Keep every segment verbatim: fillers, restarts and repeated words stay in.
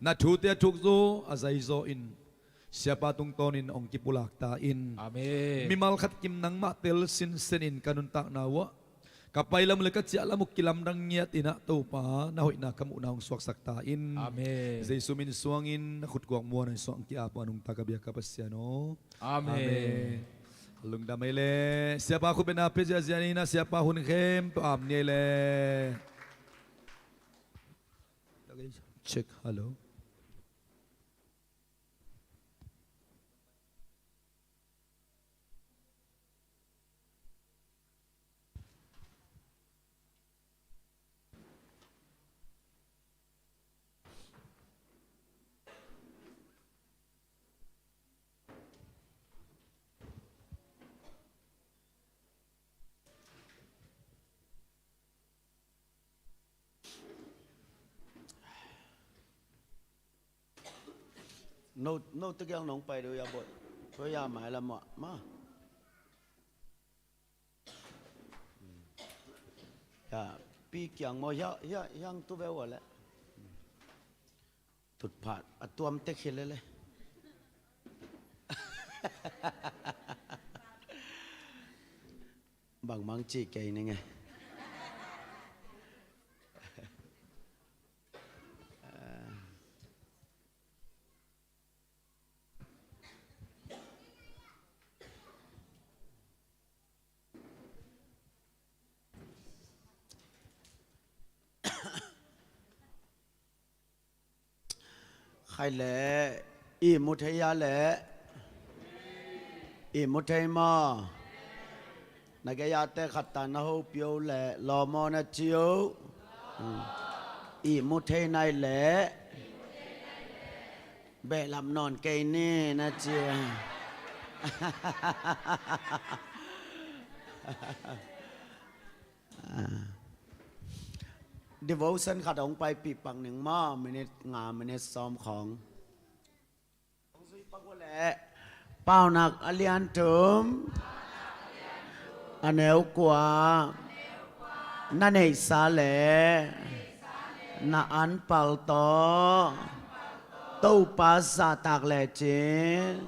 Na thute a thukzaw a zaizaw in Siapa tungtawnin hong kipulak ta in. Amen. Mimal khat kim nangmah tel sinsenin ka nuntakna uh ah ka pailam uh le ka ciahlam uh kilamdang ngiat in ah Topa na hoihna ka muhna hong suaksak ta in. Amen. Jesu min suangin na khutguak muanna in suang ki-ap a nungta ka biak ka Pasian aw. Amen. Amen. Lungdam ei le. Siapa khut bengna pia ziahziah ni in ah Siapa hun khempeuh ap ni ei le. Check, hello. No, no tegel nong pai deuh ya boih. Tua ya mai lam ah ma. Ya, pi kiang maw, hiah, hiah, hiang tu veu a le. Tutphat a tuam tek hi lele. Bangmang cih kei ning e. Khai le, ihmu thei a le, ihmu thei maw? Na gei a te khat ta na hopih o le, lawm aw na ci o. Ihmu thei nai le, behlap nawn kei ni na ci. Devotion khat hong paipih pak ning maw, minute nga, minute sawm khawng. Hong zui pak uh leh, Paunak a lian thum, a neu kua, na neihsa le na anpal tawh Topa zahtak lecin,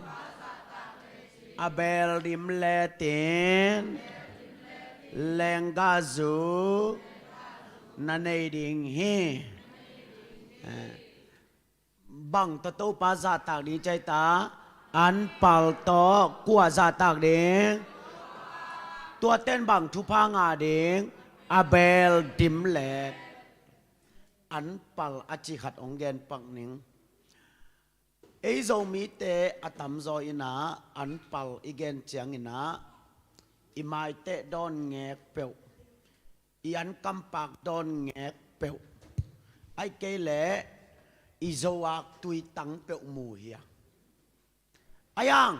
a beel dim letin, lenggahzu na nei ding hi. Bang tawh Topa zahtak ding ci a, anpal tawh kua zahtak ding? Tuate in bang thupha ngah ding? A beel dim le anpal a cih khat hong gen pak ning. Ei Zomite a tamzaw in ah anpal i gen ciangin ah i maiteh dawn ngek peuh, i an kampak dawn ngek peuh, ahih kei leh i zoak tuitang peuh mu hi a. Ahi hang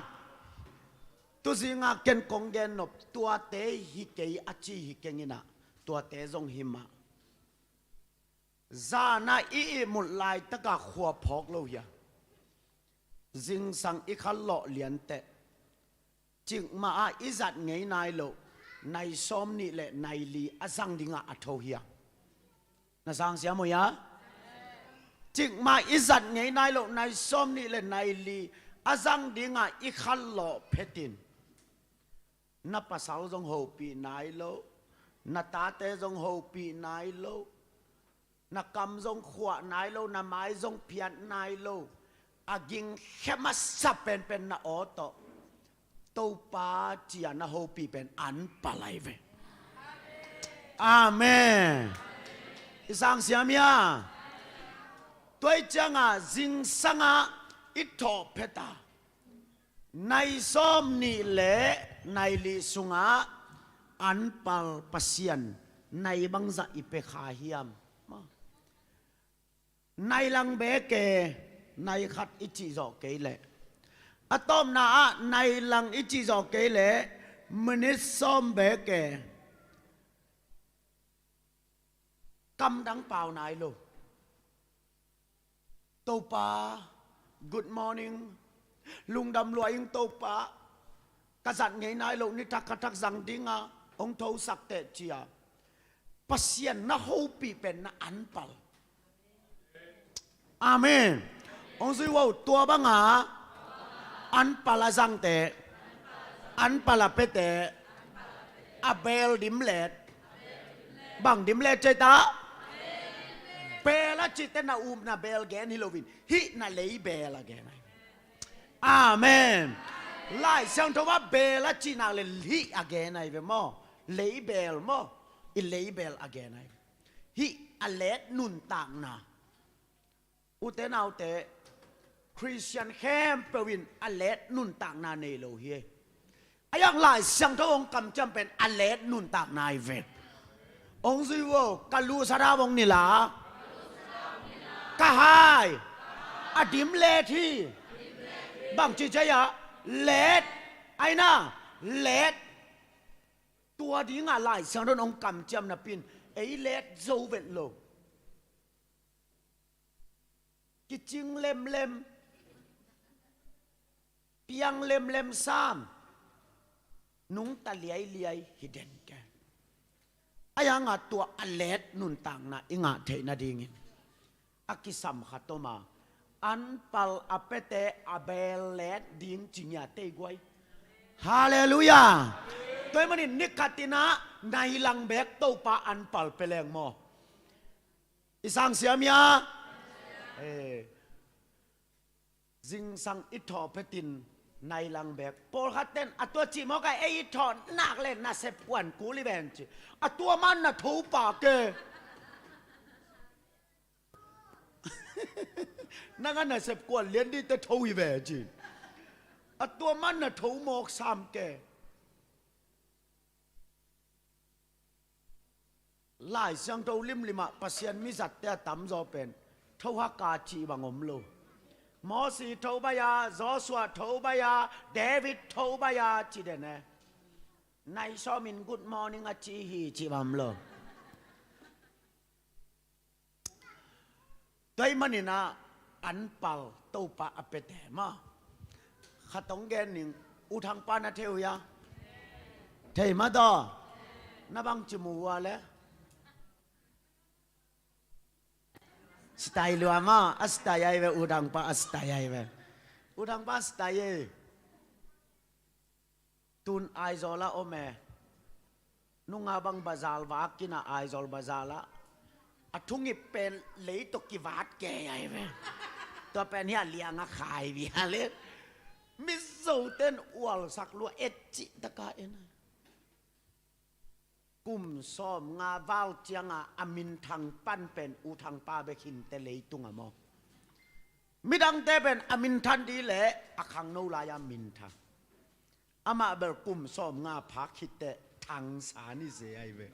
tuzing ah ken kong gen nop tuate hi kei a ci hi keng in ah, tuate zong hi mah. Zan ah i ihmut laitak ah khua phawk lo hi a. Zingsang i khat lawh lianteh, cikmah ah i zat ngei nai loh nai sawm nih le nai li a zang ding ah a tho hi a. Na sang siam uh hia? Cikmah i zat ngei nai loh nai sawm nih le nai li a zang ding ah i khat lawh phet in, na pasal zong hopih nai lo, na tate zong hopih nai lo, na kam zong khuah nai lo, na mai zong phiat nai lo, a gingkhia masa penpen na aw tawh Topa ci a na hopih pen anpal ahi ve. Amen. I sang siam hia? Tua ahih ciangah zingsang ah i thawh phet a, nai sawm nih le nai li sungah anpal Pasian nai bangzah i pia kha hiam? Nai lang beek e, nai khat i cih zawh kei leh. A tawpna ah nai lang i cih zawh kei leh minit sawm beek e. Kamdang pau nai lo. Topa, good morning. Lungdam lua ing Topa. Ka zat ngei nai loh nitak khatak zang ding a hong thosak teh ci a Pasian na hopih pen na anpal. Amen. Hong zui vo, tua banga anpal a zangte, anpal a pete, a beel dimlet, bang dimlet cei ta? Beel a cihte na upna beel gen hi loin, hih na lei beel a gen ahi. Amen. Lai Siangtho ah beel a cih nak le hih a gen ahi ve maw? Lei beel maw? I lei beel a gen ahi ve. Hih a let nuntakna. Ute naute, Khristian khempeuh in a let nuntakna nei lo hi. A yak Lai Siangtho hong kamciam pen a let nuntakna hi ve. Hong zui vo, ka lusa dau hong nila, ka hai, a dimlet hi. Bangci cei a? Let. Aina, let. Tua dinga Lai Siangtho hong kamciam napi in ei let zo vet lo. Kicing lemlem, piang lemlem sam, nungta liailiai hi den ke. A yanga tua a let nuntakna i ngah theih nadingin a kisam khat om a, anpal a pete a beel let ding ci ngia tei guai. Halleluiah. Tua ahih manin ni khatin ah nai lang bek Topa anpal pia leng maw? I sang siam hia? Eh. Zingsang i thawh phetin nai lang bek. Pawlkhat ten a tua cih mawk a, ei i thawh nak le nasep kuan kul hi ven ci. A tua man na tho pa ke. Nang a nasep kuan lian dite tho hi ve ci. A tua man na tho mawk sam ke. Lai Siangtho limlimah Pasian mizatte a tamzaw pen thohak a cih bang om lo. Mosi tho baih a, Joshua tho baih a, David tho baih a ci den e. Nai sawmin good morning a ci hi cih bang om lo. Tua ahih manin ah anpal Topa a piate maw? Khat hong gen ning, U Thang pa na thei uh hia? Thei mah taw. Na bangci mu uh a le? Sitai lua maw? A sitai ahi ve, U Thang pa a sitai ahi ve. U Thang pa a sitai e. Tun Aizawl ah om e. Nunga bang bazar vak kina Aizawl bazar ah. A thungip pen lei tawh kivat kei ahi ve. Tua pen hia liang a khai via le. Mizo ten ualsak lua et cih taka en ahi. Kum sawm nga val cianga a minthang pan pen U Thang pa bek hinte leitunga maw? Midangte pen a minthan di leh a khangno lai-a minthang. Amah bel kum sawm nga phak khitteh thangsa ni se ahi ve.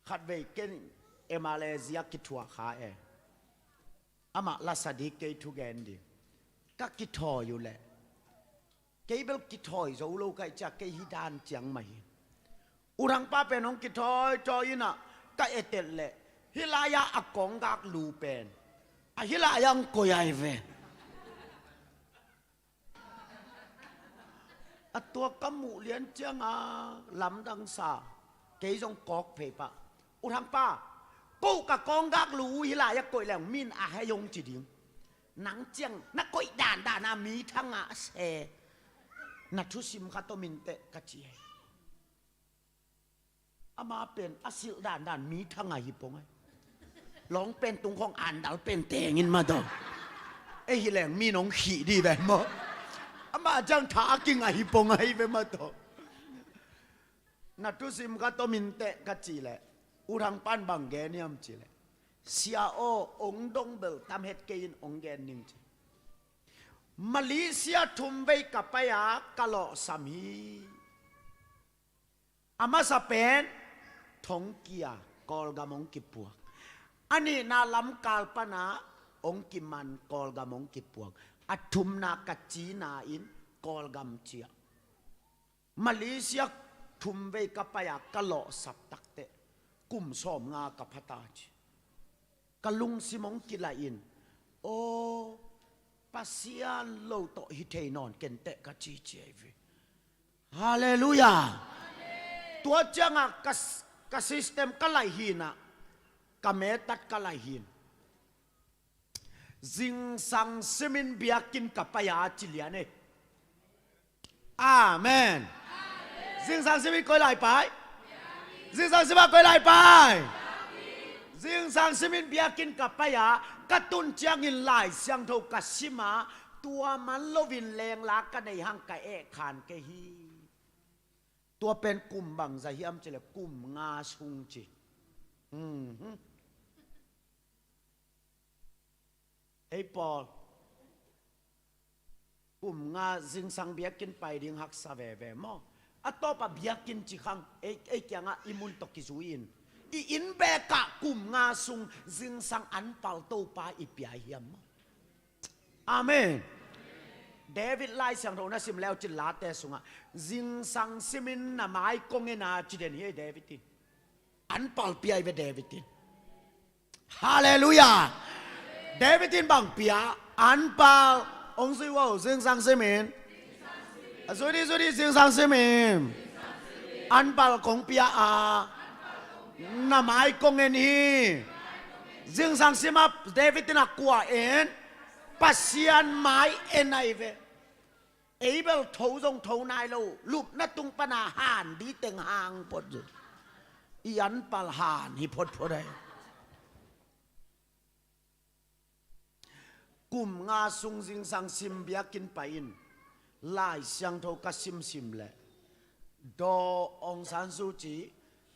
Khatvei ken Malaysia kithuah kha e. Amah lasa di kei thugen di. Ka kithawi uh leh kei bel kithawi zo lo ka hih ciah kei hih dan ciang mah hi. U Thang pa pen hong kithawi thawi inah ka etel leh hih lai-ah a kawnggak lu pen a hih lai-ah hong koih ahi ve. A tua ka muh lian cianga lamdang sa, kei zong kawk phei pah. U Thang pa, ko ka kawnggak lu uh hih lai-ah koih leng min a hei hong ci ding. Nang ciang na koih dandan a mi thanga a se na thusim khat om inteh ka ci hi. Ama pen a silh dandan mi thanga hi pong ai. Lawng pen tung khong andal pen tengin mah taw. Ei hi leng mi nong khih di ven maw? Ama ciang tha a kinga hi pong ai ve mah taw. Na thusim khat om inteh ka ci leh U Thang pan bang gen hiam ci leh, sia aw, ong dong bel tam het kei in ong gen ning ci. Malaysia thumvei ka pai a ka lawhsam hi. A masa pen thongkia Kawlgam ong kipuak. A nihna lamkal pana ong kiman Kawlgam ong kipuak. A thumna ka cina in Kawlgam ciah. Malaysia thumvei ka pai a ka lawhsap takteh kum sawm nga ka phata ci. Ka lungsim hong kilaih in, aw, Pasian lo tawh hi thei nawn kenteh ka ci ci ahi ve. Halleluiah. Tua ciangah ka, ka system ka laih hinah, ka metat ka laih hin. Zingsang simin biakinn ka pai a ci lian ei. Amen. Zingsang simin koi lai pai? Zingsang sima koi lai pai? Zingsang simin biakinn ka pai a, ka tun ciangin Lai Siangtho ka sim a, tua man loin lengla ka nei hang ka eh khan kei hi. Tua pen kum bangza hiam cileh kum nga sung ci. Mhm. Ei pawl, kum nga zingsang biakinn pai ding haksa veve maw? A tawpa biakinn ci khang ei, ei kiangah i mun tawh kizui in, i inn bekah kum nga sung zingsang anpal Topa i pia hiam maw? Amen. David Lai Siangtho na sim leu cin Late sungah, zingsang simin na mai kong en a ci den hi ei David in. Anpal pia hi ve David in. Halleluiah. David in bang pia? Anpal. Hong zui vo, zingsang simin. A zui di, zui di, zingsang simin. Anpal kong pia a, na mai kong en hi. Zingsang sima David in a kua en? Pasian mai en ahi ve. Ei bel tho zong tho nai lo, lupna tung pana han di teng hang phot zong, i anpal han hi photphot ahi. Kum nga sung zingsang sim biakinn pai in, Lai Siangtho ka simsim leh, Daw Aung San Suu Kyi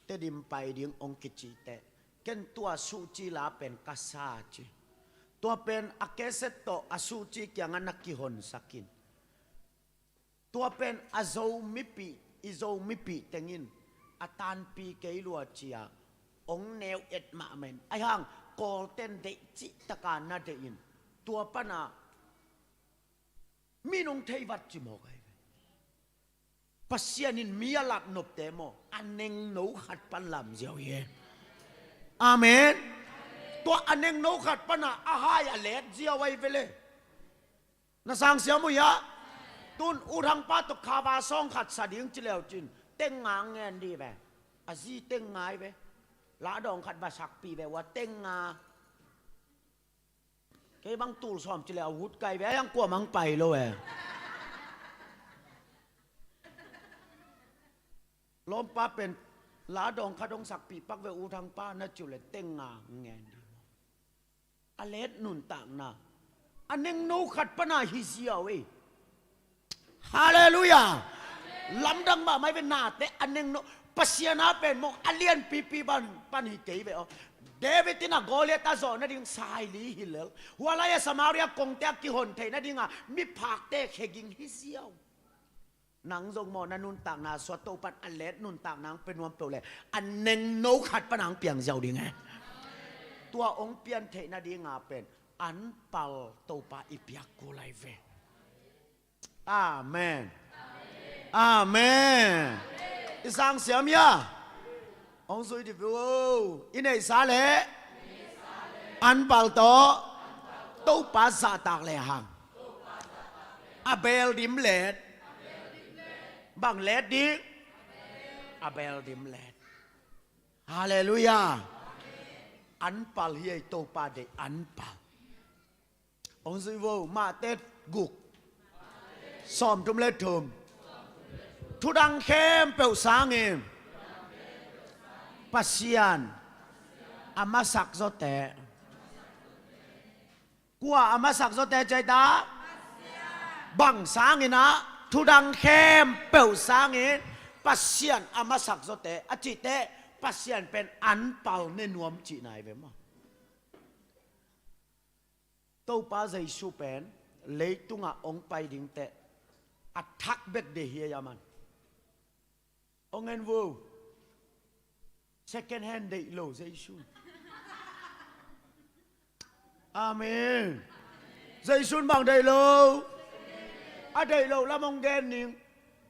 Tedim pai ding hong kici teh, ken tua Suu Kyi la pen ka sa ci. Tua pen a cassette tawh a Suu Kyi kiangah na kihonsak in. Tua pen a Zo mipih, i Zo mipih teng in a tanpi kei lua ci a, hong neu et mahmah in. Ahi hang Kawlten deih cihtaka na deih in, tua pana mi nong thei vat ci mawk ahi ve. Pasian in mi a lat nopte maw, a nengno khat pan lam ziau hi e. Amen. Tua a nengno khat pana a hai a let ziau ahi ve le. Na sang siam uh hiah? Tun U Thang pa tawh khava sawng khat sa ding ci leu cin, teng nga ngen di ve. A zi teng nga hi ve. Ladawng khat va sakpih ve ua, teng nga. Kei bang tul sawm ci leh a ut kai ve, a yang kua mang pai lo e. Lawmpa pen ladawng khat hong sakpih pak ve U Thang pa na ci uh leh teng nga ngen di. A let nuntakna a nengno khat pana hi ziau ei. Halleluiah. Lamdang mahmah hi ve, nate a nengno. Pasian a pen mawk a lianpipi ban pan hi kei ve aw. David in a Goliath a zawh nading saili hi lel. Hua lai-ah Samaria kongte a kihon theih nadinga miphakte kheging hi ziau. Nang zong maw na nuntakna suah Topan a let nuntakna hong pia nuam peuh leh a nengno khat pana hong piang ziau ding e. Tua hong pian theih nadinga pen anpal Topa i piak kul ahi ve. Amen. Amen. I sang siam hiah? Hong zui di vo. I neihsa leh anpal tawh Topa zahtak lehang a beel dim let. Bang let ding? A beel dim let. Halleluiah. Anpal hi ei, Topa deih anpal. Hong zui vo, Mate guk, sawmthum le thum. Thudang khempeuh sangin Pasian a masak zawte. Kua a masak zawte ci ei ta? Bang sangin ah? Thudang khempeuh sangin Pasian a masak zawte a cihte, Pasian pen anpal ne nuam cihna hi ve maw? Topa Jesu pen leitungah hong pai ding teh a thak bek deih hi ei a man. Hong en vo. Second hand deih lo Jesu. Amen. Jesu in bang deih lo? A deih lo lam hong gen ning.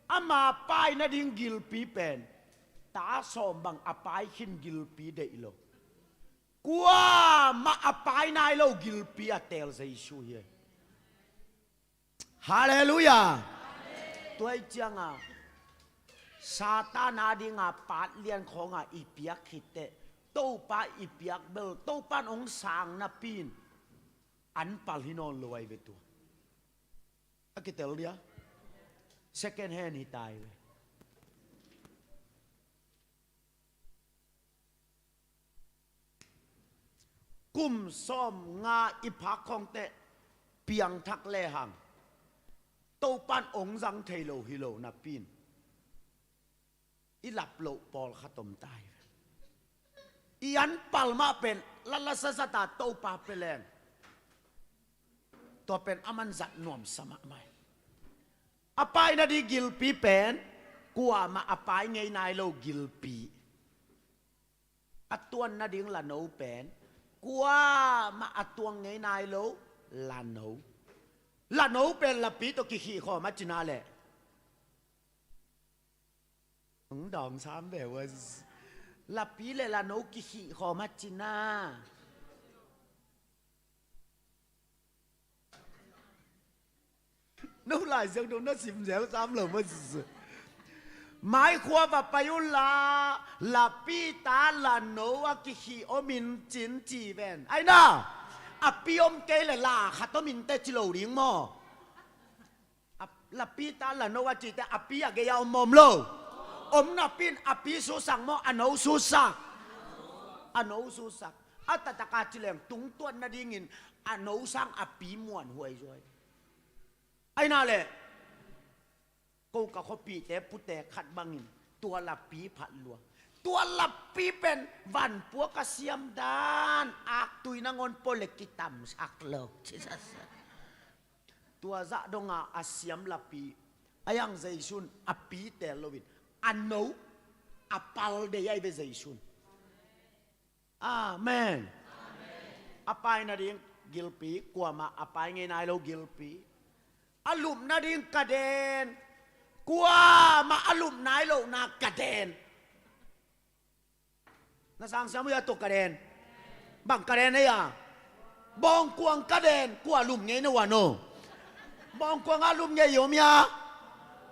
Ama pai nading gilpi pen ta sawm bang a pai khin gilpi deih lo. Kuamah a pai nai lo gilpi a teel Jesu hi. Halleluiah. Tua hi cianga Satan a dinga paat lian khawnga i piak khit teh Topa i piak bel Topan hong sang napi in An pal hi nawn lo ai ve tua. A kitel dia. Second hand hi tai ve. Kum sawm nga i phak khawngte piangthak lehang Topan ong zang thei lo hi lo napi-in i lap loh pawlkhat om tai ve. I an pal mah pen latla sasata Topa pia leng tua pen a man zat nuamsa mahmah hi. A paina ding gilpi pen kuamah a pai ngei nai lo gilpi. A tuanna ding lano pen kuamah a tuang ngei nai lo lano. Lano pen lapi tawh kikhih khawm a cina leh hong dawng sam ve ua. Lapi le lano kikhih khawm a cina. No Lai Siangtho na sim zel sam lo ma. Mai khua va pai un la, lapi ta lano a kikhih om in cin ci ven. Ai na, a pi om kei le la khat om in te ci lo ding maw? A, lapi ta lano a cite a pi a gei a om om lo. Om napi-in a pi susak maw, a no susak? A no susak. A taktak a ci leng tungtuan nadingin a no sang a pi muanhuai zuai. Ai na leh ko ka khuapihte pute khat bangin tua lapi phat lua. Tua lapi pen vanpuak a siam dan aktui nangawn pua le kitamsak lo. Jesus. Tua zah donga a siam lapi a yang Jesu'n a pi teel loin a no a pal deih ai ve Jesu'n. Amen. A paina ding gilpi, kuamah a pai ngei nai lo gilpi. A lupna ding ka den, kuamah a lup nai lohna ka den. Na sang siam uh hia tua ka den? Bang ka den hia? Bawngkuang ka den, kua lup ngei na ua no? Bawngkuang a lup ngei om hia?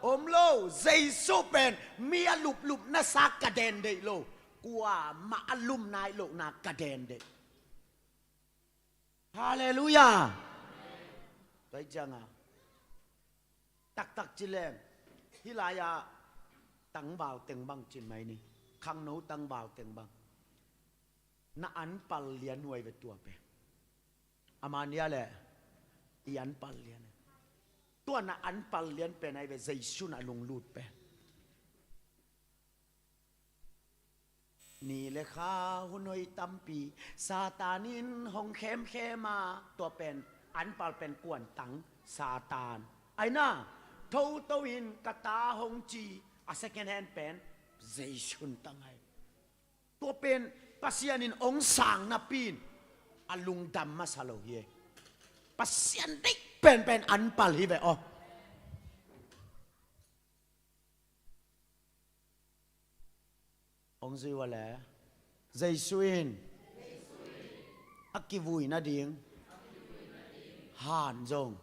Om lo. Jesu pen mi a luplupna sa ka den deih lo. Kuamah a lup nai lohna ka den deih. Halleluiah. Tua hi cianga taktak ci leng hih lai-a tangval teng bang cin mai ni. Khangno tangval teng bang. Na anpal lian uh ai ve tua pen. A mania le i anpal lian. Tua na anpal lian pen ai ve Jesu na lunglut pen. Ni le kha hun hoih tampi Satan in hong khemkhem a, tua pen anpal pen kuan tang? Satan. Ai na, thoto in ka ta hong ci, a second hand pen Jesu'n tang ai. Tua pen Pasian in hong sang napi-in a lungdam masa lo hi. Pasian deih penpen anpal hi ve aw. Hong zui ua le Jesu in a kivui nading han zong,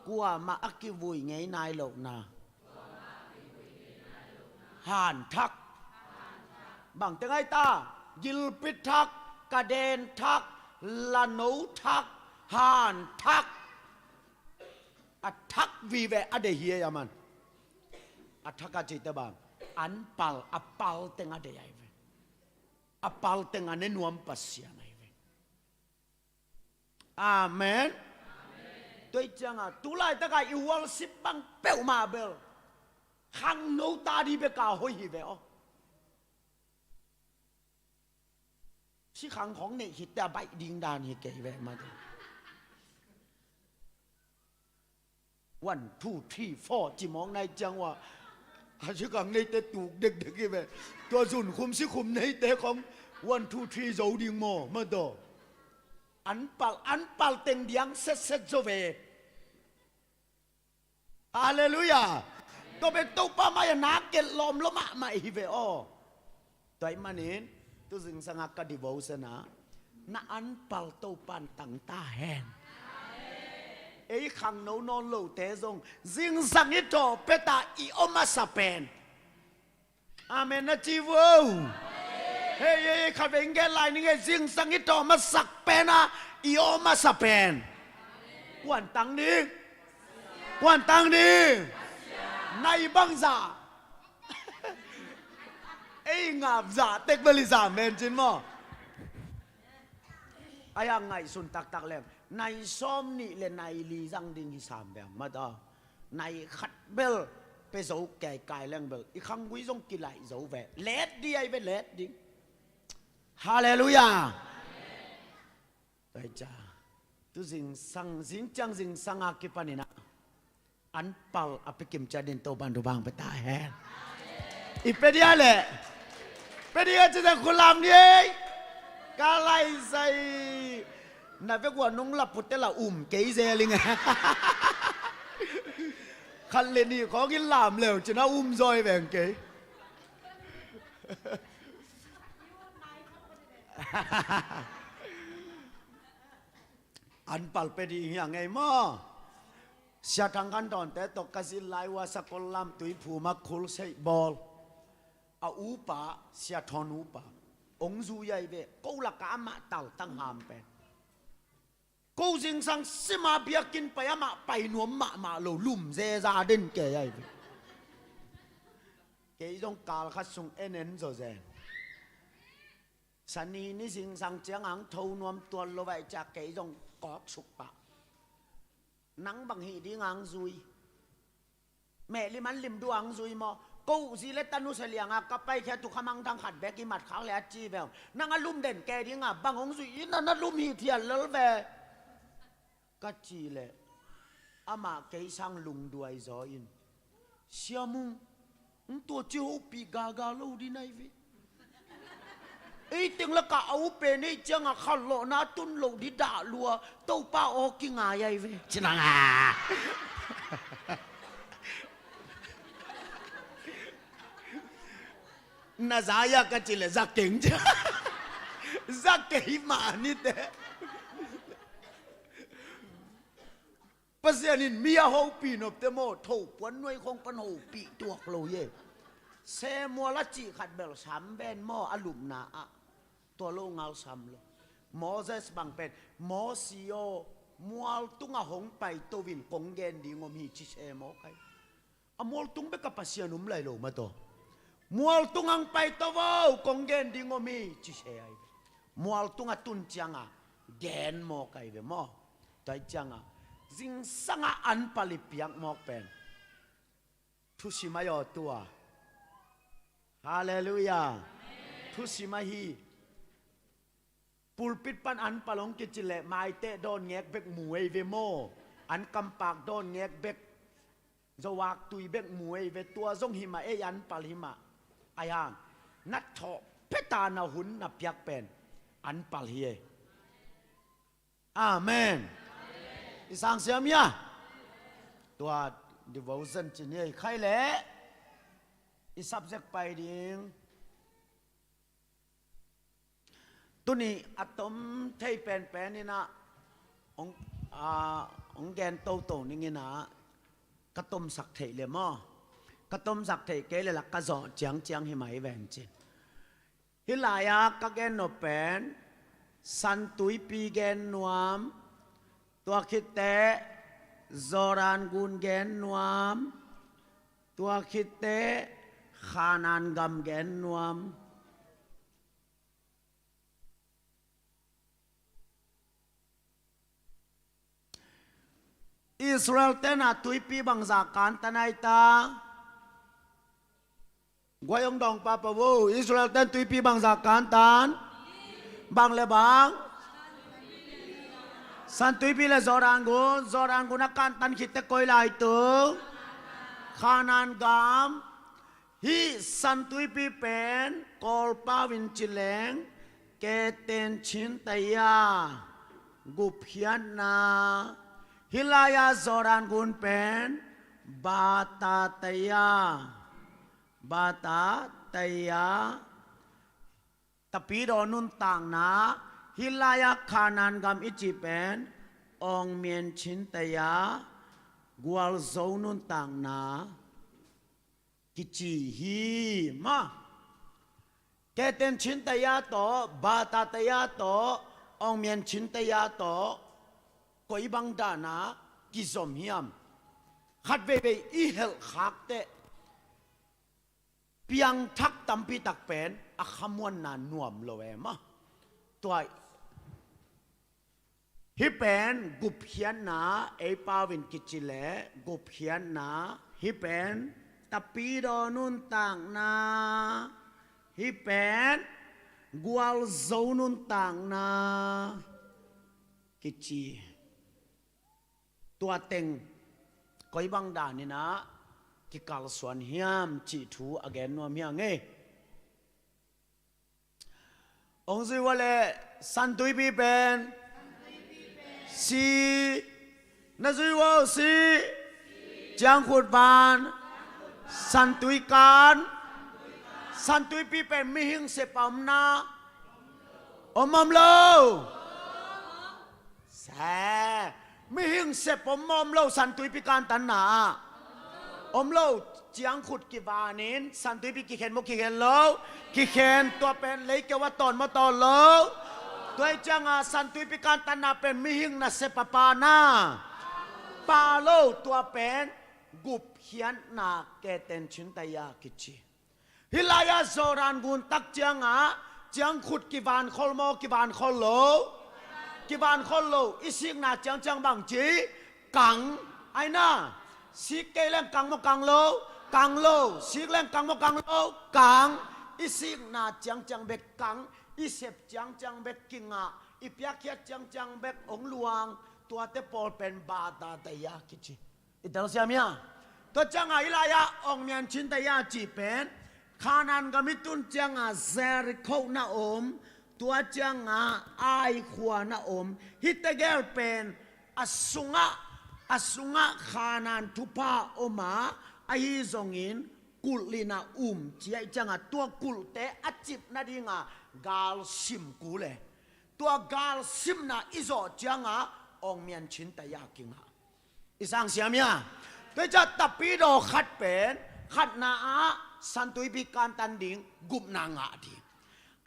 kuamah a kivui ngei nai lohna han thak. Bang teng ai ta? Gilpi thak, ka den thak, lano thak, han thak. A thak vive a deih hi ei a man. A thak a cite bang? Anpal, a pal teng a deih ai ve. A pal teng a ne nuam Pasian ai ve. Amen. Tua hi cianga tu laitaka i worship bang peuhmah bel khangno ta ding beka hoih hi ve aw. Sikhang khawng neih khit teh a baih ding dan hi kei ve mate. One, two, three, four ci mawk nai ciang ua, a sikhang neite tuk dekdek hi ve. Tua zunkhum sikhum neite khawng one, two, three zo ding maw mate. Anpal, anpal teng diang setset zo ve. Halleluiah. Tua pen Topa mai-ah na gelh lawm lua mahmah hi ve aw. Tua ahih manin tu zingsangah ka devotion ah na anpal Topa'n tang ta hen. Ei khangno nawn lote zong zingsang i thawh pia ta i om a sa pen. Amen na ci vo. Hei, hei, hei, khatvei hong gen lai ning ei, zingsang i tawh masak pen a, i aw masa pen. Kuan tang ding? Kuan tang ding? Nai bangzah? Ei ngap zah tek bel i zah men cin maw? Ai a ngaihsun taktak leng, nai sawm nih le nai li zang ding hi sam beng mata. Nai khat bel pia zo kei kai leng bel i khanggui zong kilaih zo ve. Let ding ai ve, let ding. Halleluiah. Tua hi ciang tu zingsang, zing ciang zingsang a kipanin ah anpal a pia kim ciat in Topa'n thupha hong pia ta hen. I pia ding a leh, pia ding a ci ciang khut lam ni ei. Ka laisai. Na vek uh a nong lap uh teh la um kei zel ing. Khat le nih khawng in lam le uh cin a um zaw hi veng kei. Anpal pia ding hi a ngei maw? Sia Thang Khan Thawnte tawh ka zin lai uh a Sakol lam Tuiphum ah khulseih bawl a upa, Sia Thawn upa hong zui ai ve. Ko lakah amah taltang ham pen. Ko zingsang sim a biakinn pai amah pai nuam mahmah lo, lum zeza den kei ai ve. Kei zong kal khat sung en en zaw zen. Sani ni zingsang ciang ang tho nuam tuan lo vai ciang kei zong kawk suk pah. Nang bang hih ding ang zui? Mehlim an lim duh ang zui maw? Ko uh zi le tanu sia liang a ka paikhia tu khamang dang khat bek i mat khak le a ci ve. Nang a lum den kei ding a bang hong zui i na na lum hi thial lel ve. Ka cih leh amah kei sang lungduai zaw in, Sia Mung, tua ci hopih gaga lo ding ai ve. Ei teng lakah a upen ei ciangah khanlawhna tun loh ding dah lua, Topa aw kingai ai ve. Ci nang a. Na za ia ka cih leh za keng ci. Za kei mah ni teh. Pasian in mi a hopih nopte maw, thopuan nuai khong pan hopih tuak lo hi. Semual a cih khat bel sam ven maw, a lupna ah. Tua lo ngal sam lo. Moses bang pen, Mosi aw, mual tungah hong paito in kong gen ding om hi ci se maw kai. A mualtung bek a Pasian um lai lo mataw. Mualtung ang paito vo, kong gen ding om hi ci se ai ve. Mualtung a tun cianga gen mawk ai ve maw? Tua hi cianga zingsanga anpal i piak mawk pen thusim ai aw tua. Halleluiah. Thusim ahi. Pulpit pan anpal hong kici leh maiteh dawn ngek bek mu ei ve maw? An kampak dawn ngek bek, zawak tui bek mu ei ve, tua zong himah ei anpal himah. Ai hang na thawh peta na hun na piak pen anpal hi ei. Amen. I sang siam hia? Tua devotion ci ni ei khai leh i subject pai ding. Tuni a tom thei penpen inah hong, a, hong gen toto ning inah ka tomsak theih le maw? Ka tomsak theih kei le lak ka zawh ciangciang hi mai ven cin. Hih lai-ah ka gen nop pen San Tuipi gen nuam, tua khitteh Jordan gun gen nuam, tua khitteh Khanaan gam gen nuam. Israel tenah tuipi bangzah kantan ai ta? Guai hong dawng papa vo, Israel ten tuipi bangzah kantan? Bang le bang? San Tuipi le Jordan gun, Jordan gun a kantan khitteh koi lai tu? Khanaan gam. Hih San Tuipi pen Kawlpau in ci leng Keten Chin Taya gupkhiatna. Hih lai-ah Jordan gun pen Bata Taya, Bata Taya, Tapidaw nuntakna. Hih lai-ah Khanaan gam i cih pen Awngmian Chin Taya, Gualzo nuntakna kici hi maw. Eten Chin Taya tawh, Bata Taya tawh, Aung Myan Chin Taya tawh, koi bang dana kizom hiam? Khat veivei i helh khak teh, piangthak tampi tak pen a khamuanna nuam lo e maw. Tua hih pen gupkhiatna, ei pau in kici leh gupkhiatna, hih pen tapidaw nuntakna, hih pen gualzo nuntakna kici. Tua teng koi bang danin ah kikalsuan hiam cih thu a gen nuam hi ing ei. Hong zui uh leh Santuipi pen si, na zui uh si, Ciangkhut van, Santui kan. Santuipi pen mihing sep a om na, om om lo. Se, mihing sep om om lo Santuipi kantanna ah? Om lo. Ciangkhut kivanin Santuipi kikhen maw, kikhen lo? Kikhen. Tua pen leikeu a tawn maw, tawn lo? Tua hi cianga Santuipi kantanna pen mihing nasep a pa na, pa lo. Tua pen gupkhiatna, Keten Chin Taya kici. Hih lai-ah Jordan gun tak ciangah Ciangkhut kivankhol maw, kivankhol lo? Kivankhol lo. I sikna ciangciang bangci? Kang. Aina, sik kei leng kang maw, kang lo? Kang lo. Sik leng kang maw, kang lo? Kang. I sikna ciangciang bek kang. I sep ciangciang bek kingah. I piakkhiat ciangciang bek hong luang. Tuate pawl pen Bata Taya kici. I telsiam hia? Tua cianga hih lai-ah Aung Myan Chin Taya cih pen Khanaan gam i tun cianga Jericho na om, tua cianga Ai khua na om. Hih tegel pen a sungah, a sungah Khanaan thupha om a, ahi zongin kulh li-in a um ci ahih cianga tua kulhte a cip nadinga gal sim kul e. Tua gal simna i zawh cianga Aung Myan Chin Taya kingah. I sangsiam hia? Tua hi ciah tapidaw khat pen khatna ah Santuipi kantan ding, gupna ngah ding.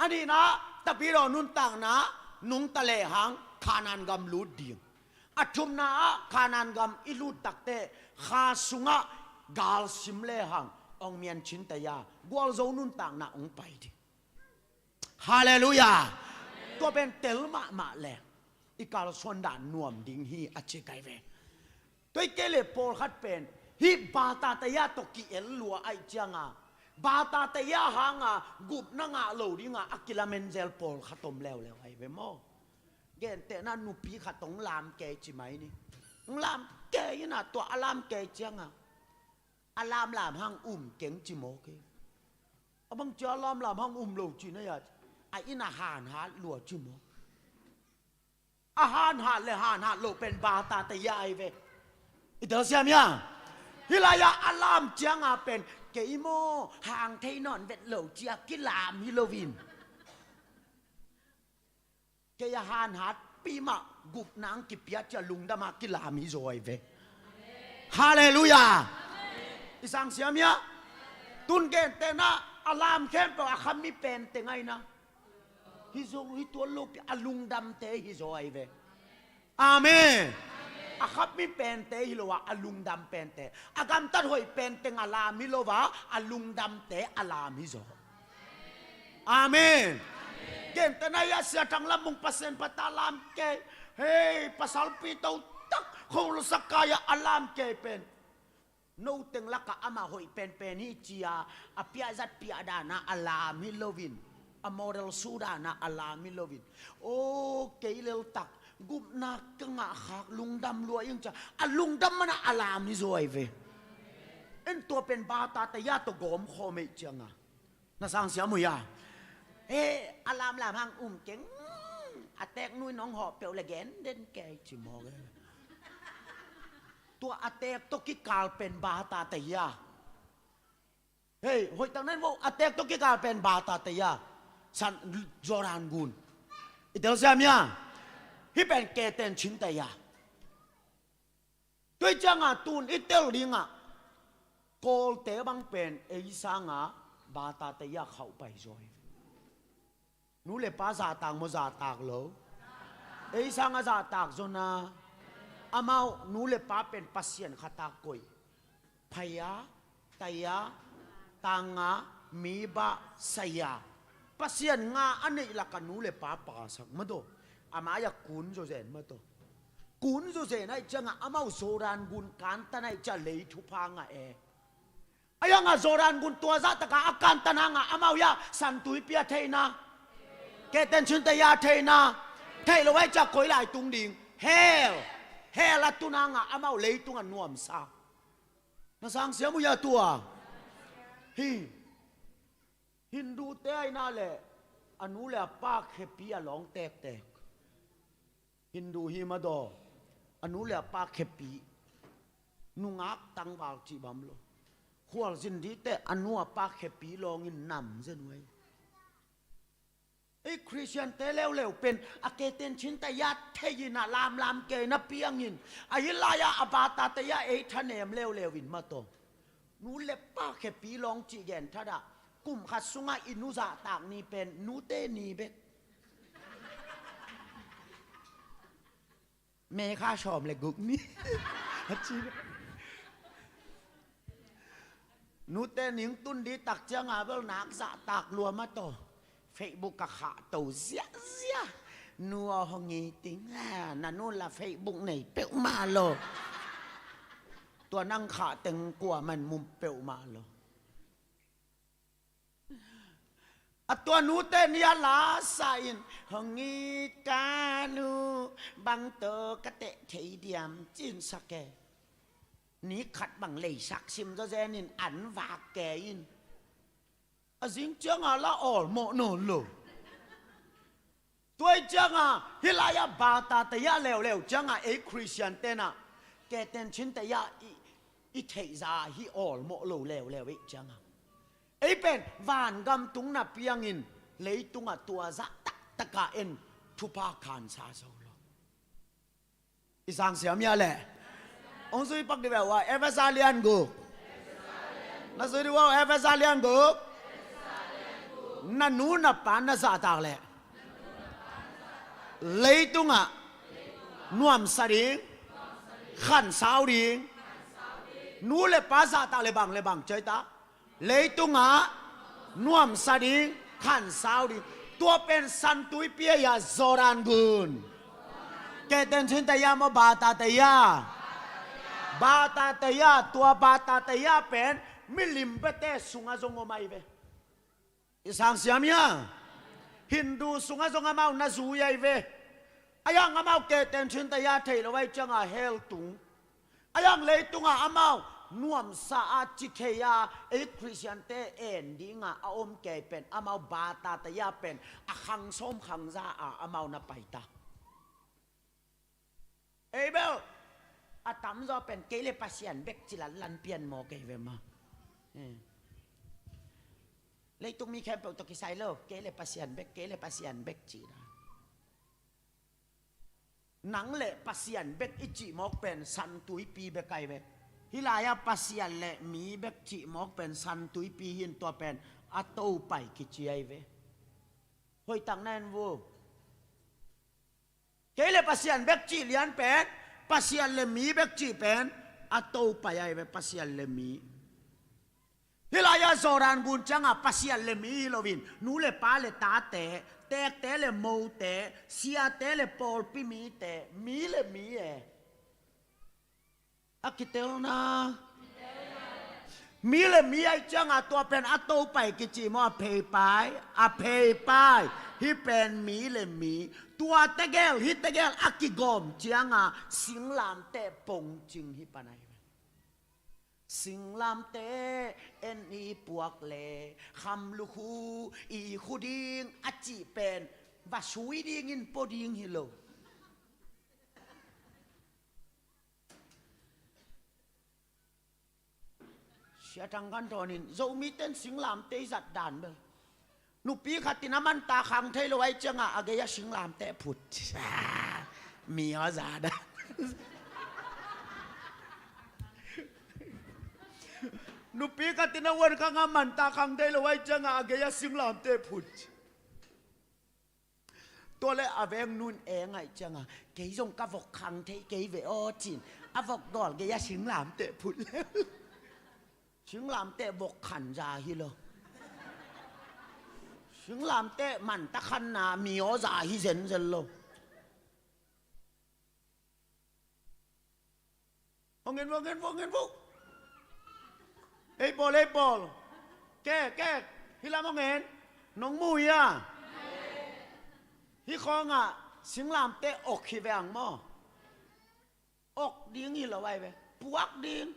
A nihna ah tapidaw nuntakna nungta lehang Khanaan gam lut ding. A thumna ah Khanaan gam i lut takteh kha sungah gal sim lehang Aung Myan Chin Taya gualzo nuntakna hong pai ding. Halleluiah. Tua pen tel mahmah leh i kalsuan dan nuam ding hi a ci kai ve. Tua hi kei leh pawlkhat pen hih Bata Taya tawh ki-el lua ahih cianga, Bata Taya hanga gupna ngah lo dinga a kilamen zel pawlkhat om leuleu ahi ve maw. Gentehna nupi khat hong lam kei ci mai ni. Hong lam kei ina, tua a lam kei cianga a lamlam hang um keng ci mawk hi. A bang cia lamlam hang um lo ci na ya, a inn a hanhat lua ci mawk. A hanhat le hanhat loh pen Bata Taya ahi ve. I telsiam hia? Hih lai-ah a lam cianga pen kei maw hang thei nawn vet lo cia kilam hi loin, kei a hanhatpi mah gupna ang kipia cia lungdam a kilam hi zaw ahi ve. Halleluiah. I sangsiam hia? Tun gentehna a lam khempeuh a khammi pente ngaina hi zaw, hi tuan lopi a lungdamte hi zaw ahi ve. Amen. A khammi pente hi lo a, a lungdam pente, a gamtat hoih penteng a lam hi lo a, a lungdamte a lam hi zaw. Amen. Gentehna hia, Sia Thang Lam Mung Pasian pata lam kei, hei, pasalpi totak kholo sakai-ah a lam kei pen noteng lakah amah hoih penpen hi cia a piahzat piah dana a lam hi loin, a model su dana a lam hi loin, aw, kei leltak gupna ka ngahkhak lungdam lua ing cia a lungdam mana a lam hi zaw ahi ve. En, tua pen Bata Taya tawh gawmkhawm ahih cianga. Na sangsiam uh hia? He, a lamlam hang um keng, a teek nu in hong hawh peuh le gen den kei ci mawk e. Tua a teek tawh kikal pen Bata Taya. Hei, hoihtak nan vo, a teek tawh kikal pen Bata Taya. San, Jordan gun. I telsiam hia? Hih pen Keten Chin Taya. Tua hi cianga tun i tel dingah Kawlte bang pen ei sanga Bata Taya khauh pai zaw hi. Nu le pa zahtak maw, zahtak lo? Ei sang a zahtak zaw na. Amau nu le pa pen Pasian khat a koih. Phaya, taya, tanga, miba, saya. Pasian nga a neih lak a nu le pa pasak mataw. A mai-ah kun zawzen mataw. Kun zawzen ahih ciangah amau Jordan gun kantan ahih ciah lei thupha ngah e. Ahi hangah Jordan gun tua zahtakah a kantan hangah amau hiah San Tuipi a theihna, Kehten Chin Taya a theihna, theih lo ahih ciah koi lai tung ding? Hell. Hell a tun hangah amau leitungah nuamsa. Na sang siam uh hiah tua? Hi. Hindute ahih nak leh a nu le a pa khepi a lawng tektek. Hindu hi mataw, a nu le a pa khepi. Nungak tangval cih bang lo. Khualzin dite a nu a pa khepi lawngin nam zen uh ei. Ei Khristiante leuleu pen a Kehten Chin Taya thei in a lamlam kei na piangin, a hi lai-ah a Bata Taya ei thanem leuleu in mataw. Nu le pa khepi lawng cih genthat ah, kum khat sungah i nu zahtak ni pen nute ni bek. May kha sawm le guk ni. A ci. Nute ni tun ding tak ciangah bel nak zahtak lua mataw. Facebook ah khahto ziahziah. Nu aw, hong it ing a, na nu la Facebook nei peuhmah lo. Tua nang khah teng kuamah in mu peuhmah lo. A tua nute ni a lasa in, hong it ka nu, bang tawh ka teh thei diam, ci-in sa kei. Ni khat bang leisak sim zawzen in an vak kei in. A zing ciangah la awlmawh nawn lo. Tua ahih ciangah hih lai-ah Bata Taya leuleu ciangah ei Khristian tenah Kehten Chin Taya i, i theihza hi awlmawh lo leuleu ahih ciangah, ei pen vangam tung na piangin leitungah tua zah taktakah en thupha khansa zo lo. I sang siam hia leh? Hong zui pak dih ve uh a, Efesa lian guk. Na zui dih uh a, Efesa lian guk. Na nu na pa na zahtak leh leitungah nuamsa ding, khansau ding. Nu le pa zahtak le bang le bang ci ei ta? Leitungah nuamsa ding, khansau ding. Tua pen San Tuipi a, Jordan gun. Kehten Chin Taya maw, Bata Taya? Bata Taya. Tua Bata Taya pen milim biate sungah zong om ahi ve. I sang siam hia? Hindu sungah zong amau na zui ahi ve. Ahi hang amau Kehten Chin Taya thei lo ahih ciangah hell tung. Ahi hang leitungah amau nuamsa a ci thei a, ei Khristiante en dingah a om kei pen amau Bata Taya pen a khang sawm khang za a amau na pai ta. Ei bel a tamzaw pen kei le Pasian bek ci lanlan pian maw kei ve maw? Eh. Leitung mi khempeuh tawh kisai lo, kei le Pasian bek, kei le Pasian bek ci la. Nang le Pasian bek i cih mawk pen San Tuipi bek ahi ve. Hih lai-ah Pasian le mi bek cih mawk pen San Tuipi hi in, tua pen a Topa i kici ahi ve. Hoihtak na en vo. Kei le Pasian bek cih lian pen, Pasian le mi bek cih pen a Topa ahi ve, Pasian le mi. Hih lai-ah Jordan gun ciangah Pasian le mi hi loin, nu le pa le tate, teekte le mote, siate le pawlpi mite, mi le mi e. A kitelna. Mi le mi ahih ciangah tua pen a Topa i kici maw, a pheipa i, a pheipa i. Hih pen mi le mi. Tua tegel, hih tegel a kigawm ciangah singlamteh pongcing hi pan ahi. Singlamteh en i puak le kham lukhu i khu ding a cih pen va sui dingin pua ding hi lo. Sia Thang Khan Thawn in Zomite in singlamteh i zat dan bel. Nupi khat in a manta khang thei lo ahih ciangah a gei-ah singlamteh phut. Mi aw za da. Nupi khat in a uan khangah manta khang thei lo ahih ciangah a gei-ah singlamteh phut. Tua le a veng nun e ngaih cianga, kei zong ka vok khang thei kei ve aw cin, a vok gawl gei a singlamteh phut le. Singlamteh vok khan za hi lo. Singlamteh man ta khanna mi aw za hi zenzen lo. Hong en vo, hong en vo, hong en vo. Ei pawl, ei pawl. Kek, kek. Hih lam hong en. Nong mu hia? Hih khawngah singlamteh ok hi ve ang maw? Ok ding hi lo ai ve. Puak ding.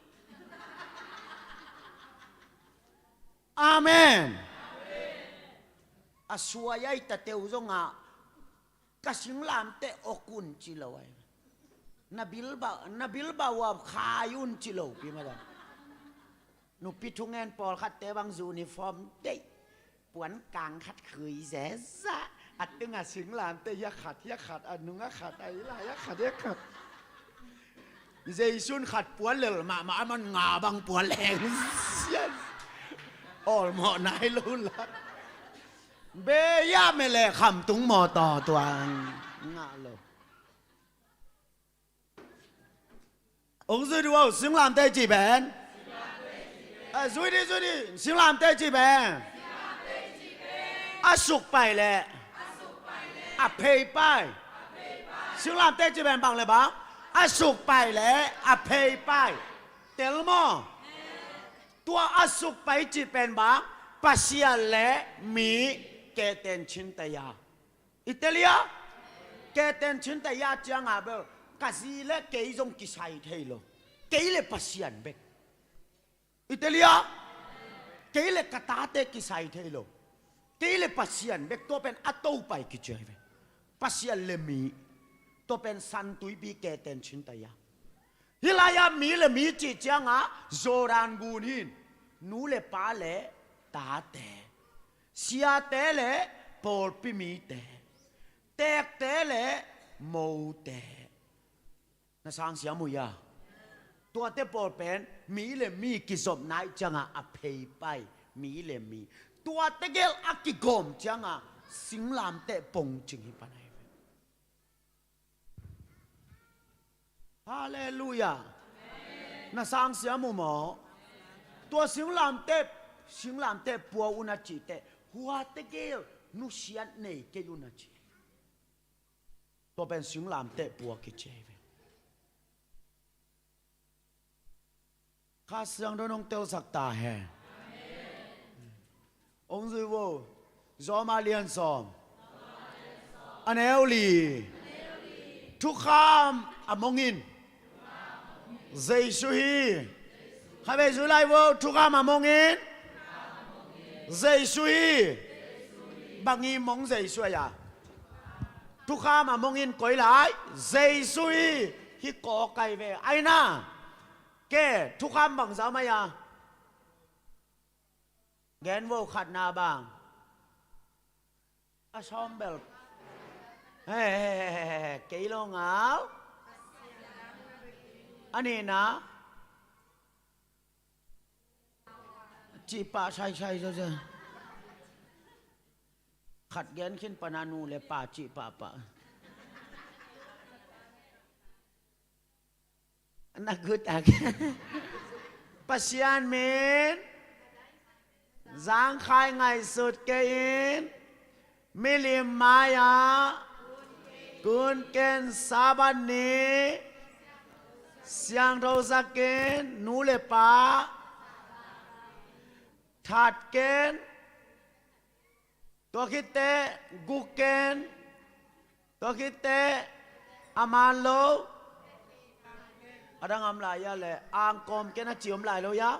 Amen. A suai ai tateu zongah ka singlamteh ok un ci lo ai. Na bilbau, na bilbau a khai un ci lo pi mada. Nupi thungen pawlkhatte bang uniform deih. Puan kang khat khui zeza. A tunga singlamteh hia khat, hia khat, a nunga khat, a ila hia khat, hia khat. Jesu'n khat puan lel mahmah a man nga bang puan leng. Yes. Awlmawh nai lo la. Beya mele khamtung mawtaw tuang ngah lo. Ong zui di uh, singlamteh cih pen. A zui di, zui di, singlamteh cih pen. A suk pai leh a phei pai. Singlamteh cih pen bang le bang. A suk pai leh a phei pai. Tel maw? Tua a suk pai cih pen bang, Pasian le mi keten chin taya. I tel hia? Keten chin taya cianga bel ka zi le kei zong kisai thei lo. Kei le Pasian bek. I tel hia? Kei le ka tate kisai thei lo. Kei le Pasian bek, tua pen a Topa i kici ai ve. Pasian le mi. Tua pen San Tuipi keten chin taya. Hih lai-ah mi le mi cih ciangah Jordan gun hin, nu le pa le tate, siate le pawlpi mite, teekte le mote. Na sang siam uh hia? Tuate pawl pen mi le mi kizopna ih ciangah a phei pai, mi le mi. Tuate gel a kigawm ciangah singlamteh pongcing hi pan ahi ve. Halleluiah. Na sang siam uh maw? Tua singlamteh, singlamteh pua un a cih teh, huate gel nusiat nei kei un a ci. Tua pen singlamteh pua kici ahi ve. Kha Siangtho in hong telsak ta hen. Hong zui vo. Rom a lian sawm, a neu li. Thukham a mong in Jesu hi. Khatvei zui lai vo. Thukham a mong in Jesu hi. Bang hi mong Jesu a hia? Thukham a mong in koi lai? Jesu hi. Hih kawk ahi ve. Aina. Ke, thukham bangzah om ahi a? Gen vo, khatna bang. A sawm bel. He, he, he, he, he. Kei lo ngal. A nihna. Cih pah saisai zo ze. Khat gen khin pana nu le pa cih pahpah. Na gutak. Pasian min zangkhai ngaihsut kei in, milim mai-ah kun ken, Sabbath ni siangthosak in, nu le pa that ken, tua khit teh guk ken, tua khit teh a man lo. A dang om lai hia leh, angkawm ken a ci om lai lo hia?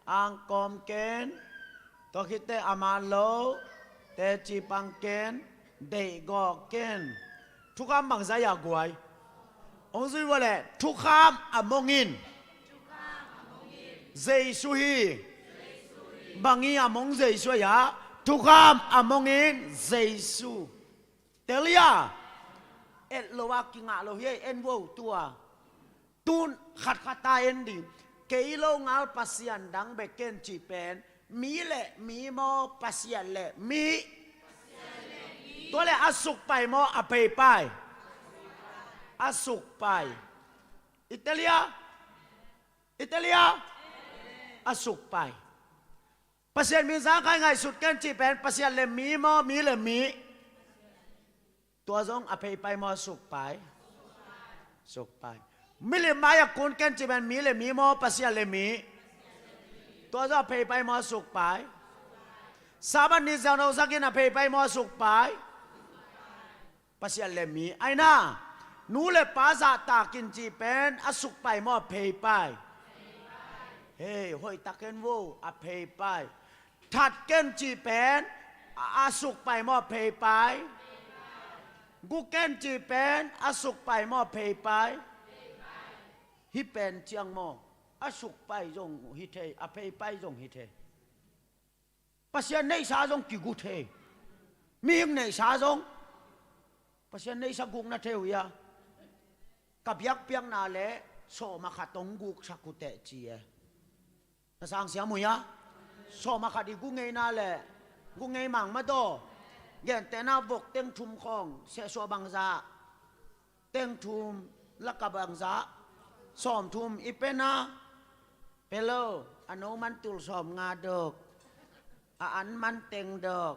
Angkawm ken, tua khit teh a man lo, teci pang ken, deihgawh ken. Thukham bangzah hia guai? Hong zui vo leh, thukham a mong in Jesu hi. Bang hi a mong Jesu a hia? Thukham a mong in Jesu. Tel hia? Et lo a kingah lo hi ei, en vo tua. Tun khatkhat a en ding. Kei lo ngal Pasian dang bek ken cih pen mi le mi maw, Pasian le mi? Tua le a suk pai maw, a phei pai? A suk pai. I tel hia? I tel hia? A suk pai. Pasian min zangkhai ngaihsut ken cih pen Pasian le mi maw, mi le mi? Tua zong a phei pai maw, a suk pai? Suk pai. Milim mai-ah kun ken cih pen mi le mi maw, Pasian le mi? Tua zong a phei pai maw, a suk pai? Sabbath ni ziau no zak in a phei pai maw, a suk pai? Pasian le mi. Aina, nu le pa zahtak in cih pen a suk pai maw, a phei pai? Hei, hoih tak hen vo, a phei pai. That ken cih pen a, a suk pai maw, a phei pai? Guk ken cih pen a suk pai maw, a phei pai? Hih pen ciang maw, a suk pai zong hi thei, a phei pai zong hi thei. Pasian neihsa zong kigu thei. Mihing neihsa zong Pasian neihsa guk na thei uh hia? Ka biakpiakna le sawm a khat hong guksak uh teh ci e. Na sang siam uh hia? Sawm a khat i gu ngeina le gu ngei mang mah daw. Gentehna vok teng thum khawng sehsuah bangzah. Teng thum laka bangzah. Sawm thum i pena. Pelo, a no man tul sawm nga dok. A an man teng dok.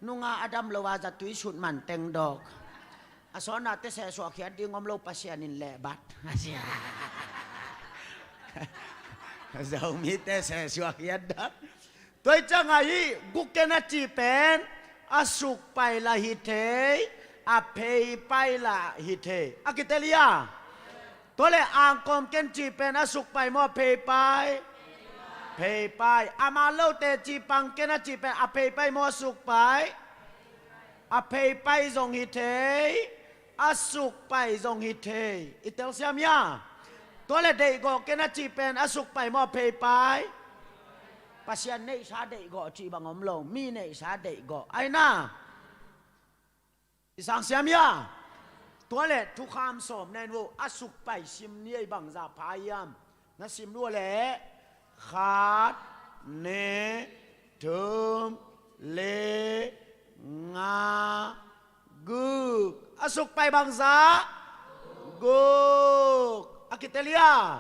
Nunga a dam lo a zatui sut man teng dok. A sawnate sehsuah khiat ding om lo, Pasian in lehbat. Zomite sehsuah khiat dok. Tua hi ciangah hih guk ken a cih pen a suk pai lah hi thei, a phei pai lah hi thei. A kitel hia? Tua le angkawm ken cih pen a suk pai maw, a phei pai? Phei pai. A man lote cih pang ken a cih pen a phei pai maw, a suk pai? A phei pai zong hi thei, a suk pai zong hi thei. I telsiam hia? Tua le deihgawh ken a cih pen a suk pai maw, a phei pai? Pasian neihsa deihgawh cih bang om lo, mi neihsa deihgawh. Aina, i sang siam hia? Tua le thukham sawm nen vo, a suk pai sim ni ei, bangzah pha hiam? Na sim lua le khat, nih, thum, li, nga, guk. A suk pai bangzah? Guk. A kitel hia?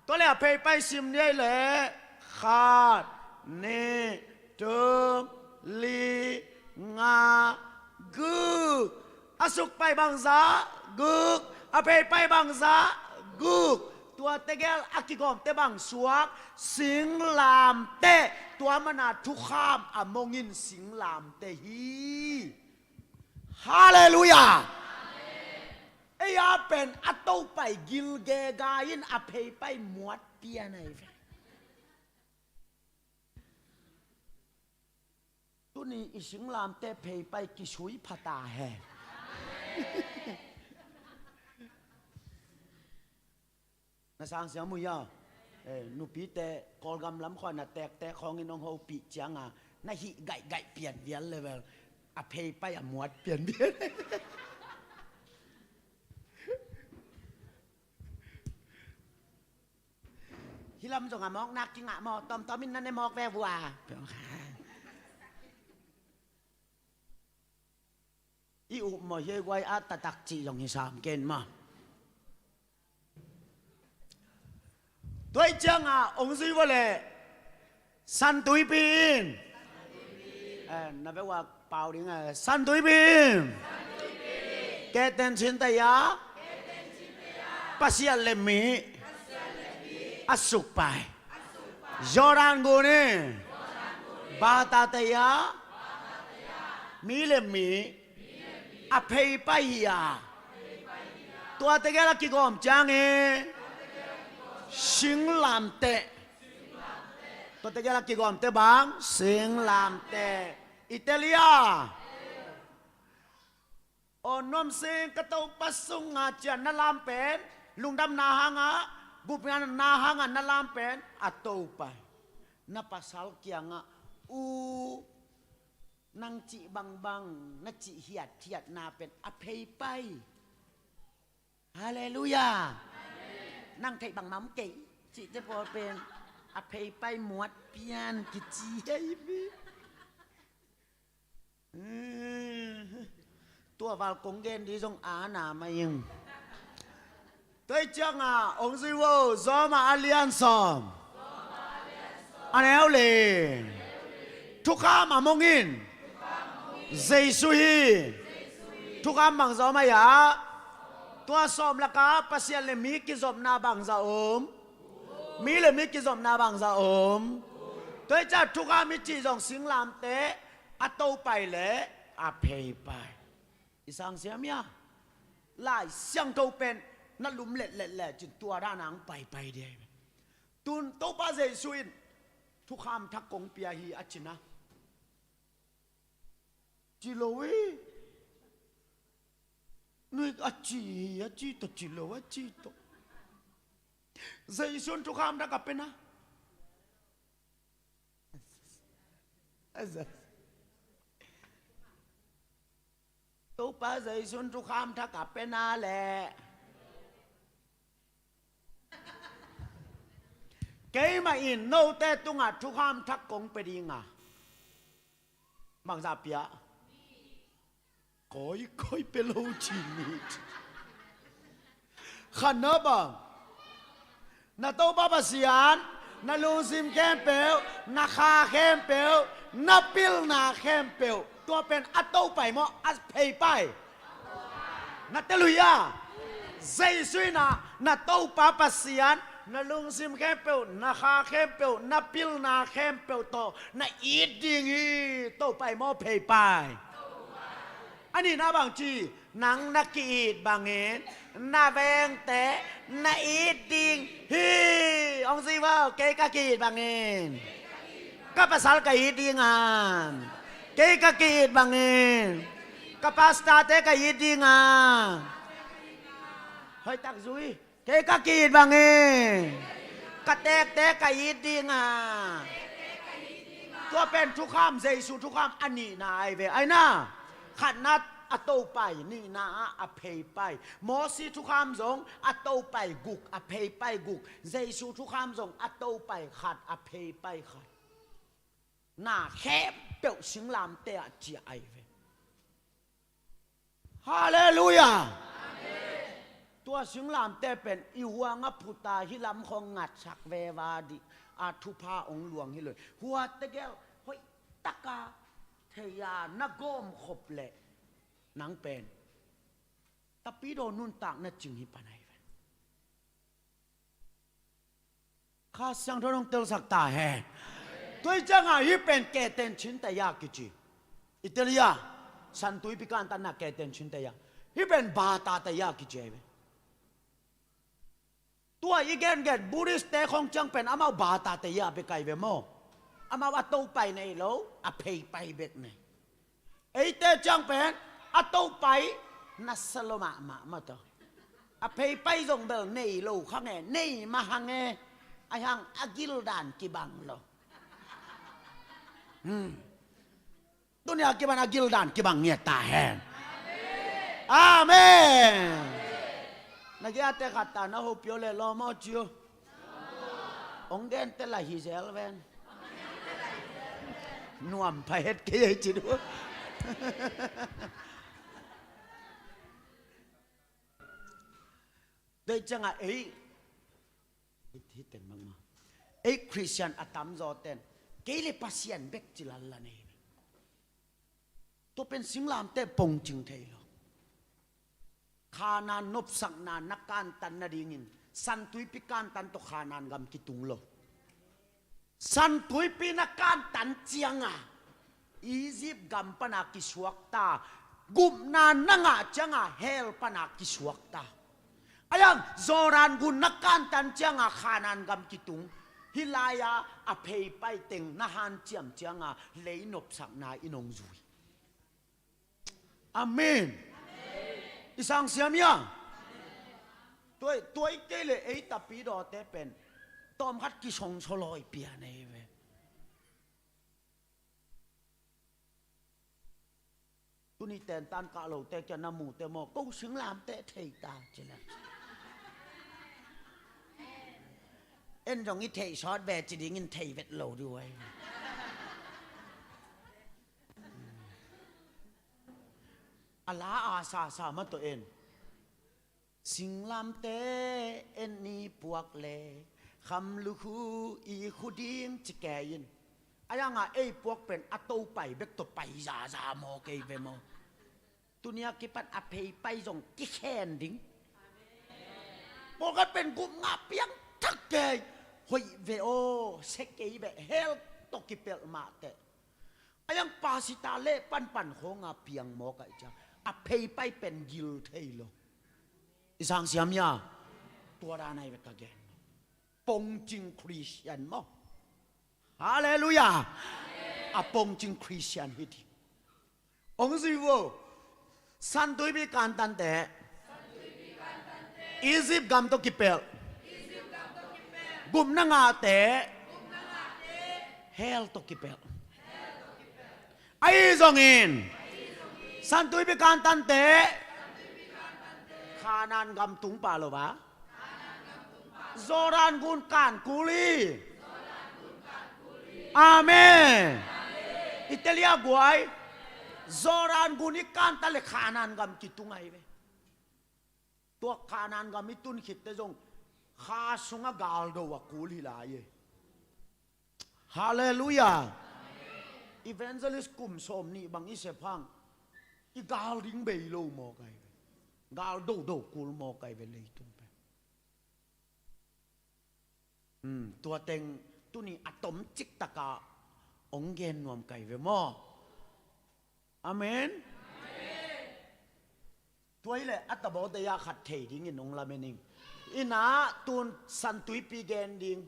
Tua le a phei pai sim ni ei le khat, nih, thum, li, nga, guk. A suk pai bangzah? Guk. A phei pai bangzah? Guk. Tua tegel a kigawmte bang suak? Singlamteh. Tua mana thukham a mongin singlamteh hi. Halleluiah. Ei a pen a to pai gilgega in a phei pai muat pian ahi ve. Tuni i singlamteh phei pai kisui phata he. Na sang siam uh hia? Eh, nupite Kawlgam lam khawng na tektek khawng in hong hopih cianga na hih gaihgaih pian vial level a phei pai a muat pian vial. Hih lam zong a mawknak kingah maw, tawmtawm in na ne mawk ve vua. I up maw, hei guai a taktak cih zong hi sam ken maw. Tua hi cianga ong zui vua le San Tuipi in. Eh, na veu a pau ding a, San Tuipi in. Keten cinte a Pasian le mi a suk pai. Jordan gun in Bahatate a mi le mi a phei pai hi a. Tua tegel a kigawm ciangin singlamteh. Tua tegel a kigawmte bang? Singlamteh. I tel hia? Aw nuam sing ka Topa sungah cian na lam pen, lungdamna hangah, gupkhiatna hangah na lam pen a to pai. Na pasal kiangah, u, nang cih bangbang, na cih hiathiatna pen a phei pai. Halleluiah. Nang theih bangmah om kei, cihte pawl pen a phei pai muat pian kici hi ve. Tua val kong gen dih zong a na mah ing. Tua ciangah ong zui vo, Rom a lian sawm, a neu li. Thukham a mong in Jesu hi. Thukham bang zom a hi a? Tua sawm lakah Pasian le mi kizopna bangzah om? Mi le mi kizopna bangzah om? Tua ciah thukham i cih zong singlamteh a topai le a pheipai. I sang siam ia? Lai Siangtho pen na lum letlet le cin tua dan ang paipai dih. Tun Topa Jesu in thukham thak kong pia hi a cina. Ci lo i. Nui a ci hi a ci to ci lo a ci to. Jesu in thukham thak a pena. Topa Jesu in thukham thak a pena le. Keimah in note tungah thukham thak kong pe dinga. Bangzah pia. Koi koi pe lo ci ni. Khan na bang. Na Topa Pasian, na lungsim khempeuh, na kha khempeuh, na pilna khempeuh. Tua pen a topai maw, a pheipai? Na tel uh hia? Jesu in ah na Topa Pasian, na lungsim khempeuh, na kha khempeuh, na pilna khempeuh tawh na it ding hi. Topai maw, pheipai? A nihna bang ci, nang na ki-it bangin na vengte na it ding hi. Ong zui vo, kei ka ki-it bangin ka pasal ka it ding a, kei ka ki-it bangin ka pastorte ka it ding a. Hoih tak zui. Kei ka ki-it bangin ka tekte ka it ding a. Tua pen thukham, Jesu thukham a nihna ai ve. Ai na, khatna a topai, nihna ah a pheipai. Mosi thukham zong a topai guk, a pheipai guk. Jesu thukham zong a topai khat, a pheipai khat. Na khempeuh singlamteh ah ciah ai ve. Halleluiah. Tua singlamteh pen i huang a phuta hi lam khong ngatsak veva dih a thupha ong luang hi lo. Hua tegel hoih taka thei a na gawm khop leh nang pen Tapidaw nuntakna cing hi pan ai ve. Kha Siangtho nong telsak ta hen. Tua ciangah hih pen keten chin taya kici. Italia Santuipi kantanna keten chin taya. Hih pen bata taya kici ai ve. Tua i gengen Buddhist te khong ciang pen amau bata taya bek ai ve maw. Amau a topai nei lo, a pheipai bek nei. Eite ciang pen a topai na sa lo mahmah mah tawh. A pheipai zong bel nei lo kha nge, nei mah hang e. Ai hang a gildan kibang lo. Hmm. Tuni a kiban a gildan kibang ngiat ta hen. Amen. Na giate khat ta na hopio le lawm aw cio. Ong gente la hi zel ven. Nuam pha het kei ei ci du. Dei ciangah ei, hih teng bangmah ei Khristian a tamzaw ten kei le Pasian bek ci lalla nei. Tua pen singlamteh pongcing thei lo. Khanan nopsakna na kantan nadingin Santuipi kantan tawh Khanan gam kitung lo. Santuipi na kantan cianga Egypt gam pana kisuakta, gupna na ngah cianga hell pana kisuakta. Ayang Jordan gun na kantan cianga Khanan gam kitung. Hih lai-a a pheipai teng na hanciam cianga lei nopsakna in hong zui. Amen. I sang siam ia? Tua, tua i kei le ei Tapidawte pen tawmkhat kisongsaw lawi pia nei ve. Tuni tentan kah lote kia na mute maw, ko singlamteh thei ta ci le. En zong i theih sawt ve ci dingin thei vet lo dih uh ai. A la a sasa mah tawh en. Singlamte en ni puak le kham lukhu i khu ding ci kei in. A yanga ei puak pen a to pai bek tawh pai zaza maw kei ve maw? Tunia kipan a phei pai zong kikhen ding. Pawlkhat pen gup nga piang thak kei. Hoih ve aw, se kei ve, hell tawh kipelh mahteh. A yang pasita leh panpan khong a piang mawk a i ciang a phei pai pen gil thei lo. I sang siam ia. Tua dan ai ve ka gen. Pongcing Christian maw? Halleluiah. A pongcing Christian hi ding. Ong zui vo. Santuipi kantante Egypt gam tawh kipelh. Gupna ngahte hell tawh kipelh. Ahi zongin Santuipi kantante Khanan gam tung pah lo a, Jordan gun kan kul hi. Amen. I telia guai, Jordan gun i kan ta le Khanan gam kitung ahi ve. Tua Khanan gam i tun khitte zong kha sunga galdo a kul hi lai e. Halleluiah. Evangelist kum sawm nih bang i sep hang i gal ding bei lo mawk ai ve. Gal dodo kul mawk ai ve leitung pen. Hmm, tua teng tuni a tomcik taka ong gen nuam kai ve maw? Amen. Tua hileh a tabawte a khat thei dingin ong lamen ing. Ina tun Santuipi gen ding.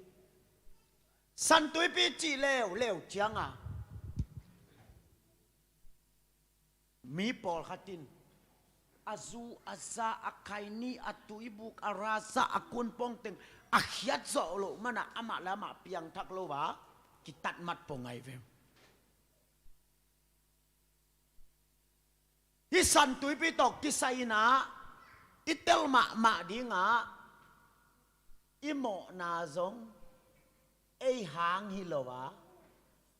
Santuipi cih leuleu cianga mi pawlkhat in a zu a za a khaini a tuibuk a rasa a kunpong teng a khiat zawh loh mana amah le amah piangthak lo a kitat mat pong ai ve. Hih Santuipi tawh kisai inah i tel mahmah dingah i mawhna zong ei hang hi lo a,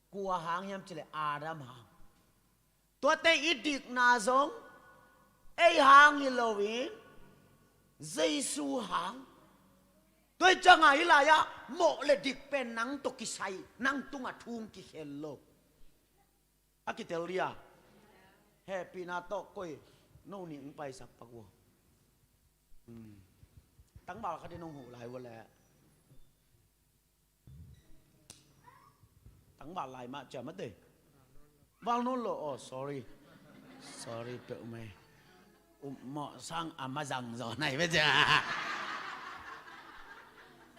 kua hang hiam cileh Adam hang. Tuate i dikna zong ei hang hi loin Jesu hang. Tua hi ciangah hih lai-ah mawh le dik pen nang tawh kisai, nang tungah thu kikhel lo. A kitel dia. Hehpihna tawh koi no nih ong paisak pak uh. Hmm. Tangval khat in ong huh lai uh leh. Tangval lai mah ciam a te. Val nawn lo. Oh, sorry. Sorry peuh mai. Um mawh sang a mazang zaw nai ve cia.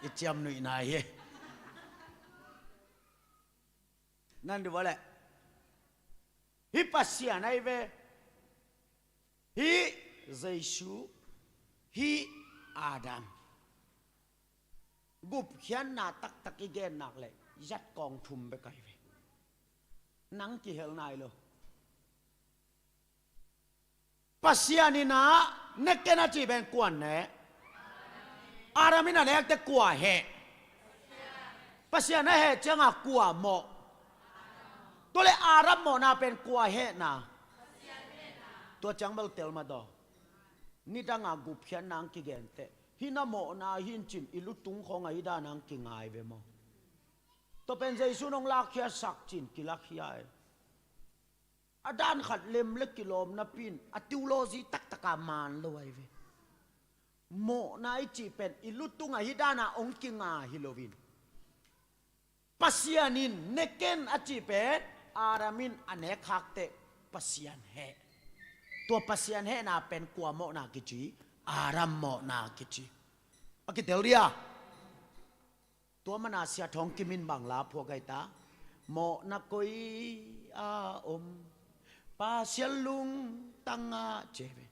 I ciam nuih nai hi. Nan di vawleh. Hih Pasian ahi ve. Hih Jesu. Hih Adam. Gupkhiatna taktak i gen nak leh zat kawng thum bek ahi ve. Nang kihel nai lo. Pasian in a neken a cih pen kuan ne. Adam in a nekte kua heh. Pasian a heh cianga kua mawh. Tua le Adam mawhna pen kua hehna. Tua ciang bel tel mah daw. Nidanga gupkhiatna ang kigenteh hih na mawhna hincin i lutung khawng ahi dan ang kingai ve maw? Tua pen Jesu nong lakhiasak cin kilakhia e. A dan khat lem le kilawm napi in a theology taktaka man lo ahi ve. Mawhna i cih pen i lutung ahi dana ong kinga hi loin Pasian in neken a cih pen Adam in a nek hakteh Pasian heh. Tua Pasian hehna pen kua mawhna kici? Adam mawhna kici. A kitel dia. Tua mana sia thawng kimin bang la phuak ai ta. Mawhna koi a om Pasian lungtangah ceve.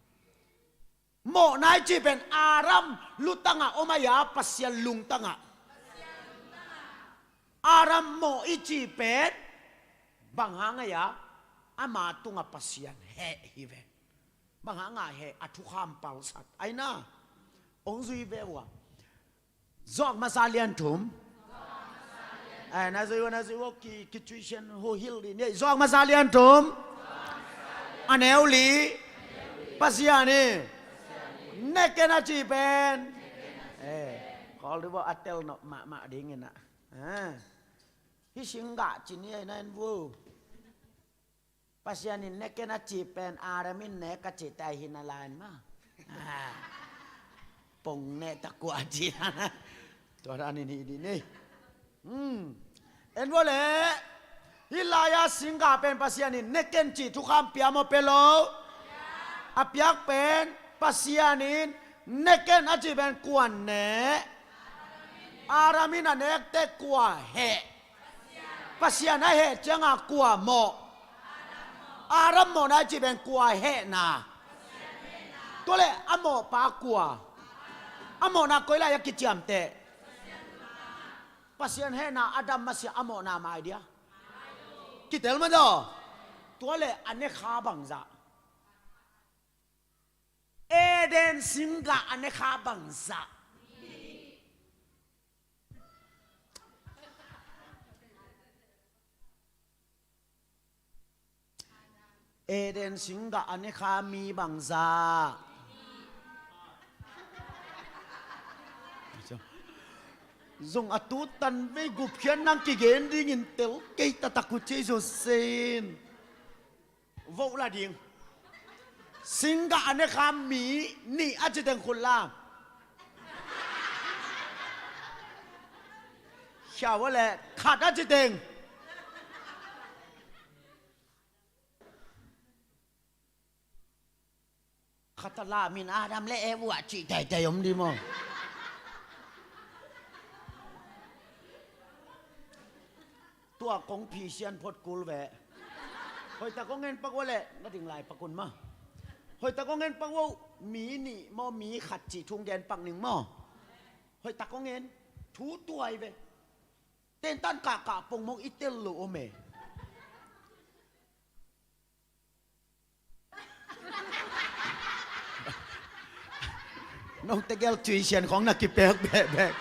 Mawhna i cih pen Adam lutangah om ai a Pasian lungtangah. Adam mawh i cih pen bang hang ai a ama tungah Pasian heh hi ve. Bang hang a heh a thukham palsat ai na. Ong zui ve ua. Zawk masa lian thum. Eh, na zui ua, na zui ua, ki, ki tuition hu hil di ni. Zawk masa lian thum. A neu li. Pasian in ne ken a cih pen, eh, Kawlrua a tel nop mahmah dingin ah, ah, hih singgah ci ni ei na en vu. Pasian in ne ken a cih pen Adam in nek a cihte hi na lai maw. Ah, pong nek tak kua a cih na. Tua dan in hih dih ni. Hmm. En vua leh, hih lai-a singgah pen Pasian in ne ken cih thukham pia maw, pia lo? A piak pen Pasian in ne ken a cih pen kua ne? Adam in a nekte kua heh? Pasian a heh ciangah kua mawh? Adam mawhna a cih pen kua hehna? Tua leh a mawhpa kua? A mawhna koi lai-ah kiciamteh? Pasian hehna Adam masiah a mawhna mai dia? Kitel mah daw. Tua leh a nekha bangzah? Eden singgah a nekha bangzah? Eden singgah a nekha mi bangzah? Zong a tutan vei gupkhiat nang kigen dingin tel kei taktak uh ci zo sen. Voh la ding. Singgah a nekha mi nih a citeng khut la. Khia vua leh khat a citeng. Khat a la min Adam le Eve uh a cih teitei om di maw? Tua kong phisian phot kul ve. Hoihtak kong en pak vua leh na ding lai pak un maw? Hoihtak kong en pak vua, mi nih maw, mi khat cih thu gen pak ning maw? Hoihtak kong en, thu tuai ve. Tentan kahkah pongmawk i tel lo om e. Note gel tuisian khong na kipek bekbek.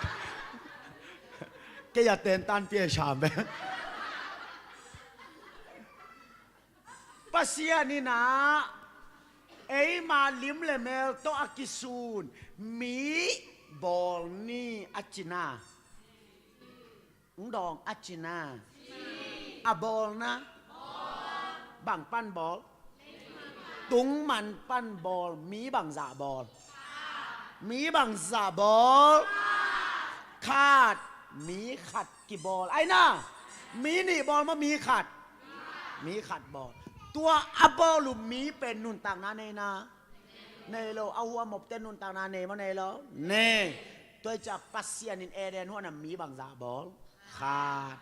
Kei a tentan pia sam bek. Pasian in ah eima lim le mel tawh a kisun mi bawl ni a cina. Ung dawng a cina. A bawlna bang pan bawl? Tungman pan bawl. Mi bangzah bawl? Mi bangzah bawl? Khat. Mi khat kibawl. Aina, mi nih bawl maw, mi khat? Mi khat bawl. Tua a bawl uh mi pen nuntakna nei na? Nei lo. A huam mawkte nuntakna nei maw, nei lo? Nei. Tua hi ciah Pasian in Eden huan a mi bangzah bawl? Khat.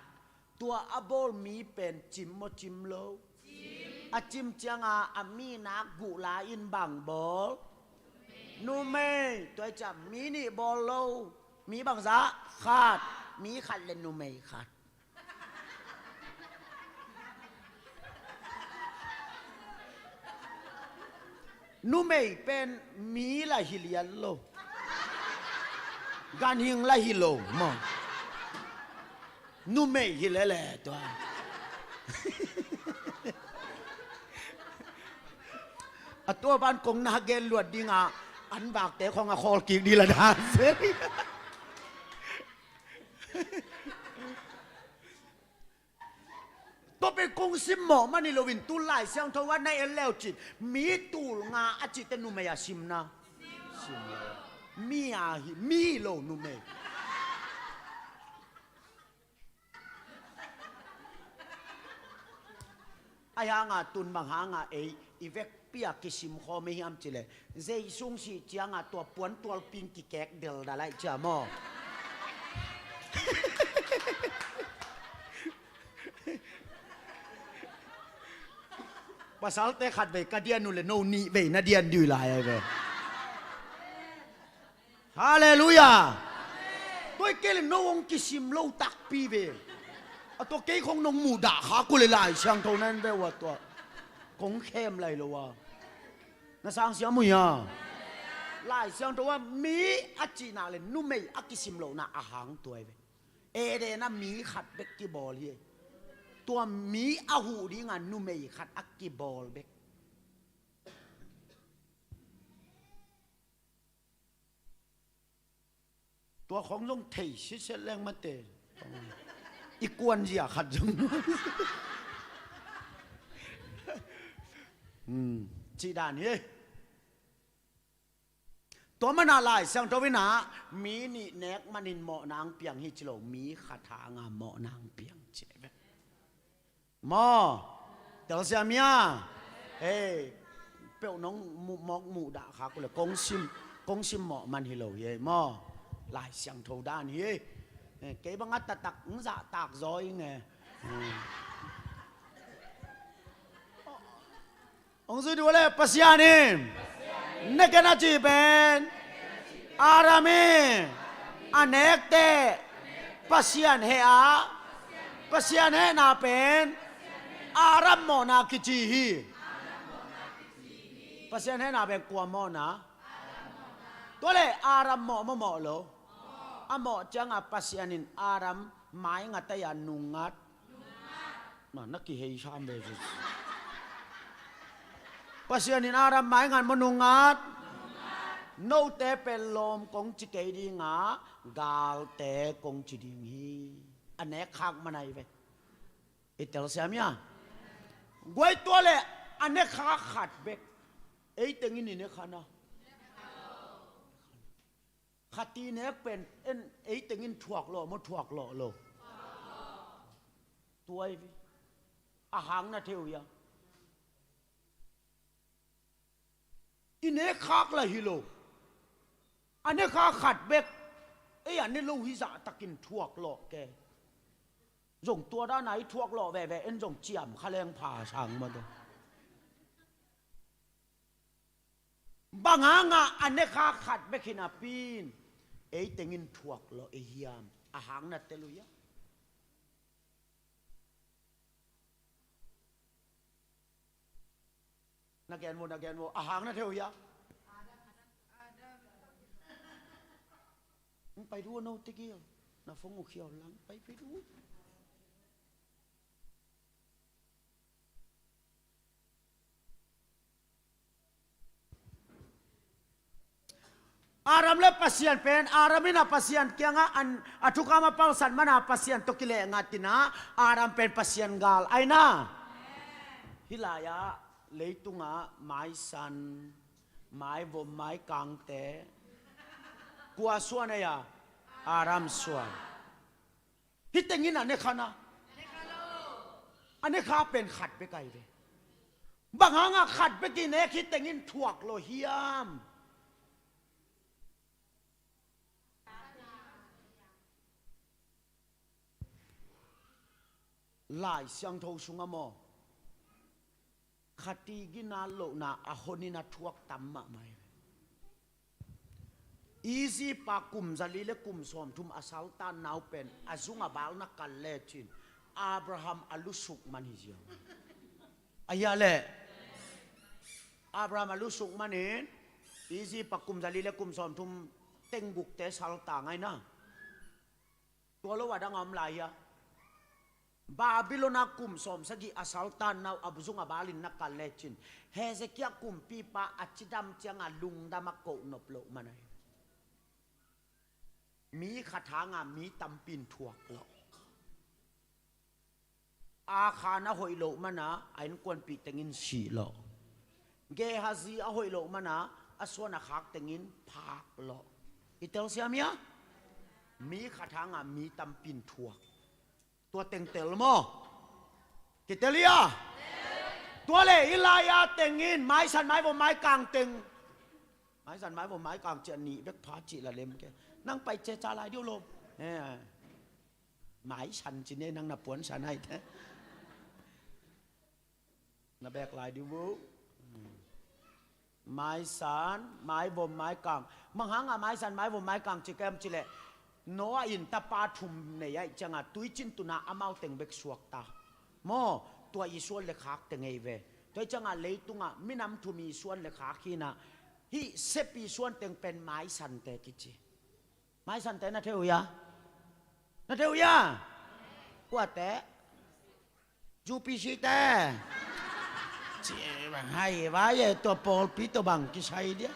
Tua a bawl mi pen cim maw, cim lo? A cim cianga a mi nak guh la in bang bawl? Numei. Tua hi ciah mi nih bawl lo. Mi bangzah? Khat. Mi khat le numei khat. Numei pen mi la hi lian lo. Ganhing la hi lo maw? Numei hi lele tua. A tua ban kong na gen luat dinga an vakte khong a khawl kik di la dan se. Tua pen kong sim mawh mah ni loin, tu Lai Siangtho ah na en leu cin, mi tul nga a cihte numei a simna. Simna. Mi a hi, mi lo numei. Ahi hanga tun bang hanga ei i vekpi a kisim khawm ei hiam cileh, Jesu hong sih cianga tua puantualpi in kikek deldal aih cia maw? Pasalte khatvei ka dian uh le no nihvei na dian dih lai ai ve. Halleluiah. Tua hi kei le no hong kisim lo takpi ve. A tua kei khong nong muh dah khak uh le Lai Siangtho na en ve uh a tua kong khem lai lo a. Na sang siam uh hia? Lai Siangtho ah mi a cihna le numei a kisim lohna a hang tua hi ve. Eden ah mi khat bek kibawl hi. Tua mi a huh dinga numei khat a kibawl bek. Tua khong zong thei sitset leng mate. I kuanzia khat zong. Hmm, cih dan hi. Tua mana Lai Siangtho in ah mi nih nek manin mawhna ang piang hi ci lo, mi khat hanga mawhna ang piang ci ve. Maw, telsiam hia? Hei, peuh nong mu-, mawk muhdah khak uh le kong sim, kong sim mawh man hi lo hi ei maw. Lai Siangtho dan hi ei. Eh, kei bang a taktak ng zahtak zaw ing e. Eh. Hong zui duh le Pasian in, nek in a cih pen Adam in a nekte Pasian heh a, Pasian hehna pen Adam mawhna kici hi. Pasian hehna pen kua mawhna? Tua le Adam mawh maw mawh lo? A mawh cianga Pasian in Adam mai ngat a, nung ngat. Na, na kihei sam ve. Pasian in Adam mai ngat maw nung ngat? Note pen lawm kong ci kei dinga, galte kong ci ding hi. A nek khak man ahi ve. I telsiam hia? Guai, tua le a nek khak khat bek. Ei tengin i nek kha na. Khat i nek pen en, ei tengin thuak lawh maw thuak lawh lo? Tua hi ve. A hang na thei uh hia? I nek khak la hi lo. A nek khak khat bek. Ei a ne lo hi zahtakin thuak lawh ke. Zong tua dana i thuak lawh veve en zong ciam kha leng pha sang maw tua. Bang hanga a nek khak khat bek hi napi in ei tengin thuak lawh i hiam? A hang na tel uh hia? Na gen vo, na gen vo. A hang na thei uh hia? Ng pai duh no tegel. Na phone uh khiau lang pai pai duh. Adam le Pasian pen, Adam in a Pasian kiangah an, a thukam a palsat mana Pasian tawh kileh ngat inah, Adam pen Pasian gal aina. Hih lai-ah leitungah maisan, maivom, maikangte kua suan ahi a? Adam suan. Hih tengin a ne kha na. A ne kha pen khat bek ahi ve. Bang hanga khat bek i nek hih tengin thuak lawh hiam? Lai Siangtho sungah maw, khat i ginat lohna a honin a thuak tam mahmah hi. Egypt a kum zali le kum sawmthum a saltanna uh pen a zung a bal na kal lecin Abraham a lusuk man hi ziau. A hia le Abraham a lusuk manin Egypt a kum zali le kum sawmthum tenggukte salta ngaina. Tua lo a dang a om lai hia? Babylon a kum sawmsagih a saltanna uh a zung a balin na kal lecin Hezekiah kumpipa a cidam cianga lungdam a kohnop loh man ahi. Mi khat hanga mi tampi in thuak lawh. Akhan a hoih loh mana a innkuanpih tengin sih lawh. Gehazi a hoih loh mana a suan a khak tengin phak lawh. I telsiam hia? Mi khat hanga mi tampi in thuak. Tua teng tel maw? Kitel hia? Tua le hih lai-a tengin maisan, maivom, maikang teng. Maisan, maivom, maikang ciah nih bek pha cih la lem ke. Nang pai ceca lai diu lo. Eh. Maisan ci ne nang na puansan ahi te. Na bek lai diu bu. Maisan, maivom, maikang. Bang hanga maisan, maivom, maikang ci kem ci leh Noah in tapa thum nei aih cianga tuicin tuna amau teng bek suakta. Maw, tua i suan le khak teng ei ve. Tua i cianga leitunga minam thum i suan le khak hina. Hih sep i suan teng pen maisante kici. Maisante na thei uh hia? Na thei uh hia? Kuate? U P C te. Ci bang hai vai e, tua pawlpi tua bang kisai dia.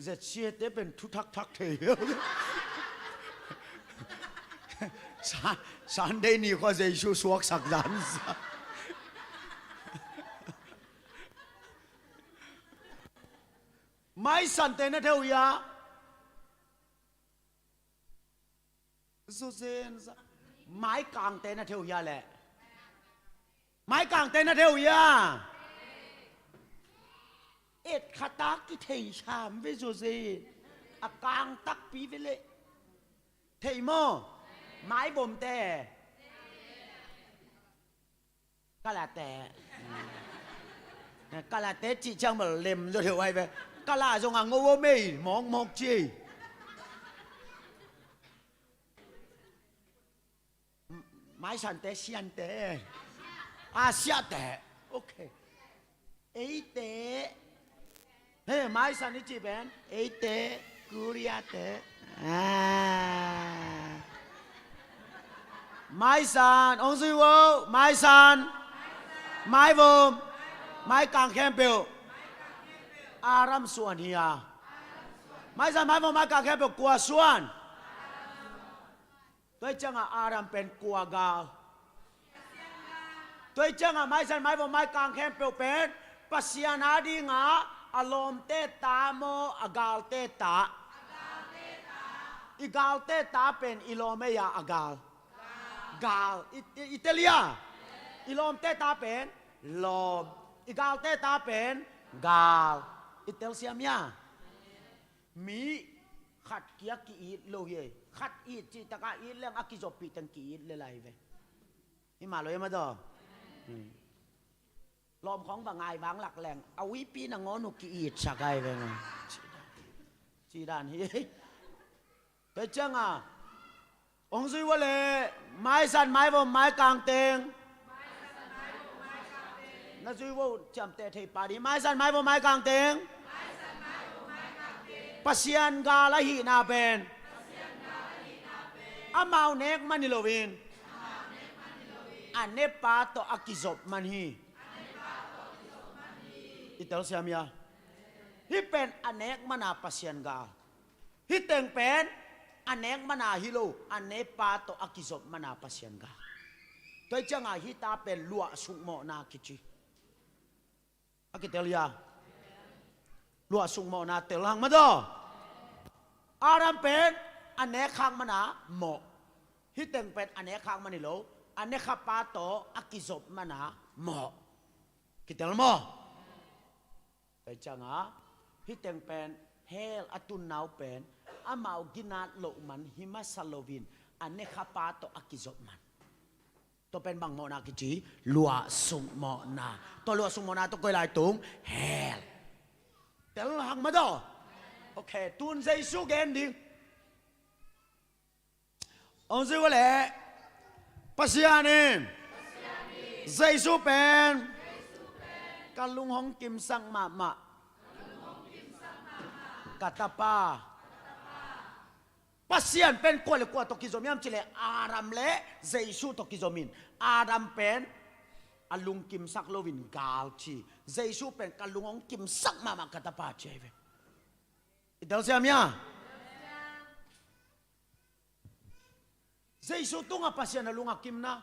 Zet siate pen thu thakthak thei. Sa-, Sunday ni khua Jesu suaksak dan sa. Maisante na theu hia? Zuzen za. Maikangte na theu hia leh? Maikangte na theu hia? Et khata kithei sam ve zuzen. A kang takpi ve leh. Thei maw? Maivomte. Kalate. Kalate cih ciang bel lem zaw theu ai ve. Kala zong a ngo mei mawkmawk ci. Maisante, siante. A siate. Ok. Eite. He, maisan i cih pen eite, Koreate. Ah. Maisan, ong zui vo, maisan. Maivom, maikang khempeuh. Aram suan hia? Maisan, maivom, maikang khempeuh kua suan? Tua hi ciangah Adam pen kua gal? Tua hi ciangah maisan maivom maikang khempeuh pen Pasian a dingah a lawmte ta maw, a galte ta? I galte ta pen i lawm ei a, a gal? Gal. I, i, i tel hia? I lawmte ta pen lawm. I galte ta pen gal. I telsiam hia? Mi khat kia ki-it lo hi ei. Khat it cihtakah it leng a kizoppih teng ki-it le lai ve. Hi mah lo hi mah daw. Hmm. Lawm khawng va ngai vang lak leng a uipi nangawn uh ki-itsak ai ve. Ci dan hi ei. Tua ciangah Hong zui ua leh, maisan maivom maikang teng. Na zui ua uh ciamteh thei pah ding. Maisan maivom maikang teng. Pasian gal ahihna pen amau nek man hi loin, a nepa tawh a kizop man hi. I telsiam hia? Hih pen a nek mana Pasian gal. Hih teng pen a nek mana hi lo, a nepa tawh a kizop mana Pasian gal. Tua hi ciangah hih ta pen luahsuk mawhna kici. A kitel hia? Luahsuk mawhna tel hang mah daw. Adam pen a nek khak mana mawh. Hih teng pen a nek khak man hi lo, a nekhapa tawh a kizop mana mawh. Kitel maw? Tua hi ciangah hih teng pen hell a tunna uh pen amau ginat loh man hi masa loin a nekhapa tawh a kizop man. Tua pen bang mawhna kici? Luahsuk mawhna. Tua luahsuk mawhna tawh koi lai tung? Hell. Tel hang mah daw. Ok, tun Jesu gen ding. Hong zui ua leh, Pasian in Jesu pen ka lung hong kimsak mahmah, ka tapa. Pasian pen kua le kua tawh kizom hiam cih leh Adam le Jesu tawh kizom in, Adam pen a lungkimsak loin gal ci. Jesu pen ka lung hong kimsak mahmah, ka tapa ci ahi ve. I telsiam hia? Jesu tungah Pasian a lung a kimna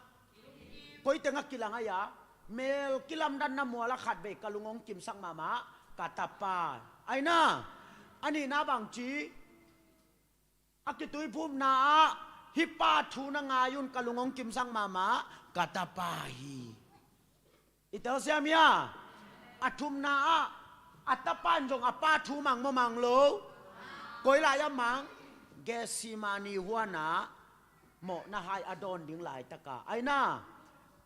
koi teng a kilang ai a, mel kilamdanna mual ah khatvei ka lung hong kimsak mahmah, ka tapa. Aina, a nihna bangci, a kituiphumna ah hih pa thu na ngai un, ka lung hong kimsak mahmah, ka tapa hi. I telsiam hia? A thumna ah a tapa in zong a pa thu mang maw, mang lo? Koi lai a mang? Gethsemane huan ah mawhna hai a dawn ding laitak ah, aina,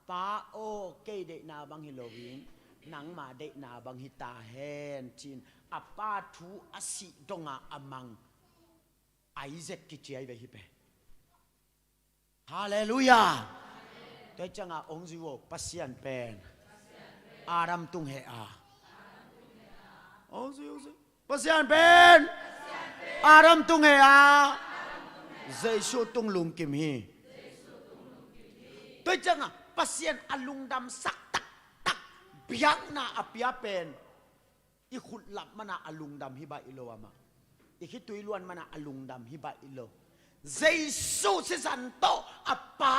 Pa aw, kei deihna bang hi loin nangma deihna bang hi ta hen, ci-in a pa thu a sih dongah a mang Isaac kici ahi ve hih pen. Halleluiah. Tua hi ciangah hong zui ua, Pasian pen Adam tung heh a. Hong zui, hong zui. Pasian pen Adam tung heh a, Jesu tung lungkim hi. Tua hi ciangah Pasian a lungdamsak taktak biakna a pia pen i khutlap mana a lungdam hi baih lo amah. I khitui luan manah a lungdam hi baih lo. Jesu sisan tawh a Pa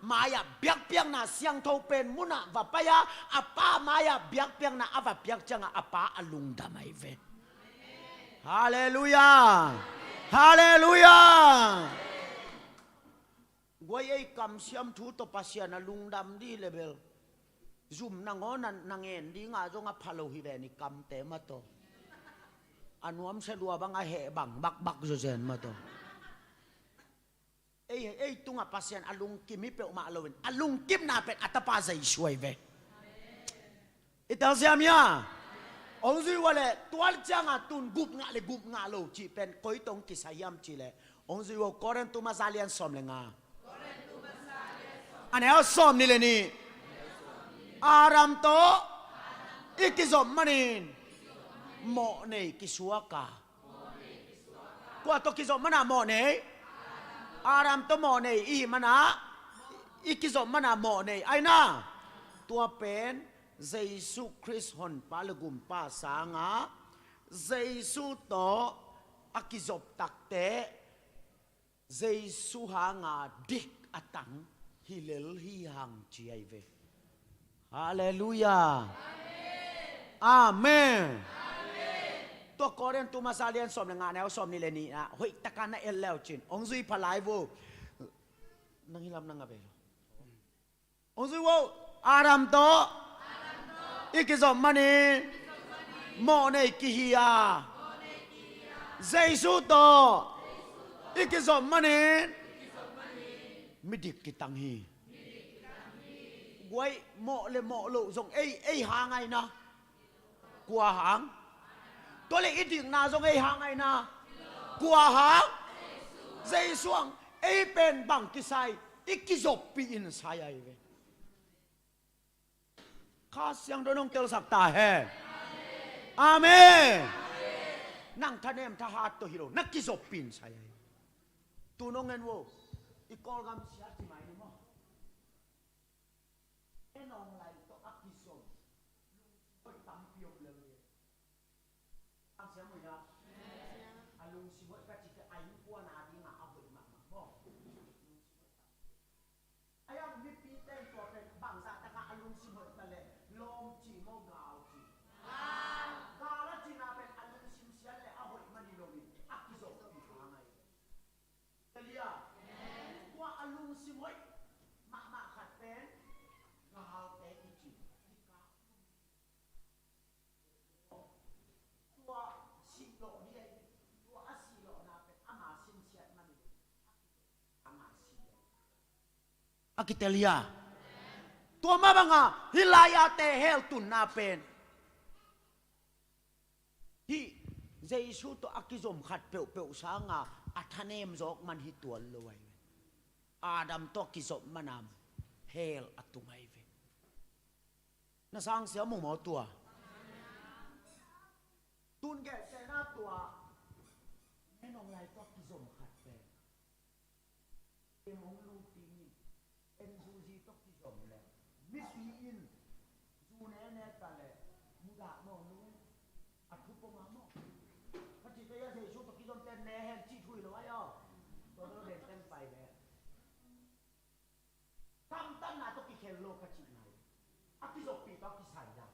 mai-ah biakpiakna siangtho pen munah va pai-a, a Pa mai-ah biakpiakna a va piak ciangah a Pa a lungdam ahi ve. Halleluiah. Halleluiah. Guai ei, kamsiam thu tawh Pasian a lungdam dih le bel zum nangawn a na ngen dingah zong a pha lo hi ve ni, kamte mah tawh. A nuamsa lua bang a heh bang bakbak zawzen mah tawh. Ei, ei tungah Pasian a lungkim hi peuhmah loin a lungkimna pen a Tapa Jesu ahi ve. I telsiam hia? Hong zui uh a leh tua ciangah tun gupngah le gupngah lo cih pen koi tawh hong kisai hiam cih leh, hong zui uh a, Korin tu masa lian sawm le nga, a neu sawm nih le nih. Adam tawh i kizop manin mawhnei kisuak a. Kua tawh kizop mana mawhnei? Adam tawh mawhnei i hih mana, i kizop mana mawhnei ahi na. Tua pen Jesu Khrist Honpa le Gumpa sangah Jesu tawh a kizop takte Jesu hanga dik a tang hi lel hi hang ci ahi ve. Halleluiah. Amen. Tua Korin tu masa lian sawm le nga, neu sawm nih le nih ah hoih taka na et leu cin hong zui pha lai vo. Nang hilam nang a bei lo. Hong zui vo. Adam tawh i kizop manin mawhnei kihi a, Jesu tawh i kizop manin midik kitang hi. Guai, mawh le mawh loh zong ei, ei hang ahi na. Kua hang? Tua le i dikna zong ei hang ahi na. Kua hang? Jesu hang. Ei pen bang kisai? I kizoppih in sai ahi ve. Kha Siangtho in hong telsak ta hen. Amen. Nang thanem thahat tawh hi lo, na kizoppih in sai ahi. Tu nong en vo. I Kawlgam sia ci mai ni maw. En ong lai tawh a kizom lungsim hoih tampi om lel hi. Ang siam uh hia? A lungsim hoih ka cih teh a innkuan a dingah a hoih mahmah maw. Lungsim hoih tampi. A hiang mipi teng tua pen bangzah takah a lungsim hoih ta leh, lawm ci maw, gal ci? Gal a cihna pen a lungsim siat leh a hoih mah hi loin a kizoppih hang ahi. Hallelujah. Tua a lungsim hoih mahmah khat pen galte i ci. Tua sihlawh hi ahi. Tua a sihlawhna pen ama sinsiat man hi. Ama si a kitel hi a. Tua mah banga hih lai-a tehel tunna pen hih Jesu tawh a kizom khat peuhpeuh sanga a thanem zawk man hi tuan lo ahi ve. Adam tawh a kizop mana hell a tung ahi ve. Na sangsia mu maw tua? Tun gelhsehna tua. Ngenong lai tawh a kizom khat pen Em hong lungting in, en zuzi tawh kizom leh mipi in zu nene ta leh mudah maw, nu a thu pom a maw. Ka cih teh a Jesu tawh kizomte ne hen cih thu hi lo ai aw. Tua bel benteng pai ve. Kamtanna tawh kikhel lo ka cihna hi. A kizoppih tawh a kisai dan.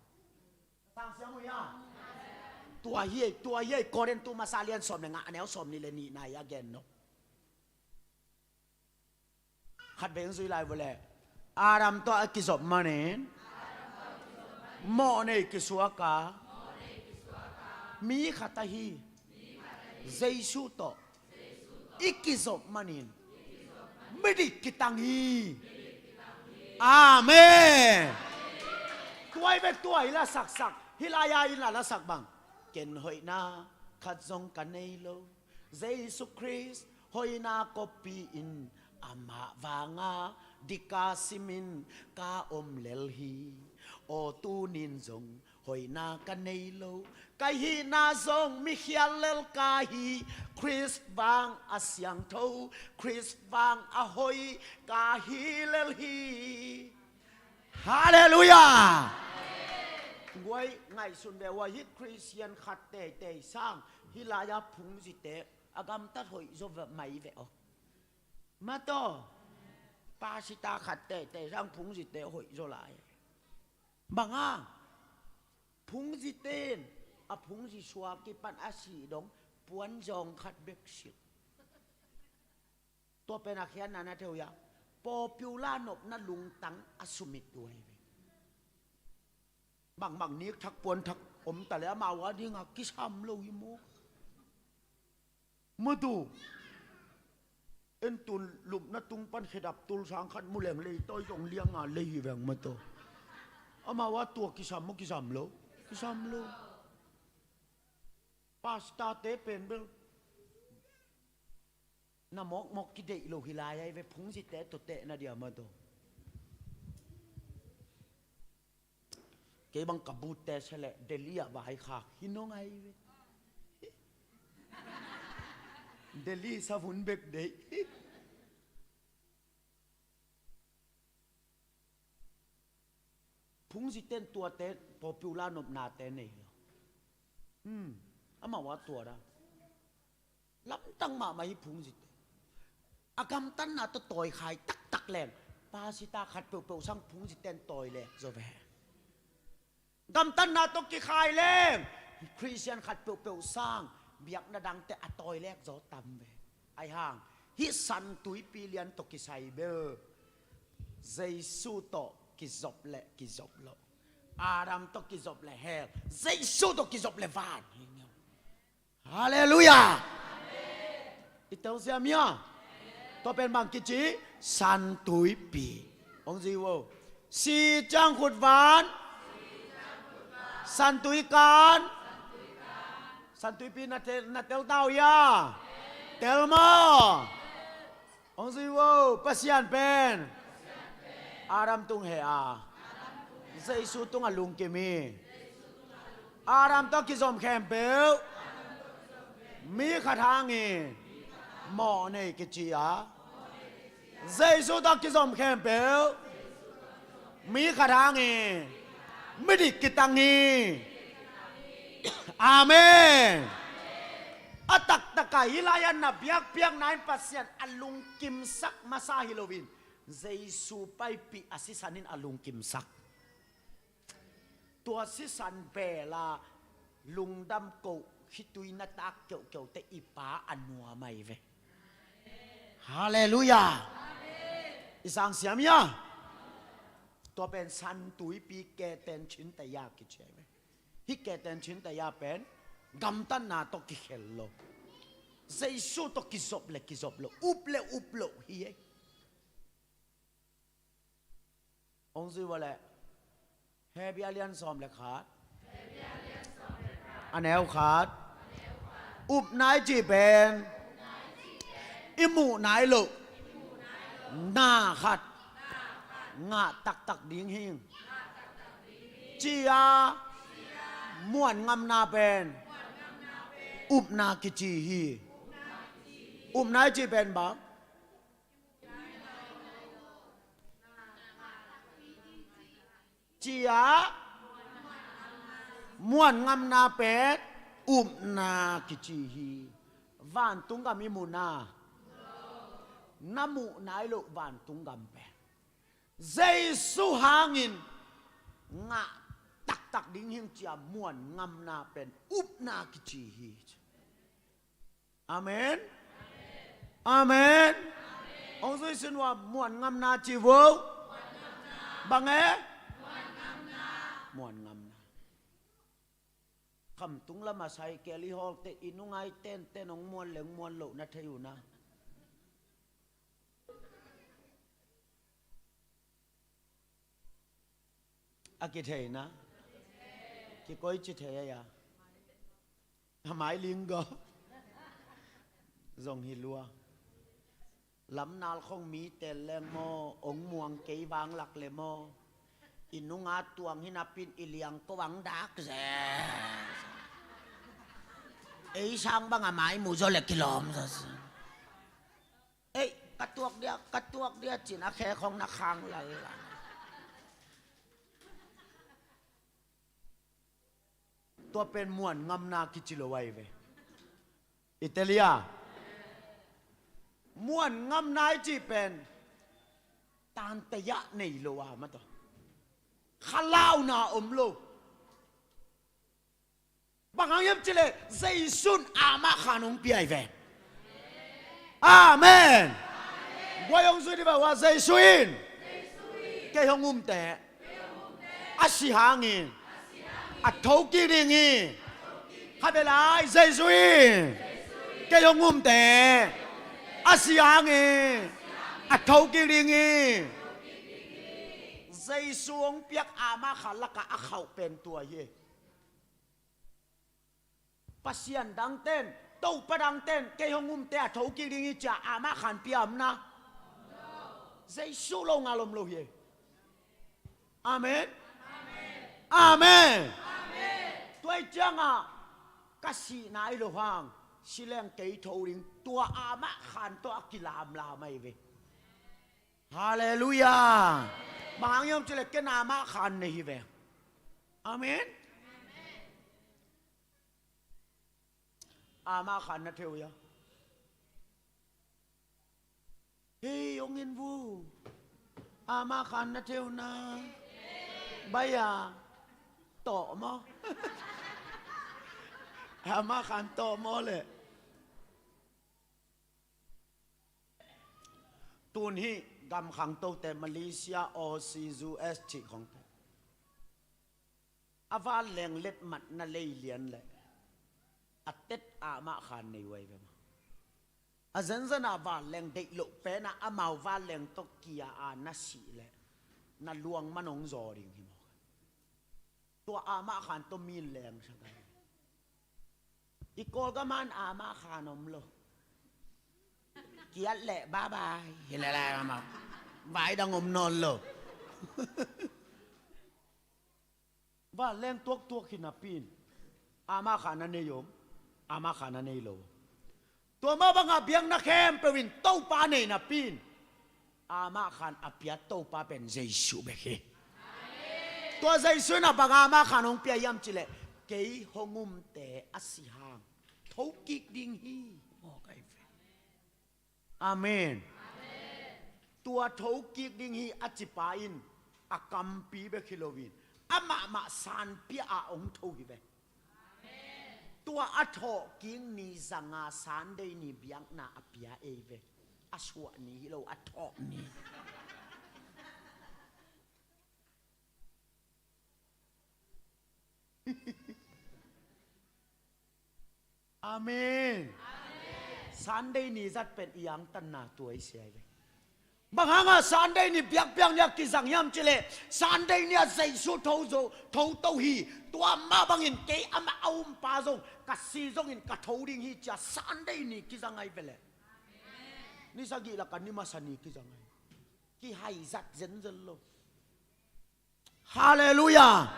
Sang siam uh hia? Tua hi ei, tua hi ei, Korintu masa lian sawm le nga, a neu sawm nih le nihna hi a gen no. Khat vei hong zui lai vua leh, Adam tawh a kizop manin mawhnei kisuak a, mi khat ahi Jesu tawh i kizop manin midik kitang hi. Amen. Tua hi ve, tua hi la saksak, hih lai-a in la la sak bang. Ken hoihna khat zong ka nei lo. Jesu Khrist hoihna kopi in amah vanga dika simin ka om lel hi. Aw tunin zong hoihna ka nei lo. Ka hihna zong mikhial lel ka hi. Khrist vang a siangtho, Khrist vang a hoih ka hi lel hi. Halleluiah. Huai ngaihsun ve, huai hih Khristian khat teitei sang hih lai-a phungzite a gamtat hoih zaw ve mai ve aw. Mataw, pasita khat teitei sang phungzite hoih zaw lai. Bang hang? Phungzite in a phungzi suak kipan a sih dong puanzawng khat bek silh. Tua pen a khiatna na thei uh a, popular nopna lungtang a sumit uh ahi ve. Bangbang nik thak puan thak om ta leh amau a dingah kisam lo hi maw. Matu, en tun lupna tung pan khedap tul sang khat mu leng leitawi zong lianga lei hi veng matu. Amau a tua kisam maw, kisam lo? Kisam lo. Pastor-te pen bel na mawkmawk kideih lo hi lai ahi ve, phungzite tawh tehna dia matu. Kei bang ka butte sia leh Delhi ah vaikhak hi nong ahi ve. Delhi savun bek deih. Phungzite in tuate popular nopnate nei lo. Hmm, amau a tua da. Lamdang mahmah hi phungzite. A gamtatna tawh tawikhai taktak leng, pasita khat peuhpeuh sang phungzite in tawi lek zaw ve. Gamtatna tawh kikhai leng, Khristian khat peuhpeuh sang biakna dangte a tawi lek zaw tam ve. Ahi hang, hih San Tuipi lian tawh kisai bel Jesu tawh kizop leh kizop loh, Adam tawh kizop leh hell, Jesu tawh kizop leh van hi ngiau. Halleluiah. I telsiam hia? Tua pen bang kici? San Tuipi. Hong zui vo. Si ciang khut van, San Tui kan. San Tuipi na tel, na tel ta uh hia? Tel maw. Hong zui vo, Pasian pen Adam tung heh a, Jesu tungah lungkim hi. Adam tawh kizom khempeuh mi khat hangin mawh nei kici a, Jesu tawh kizom khempeuh mi khat hangin midik kitang hi. Amen. A taktakah hih lai-ah na biakpiakna in Pasian a lungkimsak masa hi loin, Jesu paipih a sisan in a lungkimsak. Tua sisan bela lungdam koh khitui na tak keuhkeuhte i Pa a nuam ahi ve. Halleluiah. I sang siam hia? Tua pen San Tuipi keten chin taya kici ahi ve. Hih keten chin taya pen gamtatna tawh kikhel lo, Jesu tawh kizop le kizop lo, up le up lo hi ei. Hong zui vo leh, Hebru lian sawm le khat, a neu khat. Upna i cih pen i muh nai loh na khat ngah taktak ding hi, ci a, muan ngamna pen upna kici hi. Upna i cih pen bang ci a, muan ngamna pen upna kici hi. Vantung gam i muhna, na muh nai loh vantung gam pen Jesu hangin ngah taktak ding hi ci a, muan ngamna pen upna kici hi. Amen. Amen. Hong zui sin ua, muan ngamna ci vo. Bang e? Muan ngamna. Khamtung lamah saikel i hawlte i nungai tenten hong muan leng muan loh na thei uh na. A kithei na. Kikoici thei a ia. A mai ling go. Zong hi lua. Lamnal khong mi tel leng maw, ong muang kei vang lak le maw. I nunga tuang hi napin i liang ko vang dak ze. Ei sang bang a mai mu zo le kilawm zo. Ei, ka tuak dia, ka tuak dia cin a khe khong na khang lal la. Tua pen muan ngamna kici lo ahi ve. I tel hia? Muan ngamna i cih pen tante ah nei lo a, mah tawh khalauna om lo. Bang hang hiam cih leh Jesu in amah khan hong pia hi ve. Amen. Guai hong zui dih ve ua, Jesu in kei hong umte a si hangin a thokik ding hi. Kha bel ai, Jesu in kei hong umte a si hangin a thokik ding hi. Jesu hong piak amah khan lakah a khauh pen tua hi. Pasian dangten, Topa dangten kei hong umte a thokik ding hi ci-a amah khan pia om na? Jesu lo ngal om lo hi. Amen. Amen. Tua hi ciangah ka sihna hi lo hang, si leng kei tho ding, tua amah khan tawh a kilamlam ahi ve. Halleluiah. Bang hang hiam cih leh ken amah khan nei hi ve. Amen. Amah khan na thei uh hia? Hei, hong in vu. Amah khan na thei uh na? Bai a, tawh maw? Amah khan tawh maw leh? Tun hih gam khangtote, Malaysia, Aussie, U S cih khawngte, a vanleng letmatna lei lian leh a tet amah khan nei uh ahi ve maw. A zenzen a vanleng deih loh pen ah amau vanleng tawh kia a na sih leh na luang man hong zaw ding hi maw. Tua amah khan tawh mi in leng sa ka hi. I Kawlgam ah amah khan om lo. Kiat leh bye bye hi leh leh amah vai dang om nawn lo. Vanleng tuaktuak hi napi in amah khan a nei om, amah khan a nei lo. Tua mah bangah biakna khempeuh in Topa nei napi in amah khan a piat Topa pen Jesu bek hi. Tua Jesu in a bang amah khan hong pia hiam cih leh, kei hong umte a si hang thokik ding hi. Amen. Tua thokik ding hi a cipa in a kampi bek hi loin amah mah san pia a hong tho hi ve. Tua a thawhkik ni zanga Sunday ni biakna a pia ei ve. A suah ni hi lo, a thawh ni. Amen. Sunday ni zat pen i angtanna tua i sia hi ve. Bang hanga Sunday ni biakpiak ni a kizang hiam cih leh, Sunday ni a Jesu tho zo, tho to hi. Tua mah bangin kei amah a umpa zong, ka si zongin ka tho ding hi ci-a Sunday ni kizang ahi ve leh. Ni sagih laka ni masa ni kizang ahi. Kihaizat zenzen lo. Halleluiah.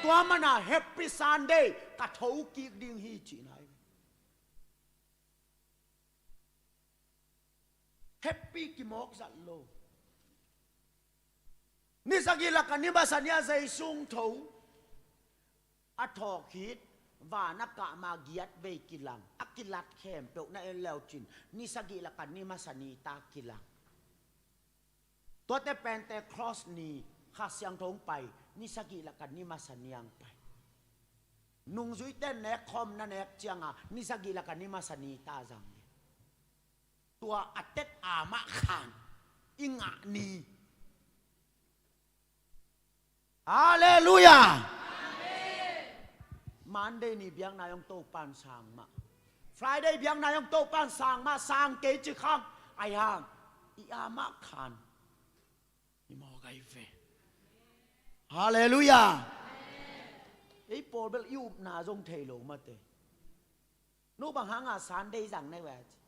Tua mana Happy Sunday, ka thokik ding hi cihna hi. Happy kimawk zat lo. Ni sagih laka ni masa ni a Jesu hong tho. A thawhkik, van a kah ma giat vei kilang, a kilat khempeuh na en leucin ni sagih laka ni masa ni ta kilang. Tuate Pentecost ni Kha Siangtho hong pai, ni sagih laka ni masa ni ang pai. Nungzuite nek khawm na nek cianga ni sagih laka ni masa ni ta zang ding. Tua a tet amah khan i ngah ni. Halleluiah. Monday ni biakna hong Topan sang mah. Friday biakna hong Topan sang mah, sang kei ci khang. Ai hang i amah khan i mawk ahi ve. Halleluiah. Ei pawl bel i upna zong thei lo mate. No bang hanga Sunday zang na hi ve a ci.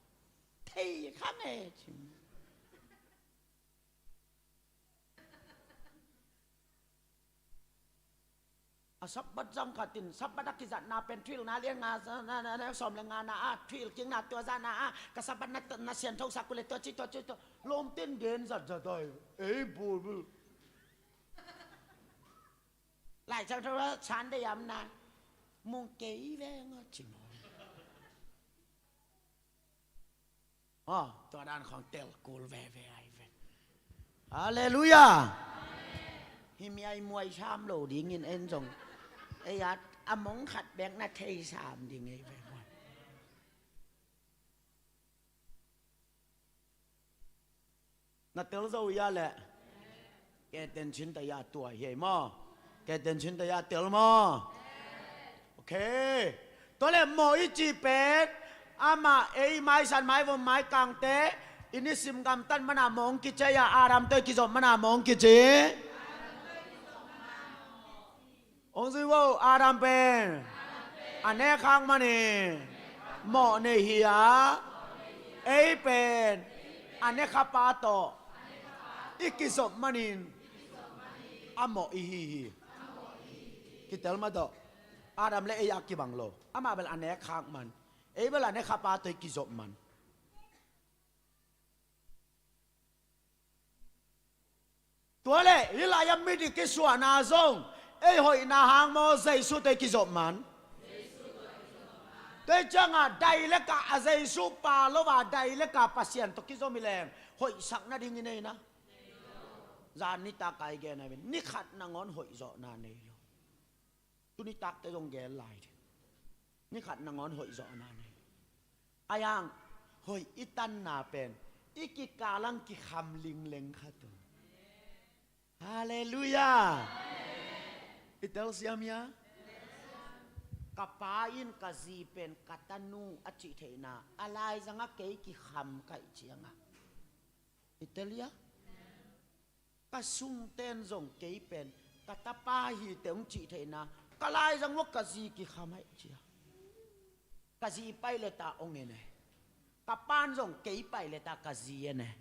Thei khang e ci. A Sabbath zang khatin, Sabbath a kizatna pen thuhilhna lian nga, na, na, na, sawm le nga na a, thuhilh kikna tua zahna a, ka Sabbath na, na siantho sak uh le tua ci, tua ci, tua. Lawmten gen zatzat ahi. Ei bul bul. Lai Siangtho Sunday a om na. Mong kei veng a ci maw. Aw, tua dan khawng tel kul veve ai ve. Halleluiah. Hih mi ai muai sam lo dingin en zong ei at a mong khat bek na thei sam ding ei ve. Na tel zo ia leh. Kei ten chin ta ia tua hi ei maw. Kei ten chin ta ia tel maw. Ok. Tua leh mawh i cih pen amah ei maisan maivom maikangte i nisim gamtat mana mawh hong kici a, Adam tawh i kizop mana mawh hong kici. Hong zui vo, Adam pen a nekkhak manin mawh nei hi a, ei pen a nekhapa tawh i kizop manin a mawh i hi hi. Kitel mah tawh Adam le ei a kibang lo. Amah bel a nekkhak man, ei bel a nekhapa tawh i kizop man. Tua leh hih lai-ah midik i suahna zong ei hoihna hang maw, Jesu tawh i kizop man. Tua ciangah dailek ah a Jesu pa lo a dailek ah Pasian tawh kizom hi leng hoihsak nading i nei na. Zan nitak a i gen a, ni khat nangawn hoihzawhna nei lo. Tuni takte zong gel lai ding. Ni khat nangawn hoihzawhna nei. Ai hang hoih i tanna pen i kikal ah kikham lingleng khat uh. Halleluiah. I telsiam hia? Ka pa in ka zi pen ka tanu a cih theihna a laizang ah kei kikham ka hih ciangah i tel hia? Ka sungten zong kei pen ka tapa hi teh hong cih theihna, ka laizang uah ka zi kikham aih cia. Ka zi paileta hong en e. Ka pan zong kei paileta ka zi en e.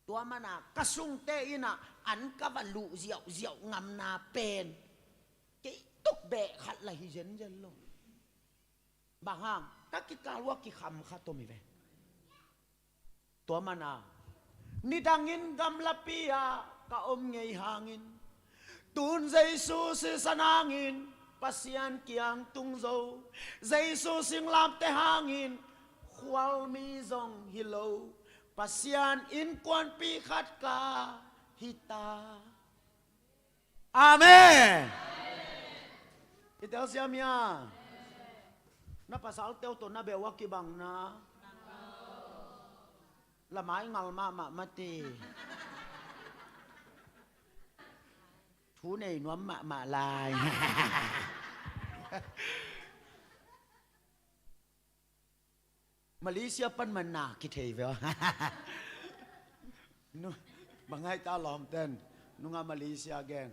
Tua mana ka sungte inah an ka va luh ziauziau ngamna pen kei tuk beh khat la hi zenzen lo. Bang hang? Ka kikal uah kikham khat om hi ve. Tua mana nidangin gamlapi ah ka om ngei hangin, tun Jesu sisan hangin Pasian kiang tung zo, Jesu singlamteh hangin khualmi zong hi lo, Pasian innkuanpih khat ka hi ta. Amen. I telsiam hia? Na pasalte uh tawh na beh uh a kibang na? La mai ngal mahmah mate. Thu nei nuam mahmah lai. Malaysia pan man na kithei ve. Nu, bang ai ta lawmten nunga Malaysia gen.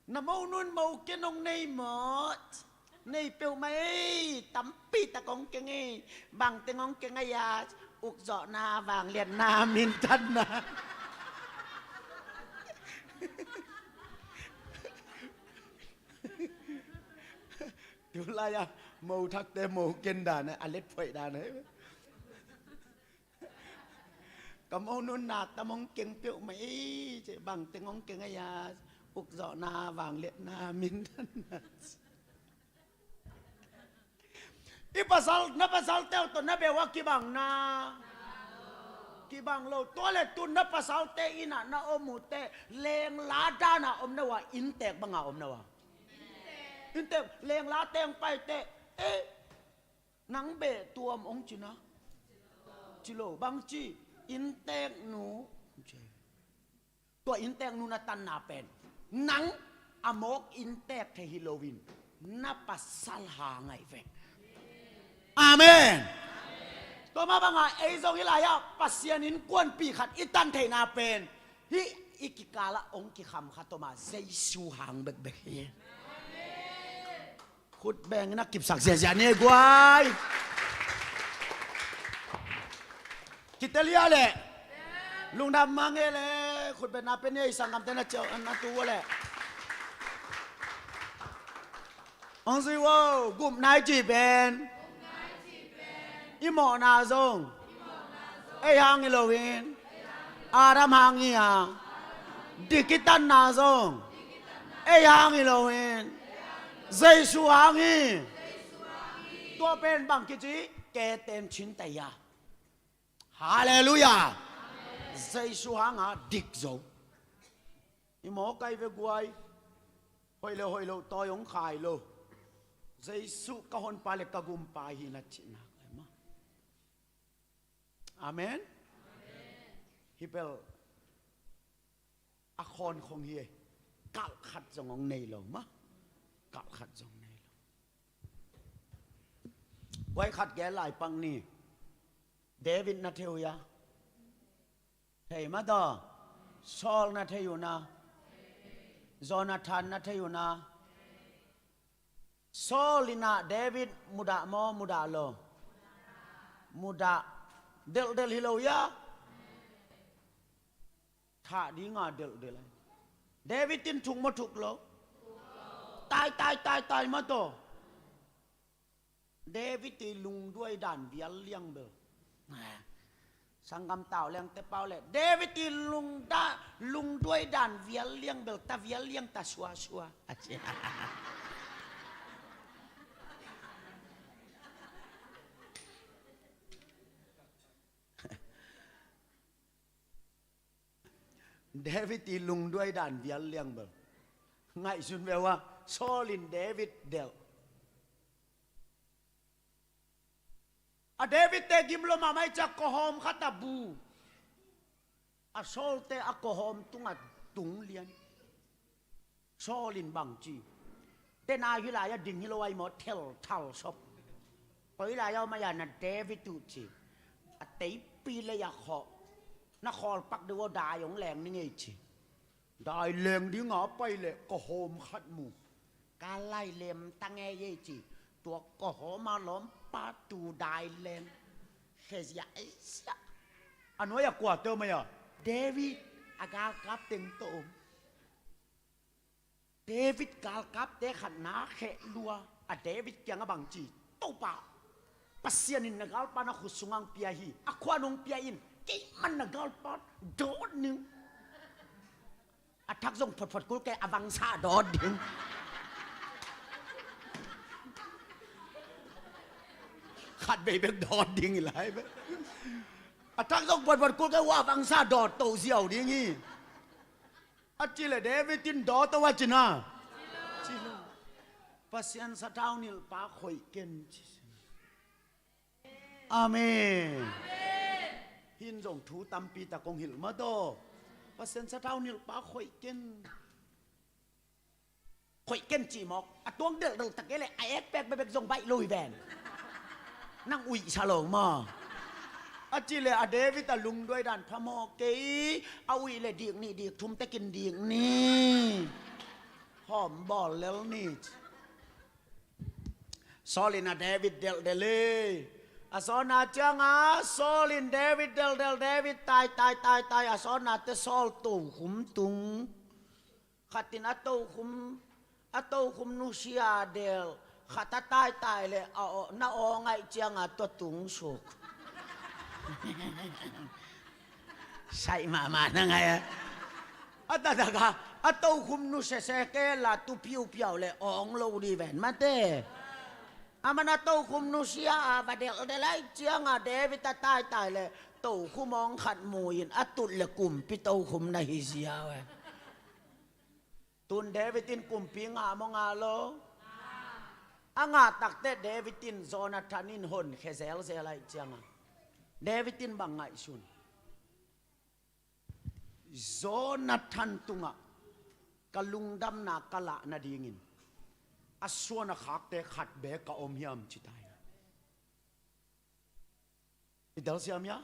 Na mo nun mo ken hong nei mawt. Nei peuhmah ei, tampi tak hong keng ei. Bang teng hong keng a, ukzawhna, vangliatna, minthanna. Tulai-a mo thakte mo ken dan a, a letphoih dan a. Ka mo nunna tam hong keng peuhmah ei, ci bang teng hong keng a, ukzawhna, vangliatna, minthanna. I pasal, na pasalte uh tawh na beh uh a kibang na? Kibang lo. Tua le tu na pasalte innah na om uh teh lengla dana om na uh a, inntek banga om na uh a? Inntek. Lengla teng paite, eh, nang beh tuam hong ci na? Ci lo. Bang ci? Inntek nu. Tua inntek nu na tanna pen nang a mawk inntek thei hi loin na pasal hang ahi ve. Amen. Tua mah banga ei zong hih lai-ah Pasian innkuanpih khat i tan theihna pen hih i kikalah hong kikham khat om a, Jesu hang bekbek hi. Khut beng in a kipsak ziazia ni ei guai. Kitel hia leh? Lungdam mah ngei leh khut bengna pen ei sanggamte na ciau na tu uh leh. Hong zui uh o, gupna i cih pen i mawhna zong ei hang hi loin Adam hang hi a, dik i tanna zong ei hang hi loin Jesu hang hi. Tua pen bang kici? Keten chin taya. Halleluiah. Jesu hanga dik zo. I mawkai ve guai. Hoih le hoih lo tawi hong khai lo. Jesu ka honpa le ka gumpa hi na cihna kai ma. Amen. Hi bel a khawn khong hi e. Kalh khat zong hong nei lo ma. Kalh khat zong nei lo. Guai khat gel lai pang ni. David na thei uh hia? Thei ma taw. Saul na thei uh na? Jonathan na thei uh na? Saul in ah David mudah maw, mudah lo? Mudah. Delhdelh hi lo hia? Thah dinga delhdelh ai. David in thuk maw, thuk lo? Tai, tai, tai, tai ma taw. David i lungduai dan vial liang bel. Sanggam tau leng te pau le David i lungda, lungduai dan vial liang bel, ta vial liang ta suasua. David i lungduai dan vial liang bel. Ngaihsun ve ua, Saul in David delh. A David te gim lo mahmah i ciah kohawm khat a bu. A Saul te a kohawm tungah tung lian. Saul in bang ci? Tena hi lai-ah ding hi lo ai maw, thel thal sop. Koi lai-ah om ai-a na David uh ci. A teipi lei-ah khawh. Na khawlpak deuh aw, dai hong leng ning ei ci. Dai leng dinga pai leh kohawm khat mu. Ka lai lem tang ei ei ci. Tua kohawm a lawmpa tu dai leng. Khezia ei sia. A nuai-ah kuate om ai-a? David a galkap teng tawh om. David galkapte khat na kheh lua a David kiangah bang ci? Topa, Pasian in na galpa na khut sungah hong pia hi. A khuan hong pia in, kei man na galpa dawt ning. A thak zong photphot kul kei, a vangsa dawt ding. Khat bei bek dawt ding hi lai bek. A thak zong photphot kul kei, ua vangsa dawt to ziau ding hi. A ci leh David in dawt to a ci na. Ci lo. Pasian sathau nilhpa khoih ken ci. Amen. Hin zong thu tampi tak kong hilh ma taw. Pasian sathau nilhpa khoih ken. Khoih ken ci mawk. A tuang delhdelh tak kei leh a ek pek bebek zong baih lo hi ven. Nang uih sa lo maw? A ci leh a David a lungduai dan phamawh kei. A uih leh dik nih dik thum tekin dik ni. Hawm bawl lel ni. Saul in a David delhdelh hi. A sawtna cianga Saul in David delhdelh, David tai tai tai tai. A sawtnate Saul tokhum tung. Khat in a tokhum, a tokhum nusia delh. Khat a taitai leh a aw, na aw ngaih cianga tua tung suk. Saih mahmah na ngaih a. A taktak a, a tokhum nusia se kei la tu piupiau leh awng lo di ven mate. A man a tokhum nusia a va delhdelh ai cianga David a taitai leh tokhum awng khat mu in a tut leh kumpi tokhum na hi ziau e. Tun David in kumpi ngah maw ngah lo? A ngah takte David in Jonathan in honkhia zelzel ai cianga David in bang ngaihsun? Jonathan tungah ka lungdamna ka lah nadingin a suan a khakte khat bek ka om hiam ci tai. I telsiam hia?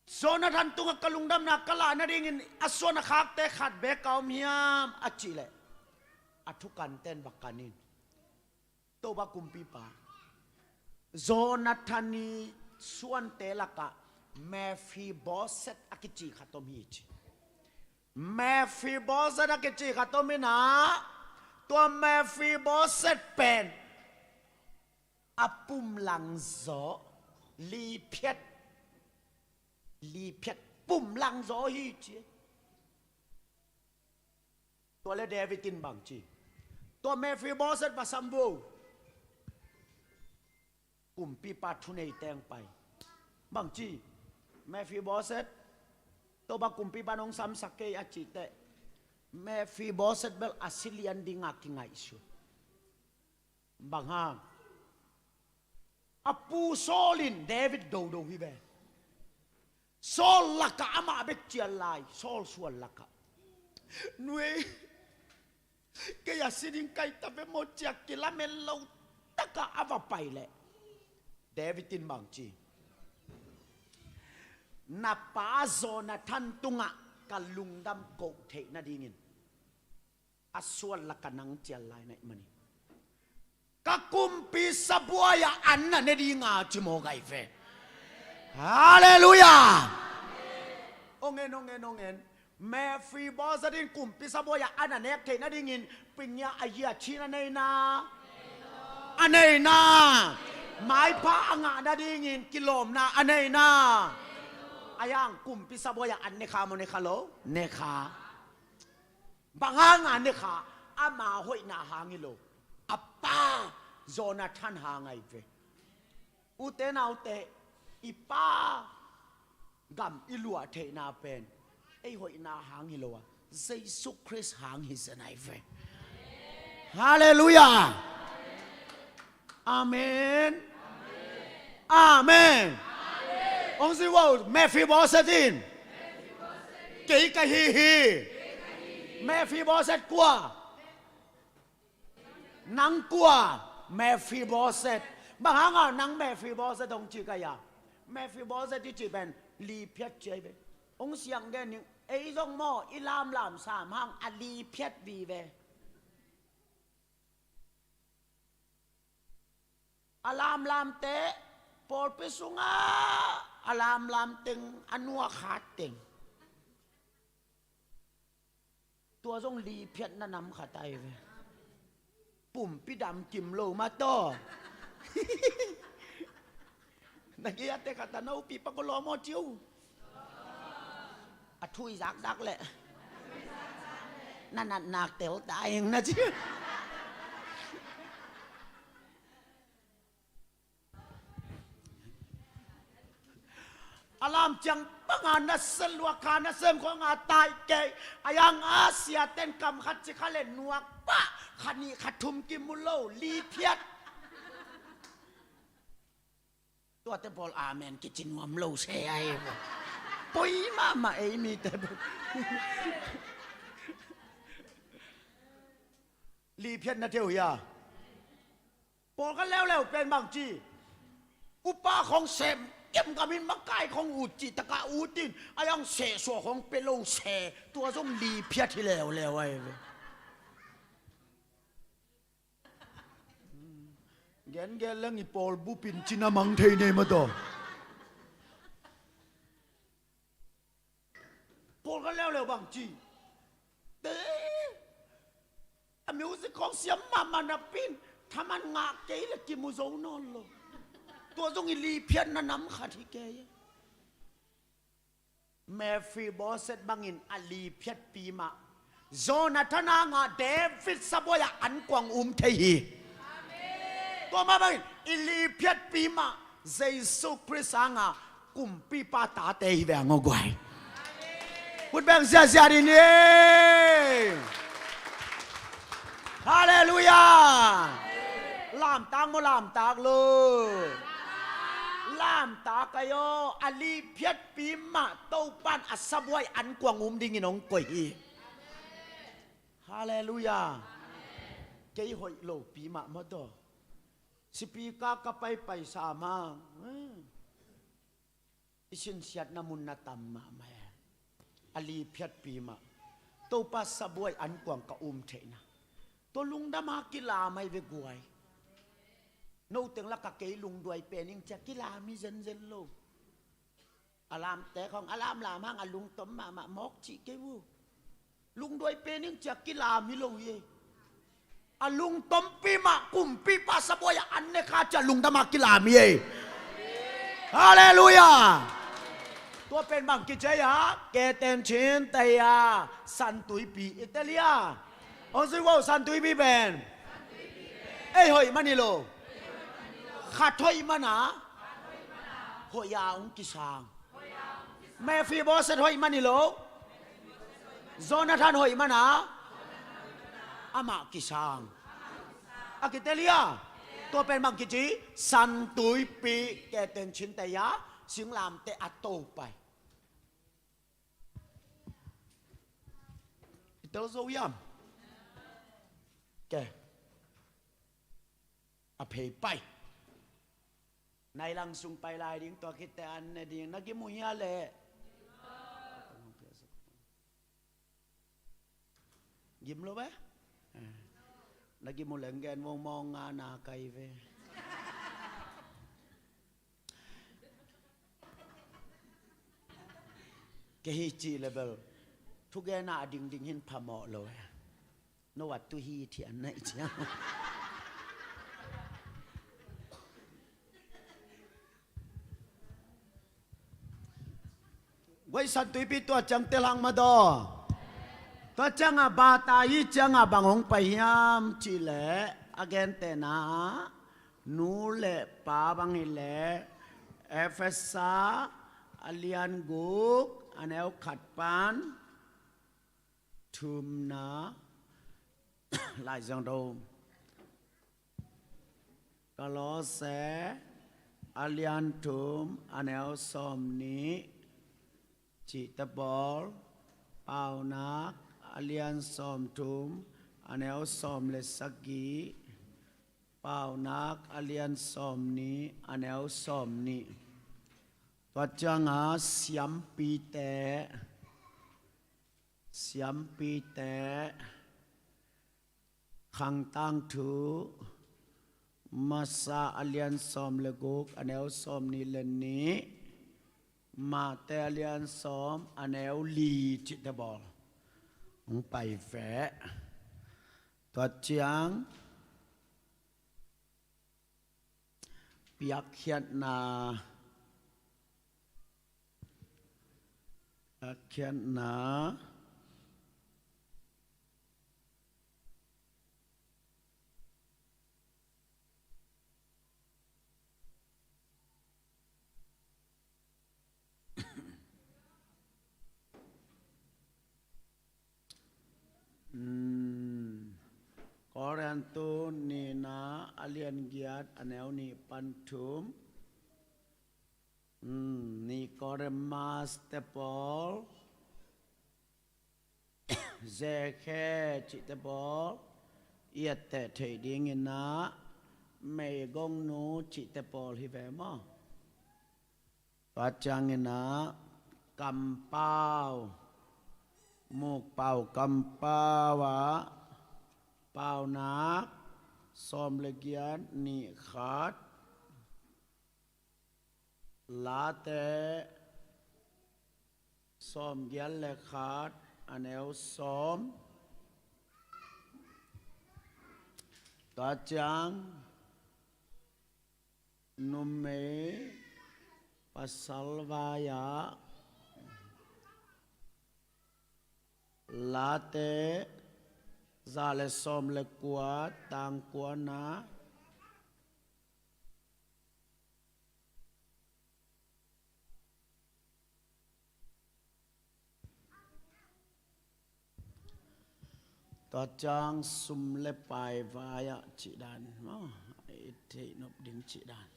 Jonathan tungah ka lungdamna ka lah nadingin a suan a khakte khat bek ka om hiam a cih leh a thukanten va kan in. Topa kumpipa, Jonathan i suante lakah Mephiboset a kici khat om hi ci. Mephiboset a kici khat om inah tua Mephiboset pen a pumlang zaw, liphiat, liphiat pumlang zaw hi ci. Tua le David in bang ci? Tua Mephiboset va sam vo. Kumpipa thunei teng pai. Bang ci? Mephiboset, Topa kumpipa nong samsak kei a cih teh, Mephiboset bel a si lian dinga kingaihsun. Bang hang? A pu Saul in David dodo hi ve. Saul lakah amah bek cial lai, Saul suan lakah. Nu ei, kei a si ding ka hi ta ve maw ci a kilamen lo takah a va pai leh, David in bang ci? Na pa Jonathan tungah ka lungdam koh theih nadingin a suan lakah nang cial lai na hih manin ka kumpi sabuai-ah an na ne dinga ci mawk ahi ve. Halleluiah. Ong en, ong en, ong en. Mephiboset in kumpi sabuai-ah an a nek theih nadingin pingia a yia chin a nei na, a nei na. Maipha a ngah nadingin kilawmna a nei na. A yang kumpi sabuai-ah an ne kha maw, ne kha lo? Ne kha. Bang hanga ne kha? Ama hoihna hang hi lo, a pa Jonathan hang ahi ve. Ute naute, i pa gam i luah theihna pen ei hoihna hang hi lo a, Jesu Khrist hang hi zen ahi ve. Halleluiah. Amen. Amen. Hong ci vo, Mephiboset in, kei ka hi hi. Mephiboset kua? Nang kua? Mephiboset. Bang hanga nang Mephiboset hong ci ka hia? Mephiboset i cih pen liphiat ci ahi ve. Hong siang gen ning, ei zong maw i lamlam sam hang a liphiat vive. A lamlamte, pawlpi sungah a lamlam teng, a nuakhat teng, tua zong liphiatna nam khat ahi ve. Pumpi dam kim lo mah tawh. Na gei a te khat a nopi pak ko lawm aw ci uh. A thui zakzak leh na natnak tel ta ing na ci. A lam ciang banga na se lua kha, na sem khong a tai kei. A yang a siaten kam khat ci kha le nuak pah, kha nih kha thum kimu lo, liphiat. Tuate pawl amen kici nuam lo se ahi. Poi mahmah ei mite. Liphiat na theu hia? Pawlkhat leuleu pen bang ci? Upa khong sem kemkam in makai khong ut cih takah ut in, a yang sehsuah khong pe lo se, tua zong liphiat hi leuleu ahi ve. Gengel leng i pawl bupin cina mang thei nei mataw. Pawlkhat leuleu bang ci? Te, a music khong siam mahmah napin thaman ngah kei le kimu zo nawn lo. Tua zong i liphiatna nam khat hi kei. Mephiboset bangin a liphiatpi mah Jonathan hanga David sabuai-ah ankuang um thei hi. Tua mah bangin i liphiatpi mah Jesu Khrist hanga kumpipa tate hi ve ang aw guai. Khut beng ziahziah dih ni. Halleluiah. Lamtak maw, lamtak lo? Lamtak ahi aw. A liphiatpi mah Topan a sabuai ankuang um dingin hong koih hi. Halleluiah. Kei hoih lopi mah mataw. Sipika ka paipai sa mah. I sinsiatna mun na tam mahmah e. A liphiatpi mah Topa sabuai ankuang ka um theihna. Tua lungdama kilam ahi ve guai. Noteng lakah kei lungduai pen ing cia kilam hi zenzen lo. A lamte khong a lamlam hang a lungtom mahmah mawk cih kei uh. Lungduai pen ing cia kilam hi lo hi. A lungtompi mah kumpipa sabuai-ah an ne kha cia lungdama kilam hi. Halleluiah. Tua pen bang kici a, keten chin tei a, santuipi i tel hi a. Aw zui wow, Santuipi pen ei hoih man hi lo. Khat hoih man a hoih a hong kisang. Mephiboset hoih man hi lo. Jonathan hoih man a amah kisang. A kitel hi a. Tua pen bang kici? Santuipi. Keten cinte a singlamteh a to pai. I tel zo hiam? Ke. A phei pai. Nai lang sung pai lai ding, tua khit teh an ne ding. Na gim uh hia leh? Gim lo ve? Na gim uh leng gen mawngmawng nga na kai ve. Kei hi cih leh bel thugen a dingding hin phamawh lo e. No a tu hi thian na i ciang. Guai Santuipi tua ciang tel hang mah daw. Tua ciangah bata hi ciangah bang hong pai hiam cih leh a gentehna ah nu le pa bang hi leh Efesa a lian guk a neu khat pan thumna, Lai Siangtho Kolose a lian thum a neu sawm nih cihte bawl, Paunak a lian sawm thum a neu sawm le sagih, Paunak a lian sawm nih a neu sawm nih. Tua ciangah siampite, siampite khangtang thu, Masa a lian sawm le guk a neu sawm nih le nih, Mate a lian sawm a neu li cihte bawl hong pai ve. Tua ciang piakkhiatna, piakkhiatna Korintu nihna a lian giat a neu nih pan thum. Nih Korin maste pawl, zekhe cihte pawl i etteh theih dingin ah meigongnu cihte pawl hi ve maw? Tua ciangin ah kampau, mukpau kampau ah Paunak sawm le giat nih khat, Late sawm giat le khat a neu sawm. Tua ciang numei pasal vai-ah Late za le sawm le kua, tang kuana. Tua ciang sum le pai vai-ah cihdan maw, i theih nop ding cihdan.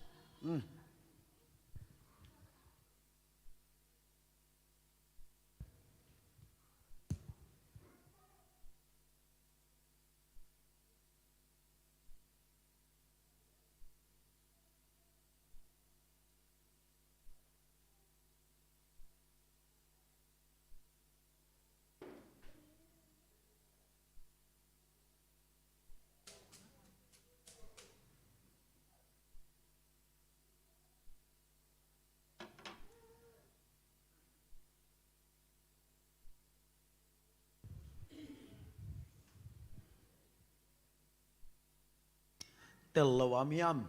Tel lo am hiam?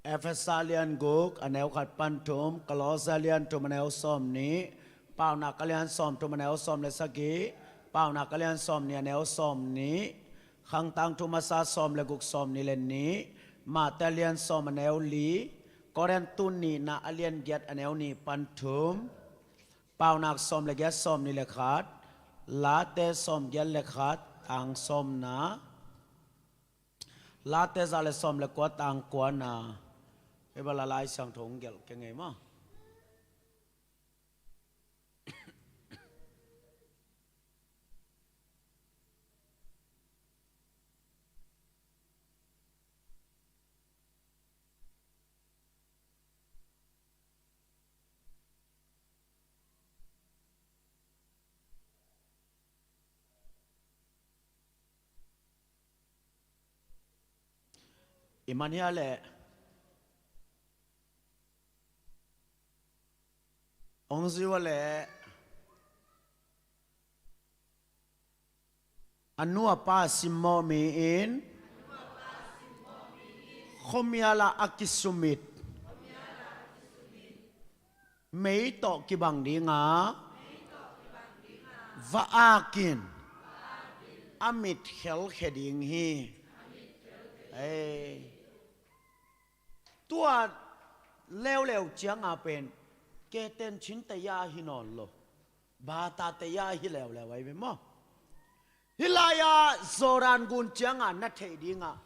Efesa lian guk a neu khat pan thum, Kolose lian thum a neu sawm nih, Paunak a lian sawm thum a neu sawm le sagih, Paunak a lian sawm nih a neu sawm nih, Khangtangthu Masa sawm le guk sawm nih le nih, Mate a lian sawm a neu li, Korin tu nihna a lian giat a neu nih pan thum, Paunak sawm le giat sawm nih le khat, Late sawm giat le khat tang sawmna, Late za le sawm le kua tang kuana. Hih bang la Lai Siangtho hong gelh kei ngei maw? I man hia leh, hong zui ua leh, a nu a pa simmawh mi in khuamial ah a kisumit mei tawh kibang ding a, va-ak in a mit khelkhia ding hi. Ei. Tua leuleu cianga pen keten chin taya hi nawn lo, bata taya hi leuleu ai ve maw? Hih lai-a Jordan gun cianga na theih dingah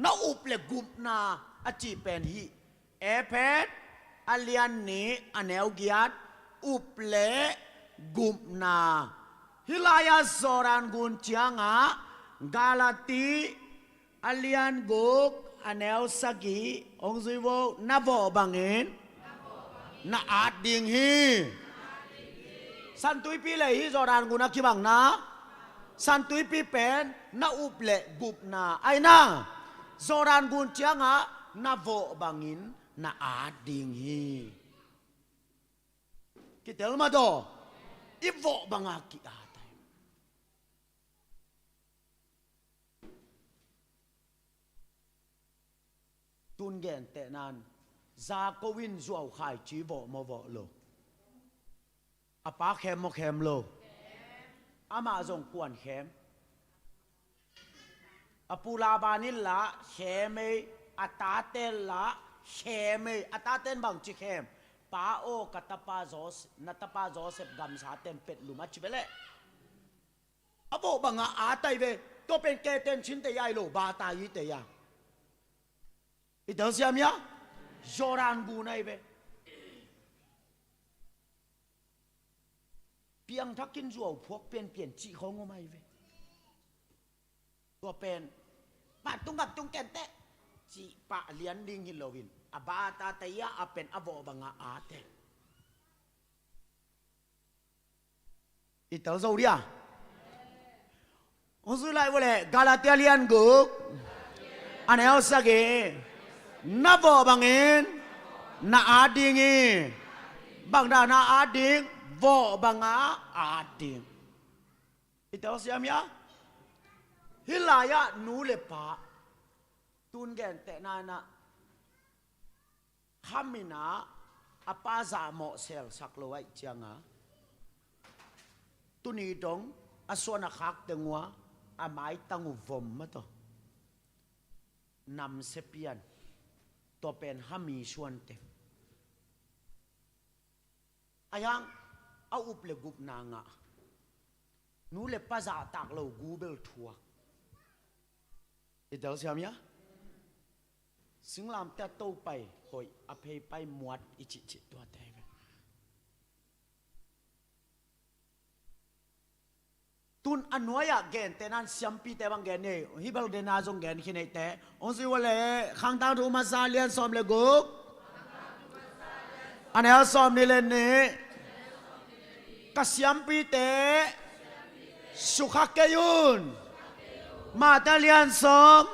na up le gupna a cih pen hih Efesa a lian nih a neu giat, up le gupna. Hih lai-a Jordan gun ciangah Galati a lian guk a neu sagih hong zui vo, na vawh bangin na at ding hi. Santuipi lei hi, Jordan gun a kibangna. Santuipi pen na up le gupna aina. Jordan gun ciangah na vawh bangin na at ding hi. Kitel mah daw. I vawh banga ki-at ai. Tun gentehna in Jakob in zuau khaici vawh maw vawh lo? A pa khem maw khem lo? Amah zong kuan khem. A pu Laban in lah khem ei, a tate in lah khem ei. A tate in bangci khem? Pa aw, ka tapa Jose-, na tapa Joseph gamsa ten pet lum a ci bia leh. A vawh banga at ai ve. Tua pen keten chin taya hi lo, bata hi taya. I telsiam hia? Jordan gun ai ve. Piangthak in zuau phuak pianpian cih khawng om ai ve. Tua pen pan tung gam tung kenteh cih pah lian ding hi loin, a bata taya a pen a vawh banga at e. I tel zo dia. Hong zui lai ua leh Galati a lian guk a neu sagih, na vawh bangin na at ding hi. Bang dan a at ding? Vawh banga at ding. I telsiam hia? Hih lai-ah nu le pa, tun gentehna in ah, khamin ah a pa zahmawh selsak lo ahih cianga, tuni dong a suan a khak teng uh a, a maitang uh vom mah tawh namsia pian, tua pen hami suan teng. Ahi hang a up le gupna ngah, nu le pa zahtak lo gu bel thuak. I telsiam hia? Singlamteh a to pai hoih, a phei pai muat i cihcih tuate ve. Tun a nuai-ah gentehna in siampite bang gen nei, hih bel dena zong gen khin neite. Hong zui ua leh Khangtangthu Masa lian sawm le guk, a neu sawm nih le nih. Ka siampite, sukha kei un. Mate lian sawm,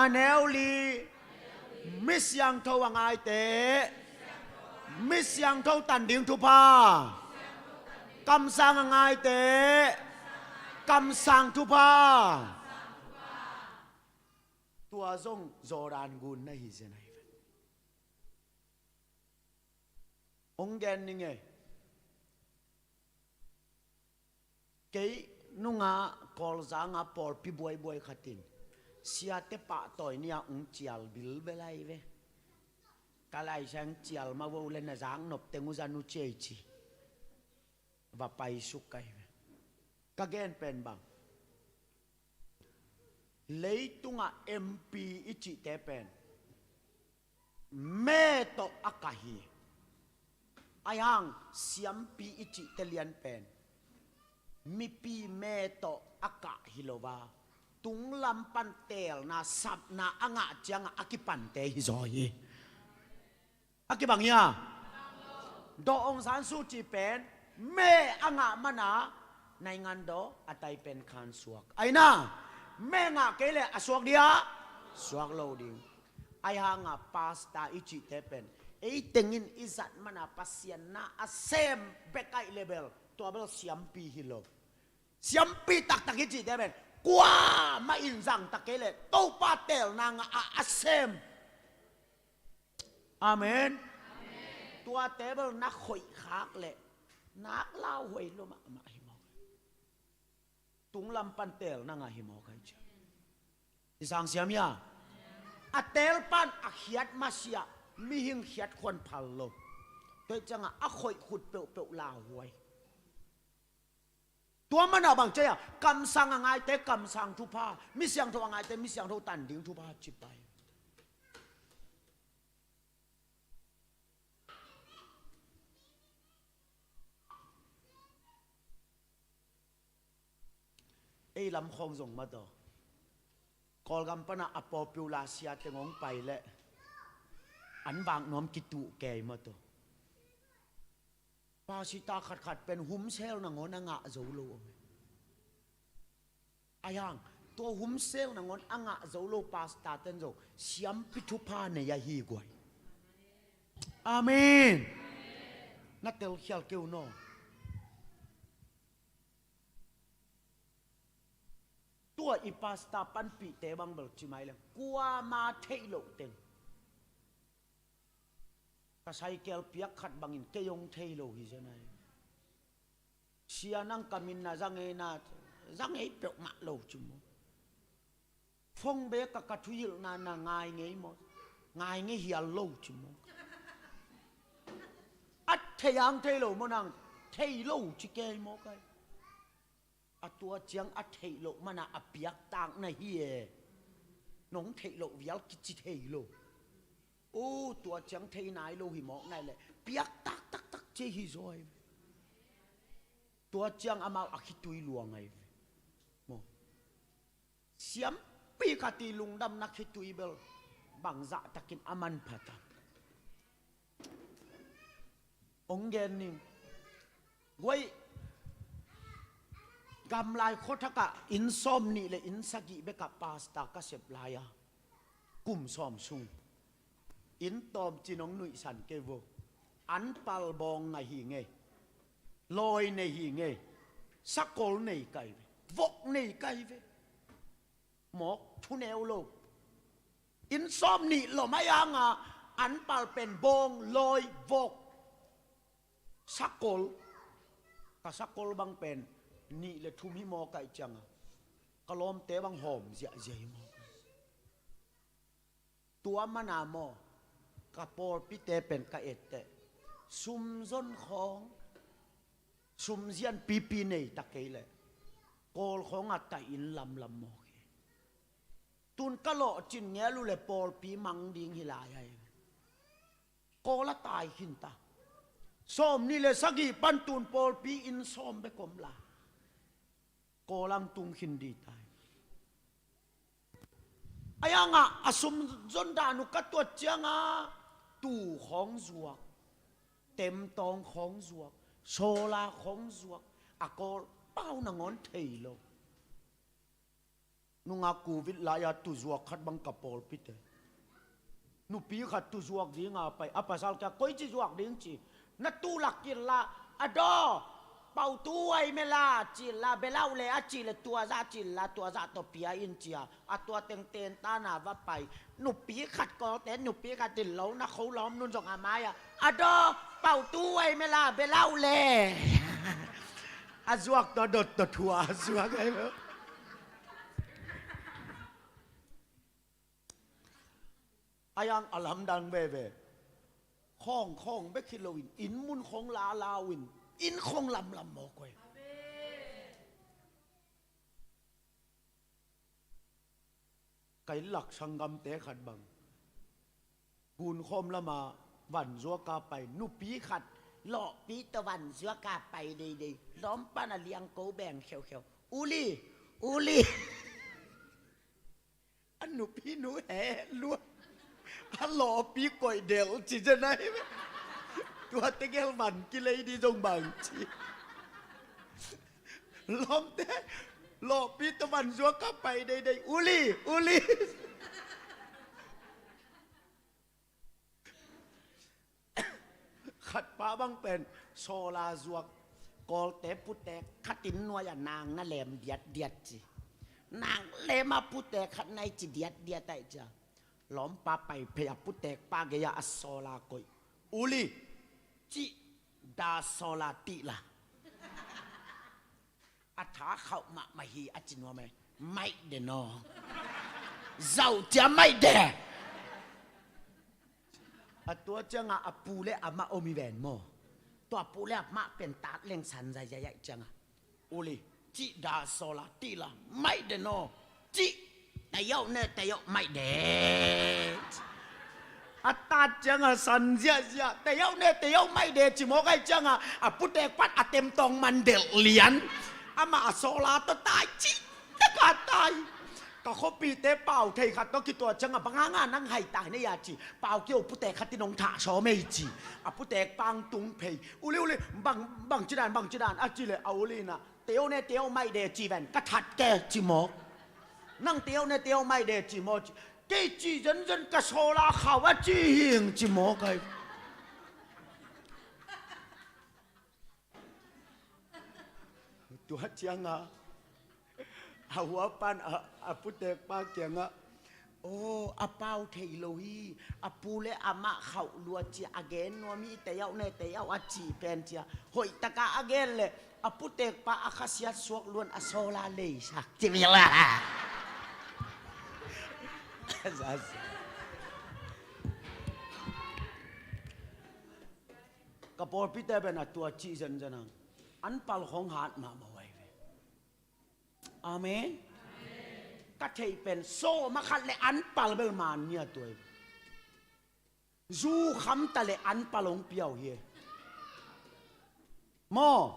a neu li. Mi siangtho a ngaite, mi siangtho tan ding thupha. Kamsang a ngaite, kamsang thupha. Tua zong Jordan gun na hi zen ahi ve. Hong gen ning e. Kei nungah Kawlzanga pawlpi buaibuai khatin siate pahtawi ni-a ung cial bilbel ahi ve. Ka laisiang cial ma vo le na zaknop teng uh zan uh ciei ci. Va paisuk ahi ve. Ka gen pen bang, leitungah M P i cihte pen me tawh a kah hi. Aihang siampi i cihte lian pen mipi me tawh a kah hi lo a, tunglam pan teelna sapna a ngah ciangah a kipante hi zaw hi. A kibang hia? Daw Aung San Suu Kyi pen me a ngah mana naingan daw a tai pen khan suak. Aina me ngah kei le a suak dia suak lo ding. Aihanga pasta i cihte pen ei tengin i zat mana Pasian na a sem bek aih le bel tua bel siampi hi lo. Siampi taktak i cihte pen kuamah in zangtak kei le Topa teelna ngah a a sem. Amen. Tua table na khoih khak leh nak lauhuai lo mahmah hi mawk. Tunglam pan teel na ngah hi mawk ai cia. I sang siam hia? A teel pan a khiat masiah mihing khiat khuan phal lo. Tua ciangah a khoih khut peuhpeuh lauhuai. Tua mana bang cia kamsang a ngaite kamsang thupha, mi siangtho a ngaite mi siangtho tan ding thupha cipai. Ei lam khawng zong mataw Kawlgam pana a popular sia teng hong pai leh an vak nuam kituh kei mataw. Pasita khatkhat pen humsel nangawn a ngah zo lo om e. Aihang tua humsel nangawn a ngah zo lo pasita ten zo siampi thupha nei ahi guai. Amen. Na telkhial keu naw. Tua i pasita panpihte bang bel cimai leng kuama theih loh teng. Ka saikel piak khat bangin kei hong thei lo hi zen ai. Sia nang ka min na za ngei na, za ngei peuhmah lo ci maw. Phone bek ka ka thuhilhna na ngai ngei maw. Ngai ngei hial lo ci maw. A thei ang thei lo maw nang thei lo ci kei maw kai. A tua ciang a theih loh mana a piaktak na hi e. Nong theih loh vial kici thei lo. O tua ciang thei nai lo hi mawk nai leh piaktak taktak cia hi zaw hi. Tua ciang amau a khitui luang ahi ve. Maw. Siampi khat i lungdamna khitui bel bangzah takin a manpha ta. Hong gen ning. Guai gamlai khuathakah inn sawm nih le inn sagih bekah pasta ka sep lai-a kum sawm sung inn tawmcin hong nuihsan kei vo. Anpal bawng ngah hi ngei. Lawi nei hi ngei. Sakol nei kai ve. Vok nei kai ve. Mawk thuneu lo. Inn sawm nih lawm a ianga anpal pen bawng lawi vok sakol. Ka sakol bang pen nih le thum hi mawk aih cianga ka lawmte bang hawm ziahziah hi mawk. Tua mana maw ka pawlpite pen ka etteh sumzon khawng sumzian pipi nei ta kei leh Kawl khawngah tai in lamlam mawk hi. Tun ka lawhcin ngel uh le pawlpi mang ding hi lai ahi. Kawl a tai khin ta. Sawm nih le sagih pan tun pawlpi inn sawm bek om lai. Kawl ang tung khin dih tai. Ahi hangah a sumzon dan uh ka tuat cianga tuu khawng zuak, temtawng khawng zuak, sawla khawng zuak, a Kawl pau nangawn thei lo. Nunga covid lai-a tuzuak khat bang ka pawlpite. Nupi khat tuzuak dinga pai a pasal kia koici zuak ding ci. Na tulak inla a daw pautu ai mela cila belau le a ci le tuazah cila tuazah tawh pia in cia a tua tengten tana va pai. Nupi khat kawlte nupi khat in lo na kho lawm nun zong a mai-ah a daw pautu ai mela belau le. A zuak tawh a dot tawh thua a zuak ai ve. A yang a lamdang veve. Khawng khawng bek hi loin inn mun khawng lalau in inn khawng lamlam mawk uh ai. Ka inn lak sanggamte khat bang gunkhawm lama vanzuaka pai, nupi khat lawhpi tawh vanzuaka pai deidei. Lawm pan a liangko beng kheukheu. Uli, uli. A nupi nu he lua. A lawhpi koih del ci zen ai ve. Tua tegel van kilei di zong bang ci. Lawmte lawhpi tawh vanzuaka pai deidei. Uli, uli. Khatpa bang pen sawla zuak. Kawlte putek khatin nuai-ah nang na lem diatdiat ci. Nang lema putek khat nai ci diatdiat ai cia. Lawmpa pai phei a putekpa gei-ah a sawla koih. Uli, cih da sawla tihla. A tha khauh mahmah hi a ci nuam e. Maih de naw. Zauh cia maih de. A tua cianga a pu le amah om hi ven maw. Tua pu le amah pen tat leng san zaizai ai cianga. Uli, cih da sawla tihla, maih de naw. Cih, tayau ne, tayau maih de. A tat cianga san ziahziah, tayau ne, tayau maih de ci mawk ai cianga, a putek pan a temtawng man delh lian. Amah a sawla tawh tai cih taka tai. Ka khuapite pau thei khat tawh kituah cianga bang hanga nang hai tai ne ya ci. Pau kio putek khat in hong thah sawm ei ci. A putek pang tung phei. Uli, uli, bang, bang ci dan, bang ci dan a ci le a uli na. Teo ne teo mai de ci ven ka that ke ci mawk. Nang teo ne teo mai de ci mawk ci. Kei ci zenzen ka sawla khau a ci hing ci mawk ai. Tua cianga a huapan a, a putekpa kiangah, aw, a pau thei lo hi, a pu le amah khauh lua cia a gen nuam hi, tei auh ne tei auh a ci pen cia hoih taka a gen le a putekpa a khasiat suak luan a sawla leisak ci mila. Ka pawlpite pen a tua cih zenzen ang an pal khong hat mahmah uh ai ve. Amen. Ka theih pen sawm a khat le an pal bel man nia tuai. Zu khamta le an pal hong piau hi. Maw?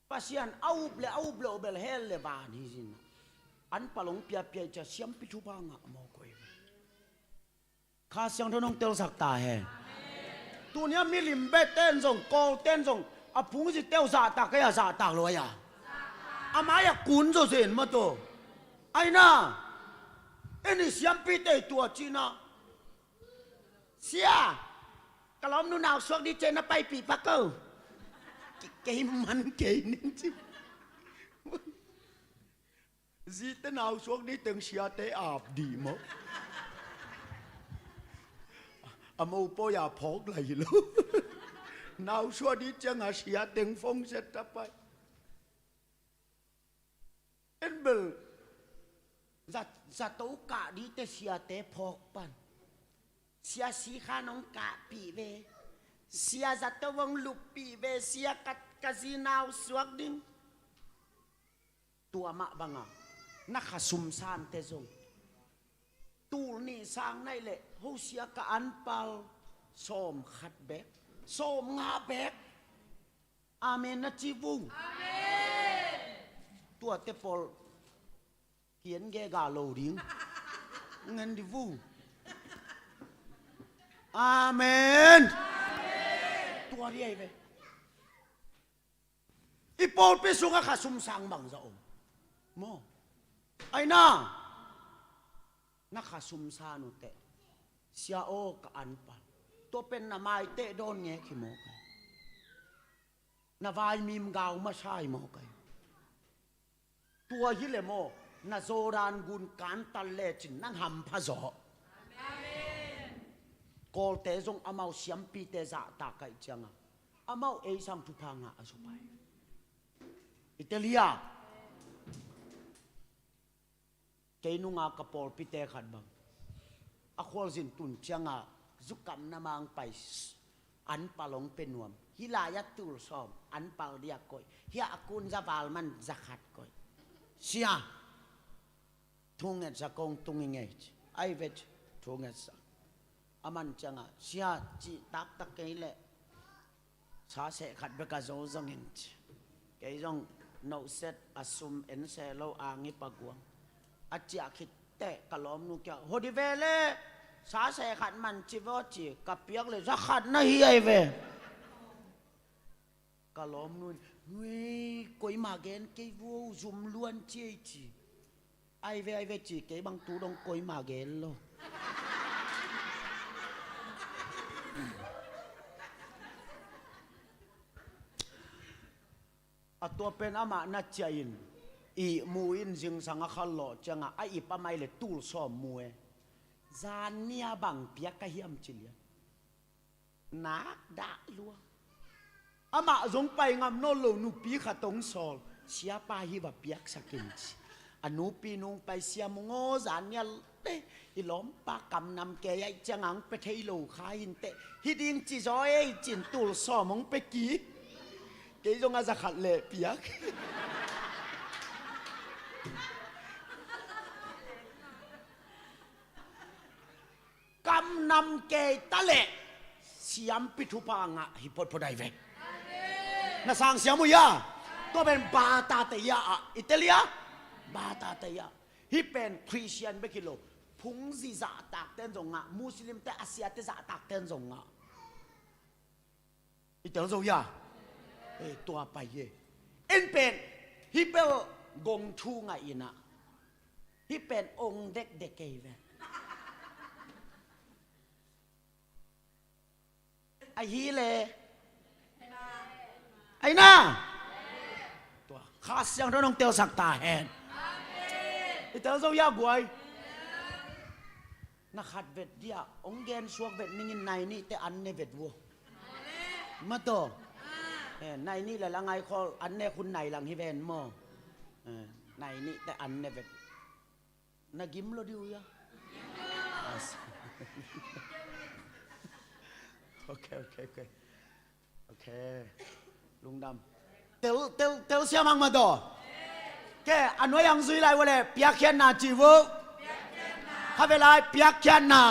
Pasian a up le a up le bel hell le van hi zin. An pal hong piapia i cia siampi thupha ngah maw koi. Kha Siangtho nong telsak ta hen. Tunia milim beten zong kawlten zong a phungzite uh zahtak kei a zahtak lo ai a. A mai a kun zaw zen maw taw. Aina. Eni siampite tua cina. Sia. Ka lawmnu nau suak di cena paipih pak ko. Kei man kei ning ci. Zite nau suak dih teng siate ap dih maw? A mopawi a phawk lai hi lo. Nau suak dih cianga sia teng fong set a pai. En bel za, zato kah dihte siate phawk pan. Sia sikha nong kahpih ve. Sia zato vong luppih ve. Sia ka, ka zi nau suak ding. Tua mah banga na khasum sante zong tul nih sang naih leh hosia ka anpal sawm khat bek, sawm nga bek. Amen na ci vung. Tuate pawl kian gega lo ding ngan di vung. Amen. Tua di ai ve. I pawlpi sungah khasum sang bangza om maw? Aina. Na khasum san uh teh sia aw ka anpal. Tua pen na maiteh dawn ngek hi maw kai? Na vaimim gau masa hi maw kai? Tua hi le maw? Na Jordan gun kantal lecin nang hampha zaw. Kawlte zong amau siampite zahtak kaih cianga Amau ei sang thupha ngah a supai. I tel hia? Kei nunga ka pawlpite khat bang a khualzin tun cianga zukam na mang pai, anpal hong pe nuam. Hih lai-ah tul sawm anpal dia koih. Hih a kun za val man za khat koih. Sia, thungetsa kong tung i ngei ci. Ai ve ci, thungetsa. A man cianga, sia, cih taktak kei leh sa seh khat bek a zo zongin ci. Kei zong nohset a sum en seh lo a ngipa guang. A ciah khit teh ka lawmnu kia, hodi ve le, sa seh khat man ci vaw ci, ka piak le za khat na hi ai ve. Ka lawmnu in, nuei, koima gen kei vo, zum luan ci ei ci. Ai ve, ai ve ci, kei bang tu dong koima gen lo. A tua pen amah na ciah in, ihmu in zingsang a khal lawh cianga, a ip a mai le tul sawm mu e. Zan nia bang piak ka hiam ci lian. Nak dah lua. Amah zong pai ngam nawn lo nupi khat hong sawl. Siapa hi va piaksak in ci. A nupi nung pai, sia mung aw, zan nia le i lawmpa kam nam kei ai ciang ang pe thei lo kha in teh. Hi ding ci zaw ei cin tul sawm hong pe ki. Kei zong a za khat le piak. Kam nam kei ta leh siampi thupha ngah hi photphot ai ve. Na sang siam uh ia? Tua pen bata te ia ah i tel ia? Bata te ia. Hih pen Christian bek hi lo. Phungzi zahtak ten zong ngah, Muslim te, Asia te zahtak ten zong ngah. I tel zo ia? Eh, tua pai e. En pen hih pen gong thu ngah inah. Hih pen ong dekdek kei ve. Ahi le. Ahi na. Tua Kha Siangtho nong telsak ta hen. I tel zo ia guai? Na khat vet dia, ong gen suak vet ningin nai nih te an ne vet vua. Mato. Eh, nai nih le la ngai khol an ne khun nai lang hi ven maw. Eh, nai nih te an ne vet. Na gim lo diu ia. Ok, ok, ok. Ok. Lungdam. Tel, tel, tel siam ang maw. Ke, a nuai ang zui lai vua le, piakkhiatna ci vua. Kha ve lai, piakkhiatna.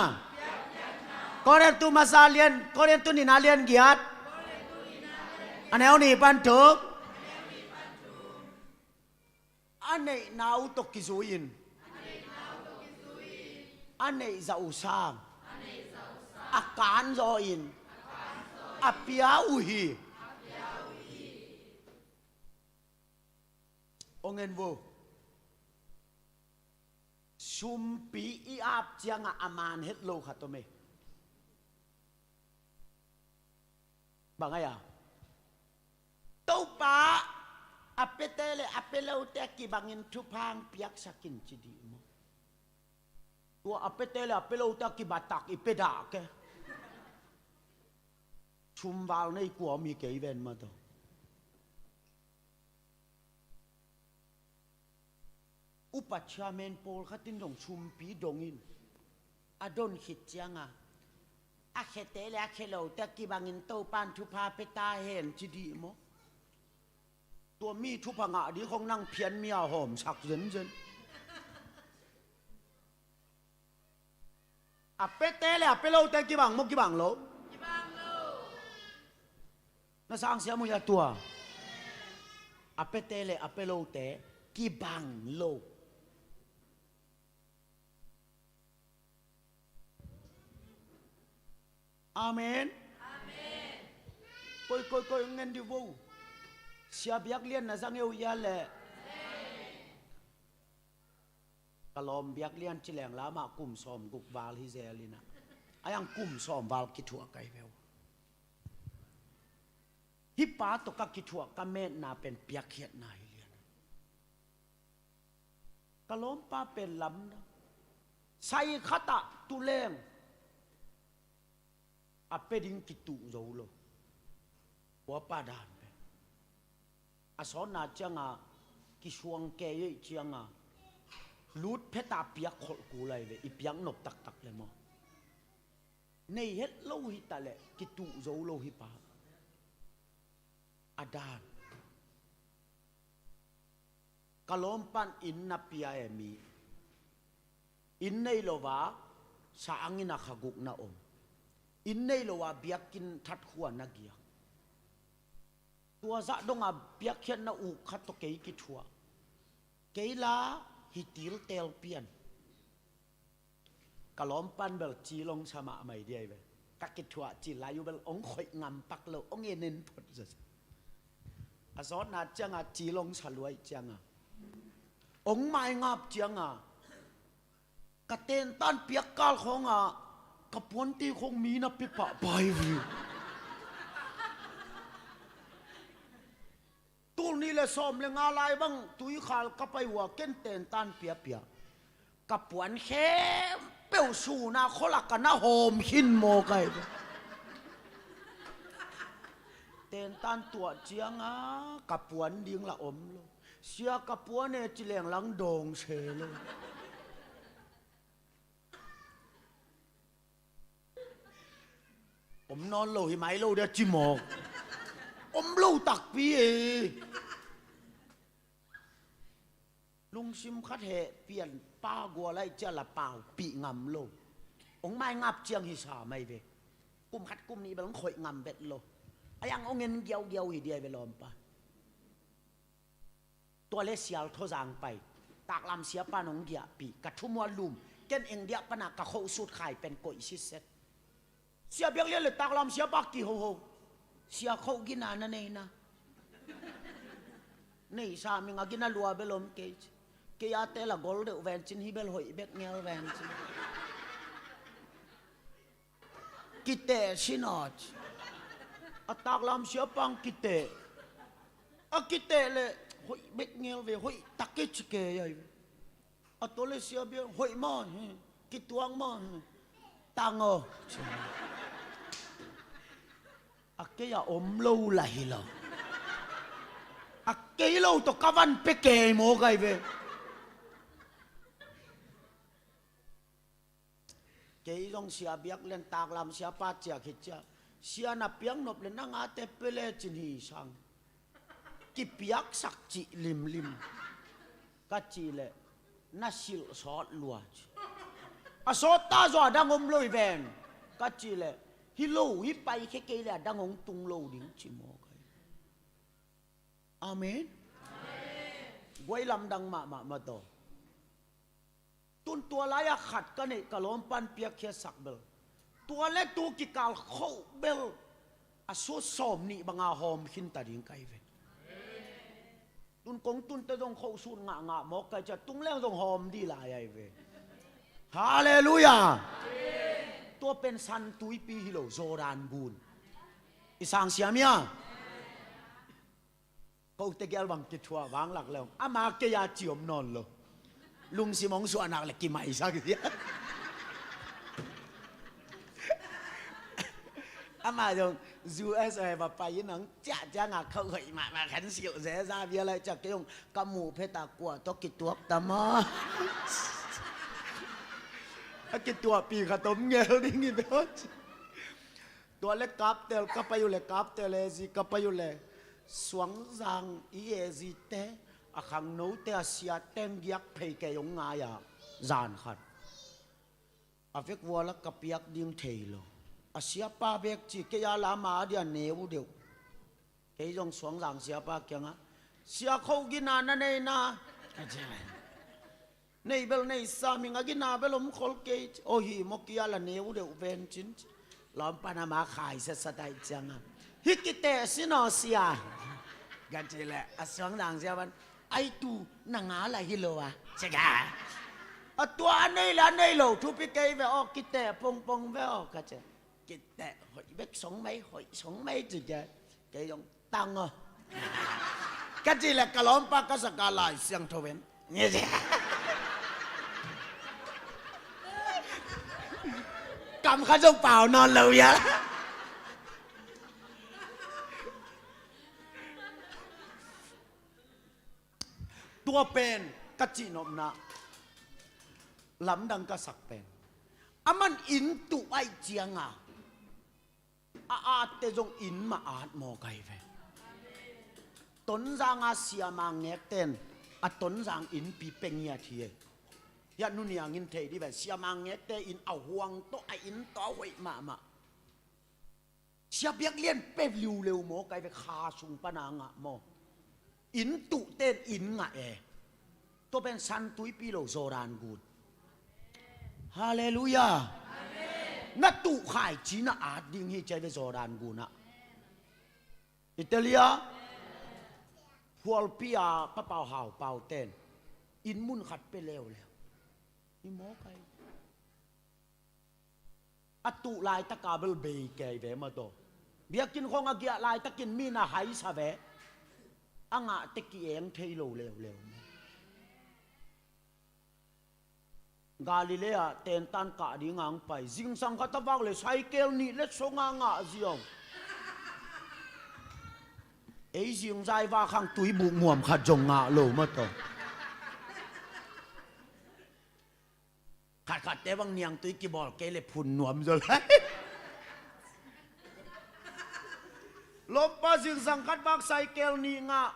Korintu masa lian, Korintu nihna lian giat. A neu nih pan thum. A neihna uh tawh kizui-in a neih zah uh sang a kan zaw-in a pia uh hi. Ong en vo. Sumpi i ap ciangah a man het lo khat om e. Bang ai-a? Topa, a pete le a pelote a kibangin thupha hong piaksak in ci dih maw? Tua a pete le a pelote a kibattak i pedah ke. Sumval nei kua om hi kei ven maw tawh. Upa chairman pawlkhat in dong sumpi dongin a don khit cianga a khete le a khelote a kibangin Topan thupha pia ta hen ci dih maw? Tua mi thupha ngah dih khong nang phian mi a hawmsak zenzen. A pete le a pelote kibang maw, kibang lo? Kibang lo. Na sang siam uh hia tua? A pete le a pelote kibang lo. Amen. Amen. Koi, koi, koi, ngen di vo. Sia biaklian na zang e uh hia le? Ka lawm biaklian ci leng lamah kum sawm guk val hi zel inah. A yang kum sawm val kithuah kai veu. Hih pa tawh ka kithuah ka metna pen piakkhiatna hi lian. Ka lawmpa pen lamdang. Sai khatah tuleng a pia ding kituh zo lo. Puapa dan pen a sawtna cianga kisuang kei ei cianga lut pheta piak kholh kul ai ve, i piak nop taktak le maw. Nei het lo hi ta leh kituh zo lo hi pa. A dan. Ka lawmpan inn na pia e mi. Inn nei lo a sa angin a kha guk na om. Inn nei lo a biakinn that khua na giak. Tua zah donga biakkhiatna uk khat tawh kei kithuah. Kei la hi tiltel pian. Ka lawmpan bel cilong sa mahmah hi diai ve. Ka kithuah ci lai uh bel ong khoih ngam pak lo, ong en en phot zazah. A sawtna cianga cilong sa luai cianga ong maingap cianga ka tentan piak kal khawnga ka puanti khong mi na pia pahpah hi ve. Tul nih le sawm le nga lai bang tuikhal ka pai uh a ken tentan piapia. Ka puan khempeuh suna kholak a na hawm khin maw kai. Tentan tuah cianga ka puan ding la om lo. Sia ka puan e ci leng lang dawng se lo. Om nawn lo hi mai lo dia ci mawk. Om lo takpi e. Lungsim khat heh pian pa gual ai cia la paupih ngam lo. Ong mai ngap ciang hi sa mai ve. Kum khat kum nih bel ong khoih ngam bet lo. Ai ang ong en giaugiau hi dia ve lawmpa. Tua le sial thozang pai. Taklam siapa nong giahpih ka thumua lum. Ken eng diah pana ka khoh sut khai pen koih sitset. Sia biak lian le taklam siapa kihoho. Sia khoh gina na nei na. Nei sa ming a gina lua belom kei ci. Kei a te la gol deuh vencin hi bel hoih bek ngel vencin. Kiteh sinawt. A taklam siapang kiteh. A kiteh le hoih bek ngel ve hoih tak i ci kei ai ve. A tole sia bia hoih maw hi. Kituang maw hi. Tango. A kei a om lo la hi lo. A kei lo to ka van pe kei maw gai ve. Kei zong sia biak len taklam siapa ciak hi ciak. Sia na piak nop le nang a te pele cin hi sang. Kipiaksak cih limlim. Ka cih le na silh sawt lua ci. A sawt ta zaw a dang om lo hi ven. Ka cih le hi lo hi pai khe kei le a dang hong tung lo ding ci maw kai. Amen. Guai lamdang mahmah mataw. Tun tua lai-ah khat ka neih ka lawmpan piakkhiatsak bel tua le tu kikal khoh bel a sut sawm nih banga hawm khinta ding ka hi ve. Tun kong tunte zong khoh sut ngahngah mawk kai cia tung leng zong hawm dih lai ahi ve. Halleluiah. Tua pen san tuipi hi lo Jordan gun i sang siam ia. Kote gel bang kithuah vanglak le hong ama kei a ciom nawn lo. Lungsim hong suahnak le kimaisak sia. Ama zong U S A va pai in hong ciah ciangah khauh hoih mahmah khan silh zeza bia lai ciah kei hong ka muh pheta kua tawh kituak ta maw. A kituahpi khat om ngel ding hi bia. Tua le kaptel ka pai uh le kaptel ezi ka pai uh le suangzang i ezite a khangnote a siate hong giak phei kei hong ngai a zan khat. A vek vuala ka piak ding thei lo. A siapa bek ci kei a lama a dia neu deuh. Kei zong suangzang siapa kiangah sia kho gina na nei na ka ci lai. Nei bel nei sa ming a gina bel om khol kei ci. O hi maw kia la neu deuh ven cin ci. Lawmpan ama khai setsat ai cianga hi kiteh sin aw sia. Ka ci le a suangzang siapan ai tu na nga la hi lo a ci ka. A tua a nei le a nei lo thupi kei ve aw kiteh pongpong ve aw ka ci. Kiteh hoih bek song mai hoih song mai ci ka. Kei zong tang aw. Ka ci le ka lawmpa ka saka Lai Siangtho ven. Kam kha zong pau nawn lo ia. Tua pen ka cihnopna lamdang ka sak pen, aman inn tuh ahih cianga a atte zong inn mah at mawk ahi ve. Tonzanga siama ngekten a Tonzang innpi pia ngiat hi. Hiah Nu Niangin thei dih ve, siama ngekte inn a huang tawh, a inn tawh a hoih mahmah. Sia Biak Lian pia liuleu mawk ahi ve, kha sung pana ngah maw. Inn tuhte'n inn ngah e. Tua pen San Tuipi lo, Jordan gun. Halleluiah. Na tuh khaici na at ding hi ci ahi ve, Jordan gunah. I tel hia? Phualpi a Pa Pau Hau Pau ten inn mun khat pia leuleu. I mawk ahi. A tuh laitaka bel bei kei ve maw taw. Biakinn khawng a giah laitakin mi na haisa ve. A ngahte ki-eng thei lo leuleu maw. Galilee ah tentan kah dinga hong pai. Zingsang khat a vak le saikel nih le song a ngah ziau. Ei zingzai vak hang tuibuk muam khat zong ngah lo maw taw. Khatkhatte bang niangtui kibawl kei le phun nuam zaw lai. Lawmpa zingsang khat bak saikel nih ngah.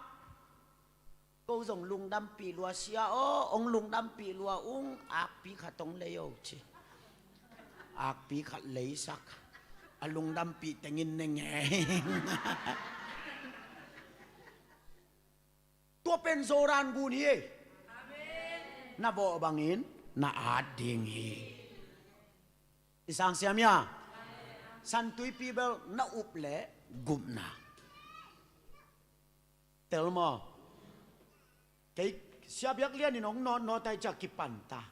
Ko zong lungdampih lua sia aw, hong lungdampih lua ung, akpi khat hong lei o ci. Akpi khat leisak. A lungdampih tengin ne ngei. Tua pen Jordan gun hi. Na vawh bangin na at ding hi. I sang siam hia? San Tuipi bel na up le gupna. Tel maw. Kei Sia Biak Lian in hong nawtnawt ahih ciang kipan ta.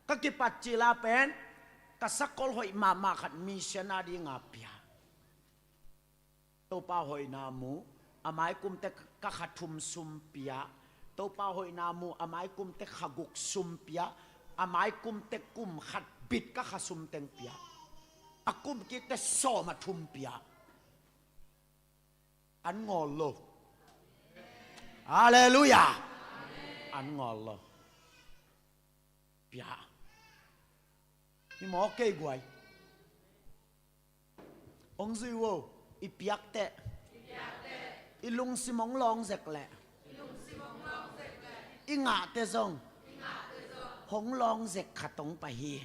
Ka kipat cila pen ka sakol hoih mahmah khat mission a dinga pia. Topa hoihna mu, a maikum teh ka kha thum sum pia. Topa hoihna mu, a maikum teh kha guk sum pia. A maikum teh kum khat bit ka kha sum teng pia. A kum kik teh sawm a thum pia. An ngawl lo. Halleluiah. An ngawl lo. Pia. Hi maw kei guai. Hong zui vo, i piak teh. I lungsim hong lawng zek leh. I ngah teh zong. Hong lawng zek khat hong pai hi.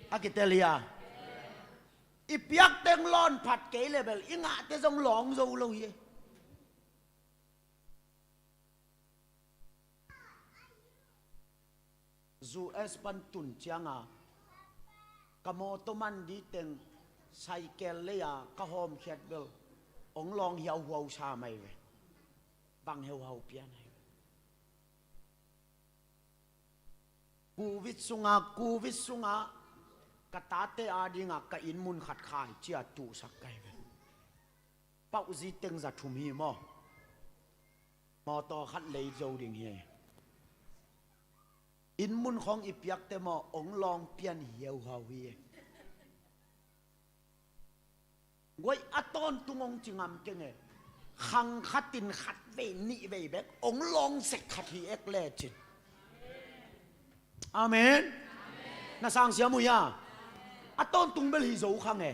A kitel hia? I piak teng lawn phat kei le bel i ngah teh zong lawng zo lo hi. U S pan tun cianga ka mawtaw man dih teng saikel lei-a ka hawmkhiat bel hong lawng hiauhuau sa mai ve. Bang heuhau pian ahi ve. Covid sunga, Covid sunga ka tate adinga ka inn mun khat khaici-a tuhsak ka hi ve. Pauhzi teng za thum hi maw. Mawtaw khat lei zo ding hi. Inn mun khawng i piak teh maw, hong lawng pian hiauhau hi. Guai, a tawntung hong ci ngam keng e. Khang khat in khat vei nih vei bek hong lawng zek khat hi ek lecin. Amen. Na sang siam uh hia? A tawntung bel hi zo khang e.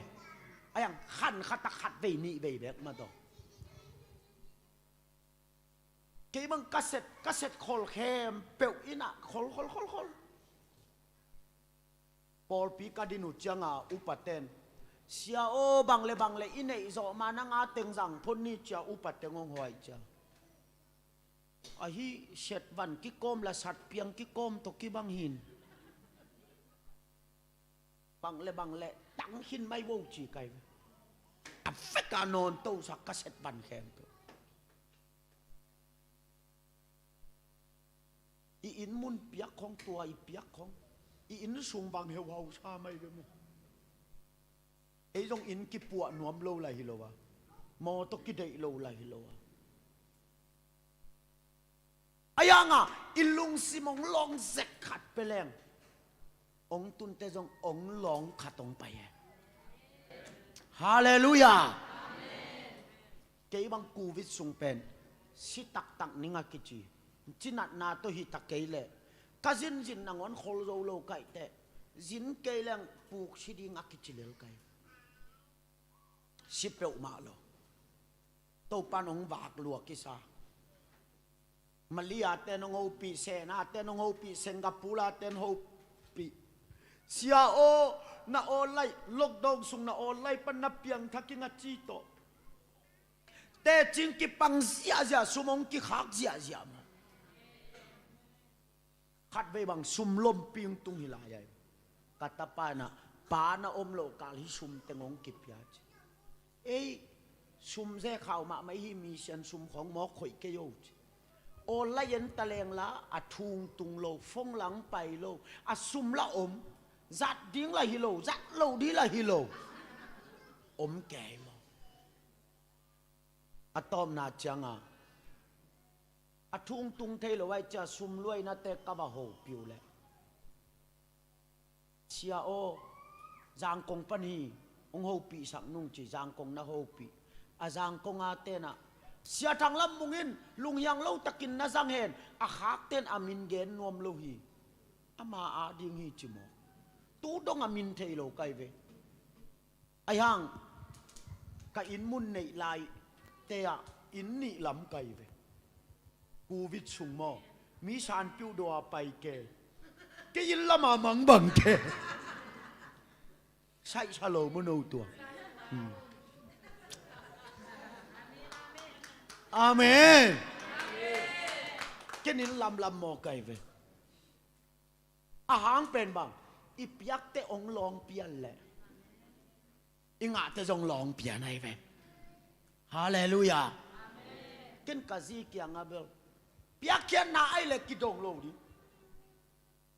A yang khan khat a khat vei nih vei bek mah tawh. Kei bang ka set, ka set khol khempeuh inn ah khol, khol, khol, khol. Pawlpi ka din uh cianga upaten, sia aw, bang le bang le i neih zawh ma nang a teng zang phot ni cia upateng hong huai cia. Ahi set van kikawm la sat piang kikawm tawh kibang hin. Bang le bang le tang khin mai vo ci kai ve. A vek a nawn tosak ka set van khempeuh. I inn mun piak khawng, tua i piak khawng, i inn sung bang heuhau sa mai ve maw. Ei zong inn kipuah nuam lo lai hi lo a, mawtaw kideih lo lai hi lo a. A yanga i lungsim hong lawng zek khat pia leng, hong tunte zong hong lawng khat hong pai e. Halleluiah. Kei bang Covid sung pen Si taktak ning a kici. Cinatna tawh hi ta kei leh, ka zinzin nangawn khol zo lo kaih teh, zin kei leng puk si ding a kici lel kai. Si peuhmah lo. Topan hong vak lua kisa. Malaysia ten hong hopih, Sena ten hong hopih, Singapore ten hopih. Sia aw, na aw lai, lockdown sung na aw lai pan na piangthak ing a ci tawh. Tecing kipang ziahziah, sum hong kikhak ziahziah maw. Khatvei bang sum lompi hong tung hi lai ai. Ka tapa in ah, pa na om loh kal hi sum teng hong kipia ci. Ei, sum ze khau mahmah hi, mission sum khawng mawk khoih kei o ci. Aw lai en ta leng la, a thung tung lo, phone lang pai lo, a sum la om, zat ding la hi lo, zat lo ding la hi lo. Om kei maw. A tawpna cianga, a thung tung thei lo ai cia sum luainate ka va hopih uh leh, Sia aw, Zangkong pan hi, hong hopihsak nung ci, Zangkong na hopih. A Zangkong a ten ah, Sia Thang Lam Mung in lunghiang lo takin na zang hen, a khak ten a min gen nuam lo hi. Ama a ding hi ci maw. Tu dong a min thei lo kai ve. Ahi hang, ka inn mun neih lai te ah inn nih lam kai ve. Covid sung maw, mi sanpiuh dua pai ke. Kei inn lama mangbang ke. Saihsa lo maw no tua. Hmm. Amen. Ken inn lamlam maw kai ve. A hang pen bang, i piakte hong lawng pian leh i ngahte zong lawng pian ahi ve. Halleluiah. Ken ka zi kiangah bel, piakkhiatna ahi leh kidong lo ding.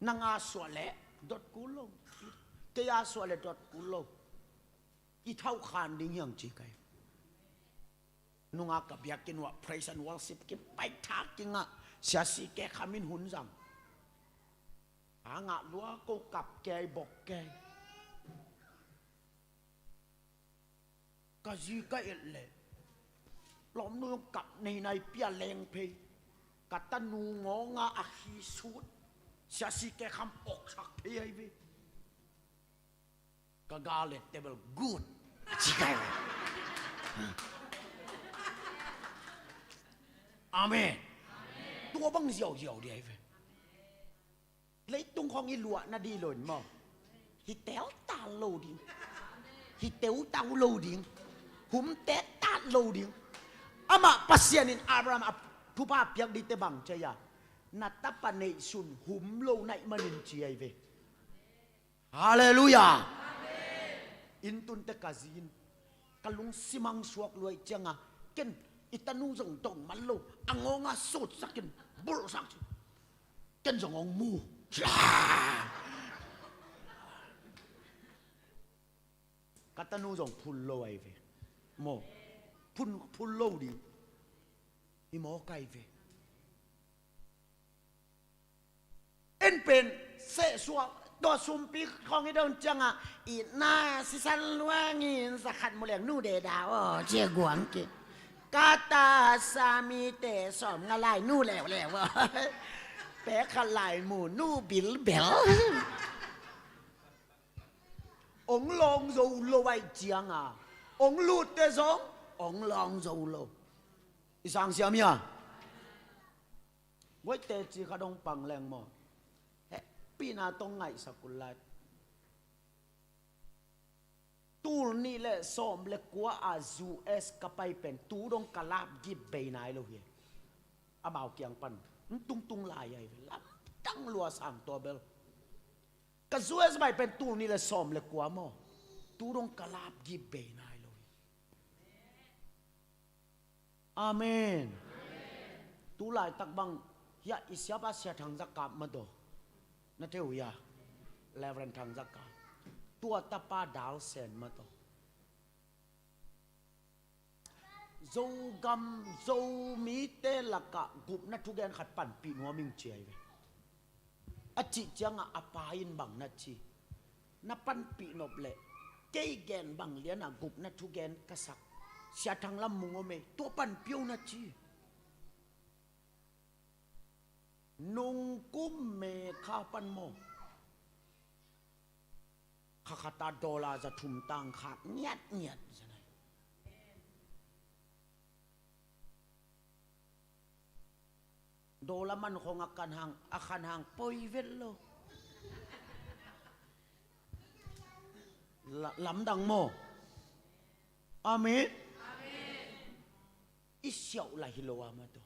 Nang a suah leh dot kul lo, kei a suah leh dot kul lo. I thauh khan ding hiang ci kai. Nunga ka biakinn uah praise and worship kipai thak kingah, Sia C K Kham in hun zang. A ngah lua ko kap kei bok kei. Ka zi ka et leh lawmnu zong kap nei nai pia leng phei. Ka tanu ngawnga a khi sut, Sia C K Kham oksak phei ahi ve. Ka ga leh table good a ci kai ve. Amen. Tua bang ziauziau ding ahi ve. Leitung khawng i luahna ding lo in maw, hi teutal lo ding, hi teutau lo ding, hum tetat lo ding. Amah Pasian in Abraham a thupha piak dingte bang ci a, na tapa neihsun hum lo na hih manin ci ahi ve. Halleluiah. Inn tunte ka zi in ka lungsim hong suak lua ih cianga, ken i tanu zong dong man lo, a ngawnga sutsak in bulhsak ci. Ken zong hong mu. Ka tanu zong phul lo ahi ve. Maw, phun, phul lo ding. I mawk ahi ve. En pen sehsuah tua sumpi khawng i don ciangah, itna sisan luangin zakhat mu leng nu deda aw, cia guang kik. Kata sa mite sawm nga lai nu leuleu aw. Pek khat lai mu nu bilbel. Ong lawng zo lo aih cianga ong lutte zong ong lawng zo lo. I sang siam hia? Guaite ci kha dong pang leng maw? Hehpihna tawh ngaihsak un lai. Tul nih le sawm le kua a U S ka pai pen tu dong ka lap gip bei nai lo hi. Amau kiang pan n tungtung lai ahi ve, lamdang lua sang tua bel. Ka U S pai pen tul nih le sawm le kua maw, tu dong ka lap gip bei nai lo hi. Amen. Tu laitak bang hiah i siapa Sia Thang Za Kap mataw, na thei uh hia? Reverend Thang Za Kap, tua tapa Dal Sen mataw. Zogam Zomite lakah gupna thugen khat panpih nuam ing ci ahi ve. A cih ciangah a pa in bang na ci, na panpih nop leh kei gen bang lianah gupna thugen ka sak Sia Thang Lam Mung om ei, tua panpih o na ci. Kha pan maw? Kha khat a dollar za thum tang khak ngiatngiat. Dollar man khong a khan hang, a khan hang poi vet lo. La-, lamdang maw? Amen. I siauh lai hi lo a ma to.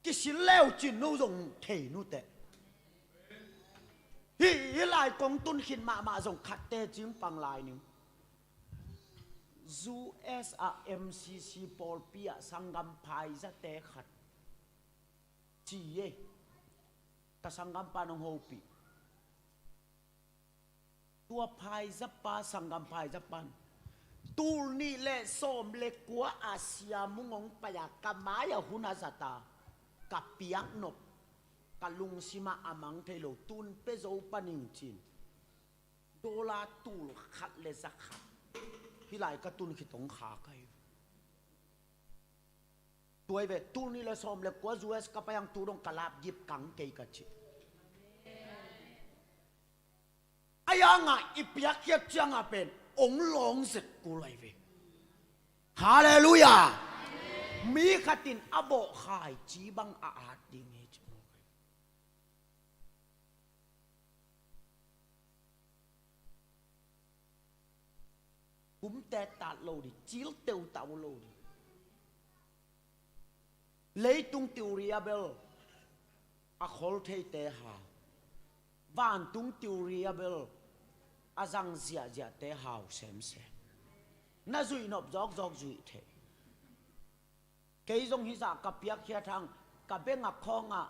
Kisin leu cin no zong thei nuteh. Hih, hih lai kong tun khin mahmah zong khat tecing pang lai ning. U S a M C C pawlpi ah sanggam phaizate khat ci ei. Ka sanggampa nong hopih. Tua phaizapa, sanggam phaizapan, tul nih le sawm le kua a siamung hong pai-a ka mai-ah hun a zata, ka piaknop, ka lungsimah a mang thei lo, tun pia zo paning cin. Dollar tul khat le za khat. Hih lai ka tun khit hong kha ka hi. Tua hi ve, tul nih le sawm le kua U S ka pai ang tu dong ka lap gip kang kei ka ci. A yanga i piakkhiat cianga pen ong lawng zet kul lai ve. Halleluiah. Mi khatin a bawh khai ci bang a at ding hi ci. Kum tetat lo ding, cil teutau lo ding. Leitung tiuria bel a khol theite hau. Vantung tiuria bel a zang ziahziahte hau semsem. Na zuih nop zawkzawk zuih thei. Kei zong hizah ka piakkhiat hang ka bengak khawngah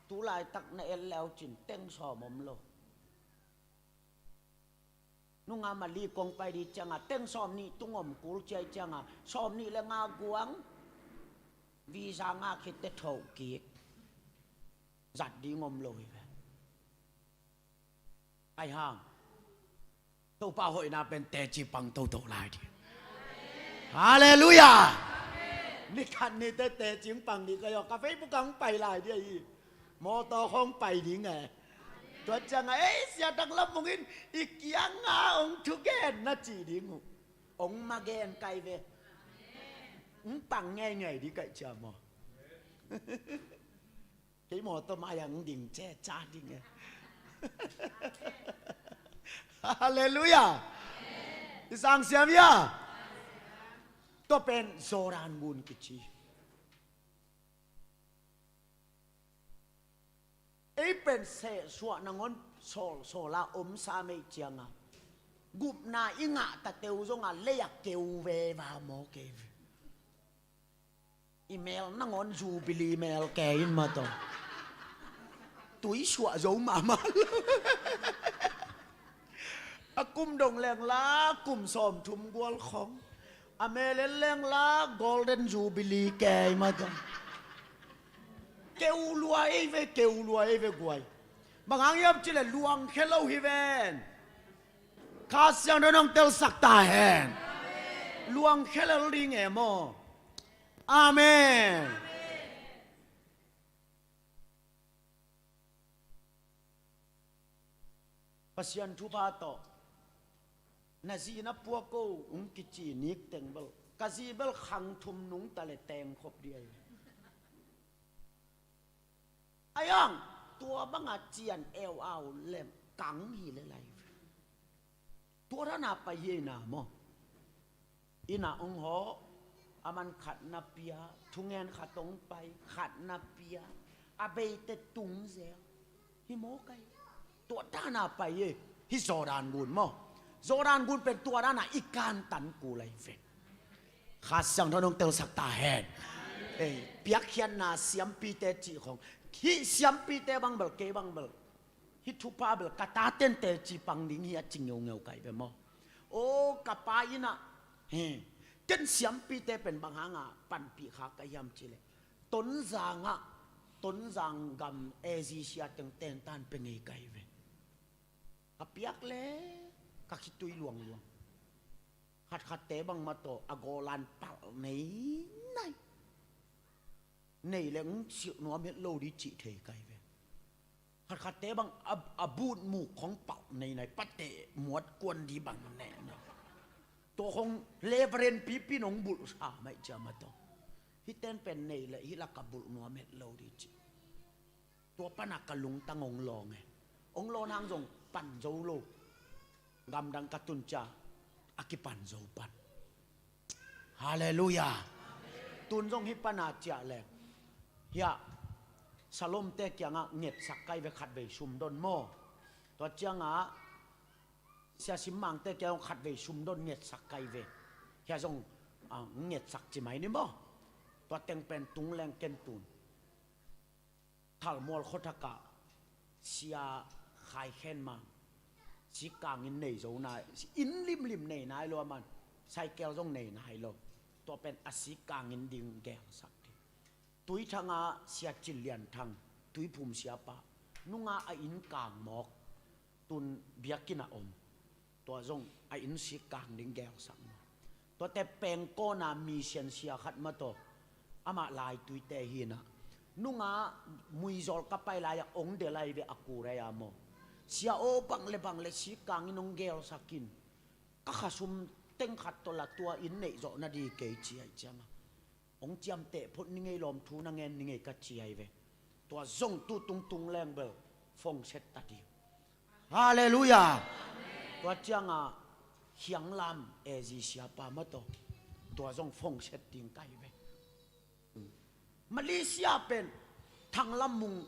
tulaitak na et leu cin teng sawm om lo. Nunga Mali kong pai di cianga teng sawm nih tung om kul ciai cianga sawm nih le nga guang visa nga khitte thoh kik. Zat ding om lo hi ve. Ai hang Topa hoihna pen teci pang toto lai di. Halleluiah. Nikhat nite tecing pang di ka yaw ka Facebook ang pai lai di ahi. Mawtaw khong pai ding e. Tua cianga ei sia dang lam mungin i kianga ong thugen na ci ding uh. Ong magen kai ve. Ong pang ngeingei di kai cia maw? Kei mawtaw mai ang ding ce ca ding e. Halleluiah. I sang siam ia. Tua pen Jordan gun kici. Ei pen sehsuah nangawn sawlsawla om sa meih cianga gupna i ngah tateu zonga lei-a keu veva maw kei ve. I mel nangawn Jubilee mel kei in mataw. Tui suah zo mahmah. A kum dong lengla kum sawmthum gual khong. A mel en lengla Golden Jubilee kei mataw. Keu lua ei ve, keu lua ei ve guai. Bang hang hiam cileh luang khe lo hi ven. Kha Siangtho nong telsak ta hen. Luang khe lel ding e maw? Amen. Pasian thupha tawh na zi na puak ko ung kici nikteng bel ka zi bel khang thum nungta le tengkhop di ahi. Ayang tua banga cian eu au lem kang hi le lai. Tua dana pai hi na maw? Ina ong hawh a man khatna pia thungen khat ong pai khatna pia a beite tung zel. Hi maw kai? Tua dana pai hi. Hi Jordan gun maw? Jordan gun pen tua dana i kantan ku lai ven. Kha Siangtho nong telsak ta hen. Ei, piakkhiatna siampite cih khong hih siampite bang bel kei bang bel hih thupha bel ka taten teci pang ding hi a ci ngeungeu kai ve maw? O ka pa ina hi ken siampite pen bang hanga panpih kha ka hiam cileh Tonzang ah Tonzang gam A Z C a teng tentan pe ngei kai ve. Ka piak le ka khitui luangluang. Khatkhatte bangmah tawh a gawlan palh neinai. Nei le hong silh nuam het lo ding cih thei kai ve. Khatkhatte bang a, a but muk khong palh neinai, pate muat kuan ding bang neh na. Tua khong Reverend pipi in hong bulh sa mai ciam a tawh. Hih ten pen nei le hih lak a bulh nuam het lo ding cih. Tua pana ka lungtang hong lawng e. Hong lawn hang zong pan zo lo. Gamdang ka tun ciang a kipan zo pan. Halleluiah. Tun zong hih pana ciah le, hiah Salomte kiangah ngetsak kai ve, khatvei sumdon maw. Tua ciangah Sia Sim Mangte kiangah khatvei sumdon ngetsak kai ve. Hiah zong, ah, ngetsak ci mai ni maw. Tua teng pen tung leng ken tun Thalmual khuathakah Sia Khai Khen Mang sikkang inn nei zo nai, inn limlim nei nai lo a, man cycle zong nei nai lo. Tua pen a sikkang inn ding gelsak ding. Tuithang ah Sia Cin Lian Thang, Tuiphum siapa, nunga a inn kang mawk, tun biakinn ah om. Tua zong a inn sikkang ding gelsak maw. Tuate Pengkawna mission sia khat mah tawh, amah Laituite hi-in ah, nunga muizawl ka pai lai-ah hong delh lai ve, a kul ai a maw. Sia aw, bang le bang le sikkang inn hong gelsak in, ka khasum teng khat tawh la tua inn neih zawh nading kei ci ahih ciangah, hong ciamteh phot ni ngei, lawmthu na ngen ni ngei ka ci ahi ve. Tua zong tu tungtung leng bel phone set ta ding. Halleluiah. Tua ciangah Hiang Lam A Z siapa mah tawh, tua zong phone set ding kai ve. Malaysia pen Thang Lam Mung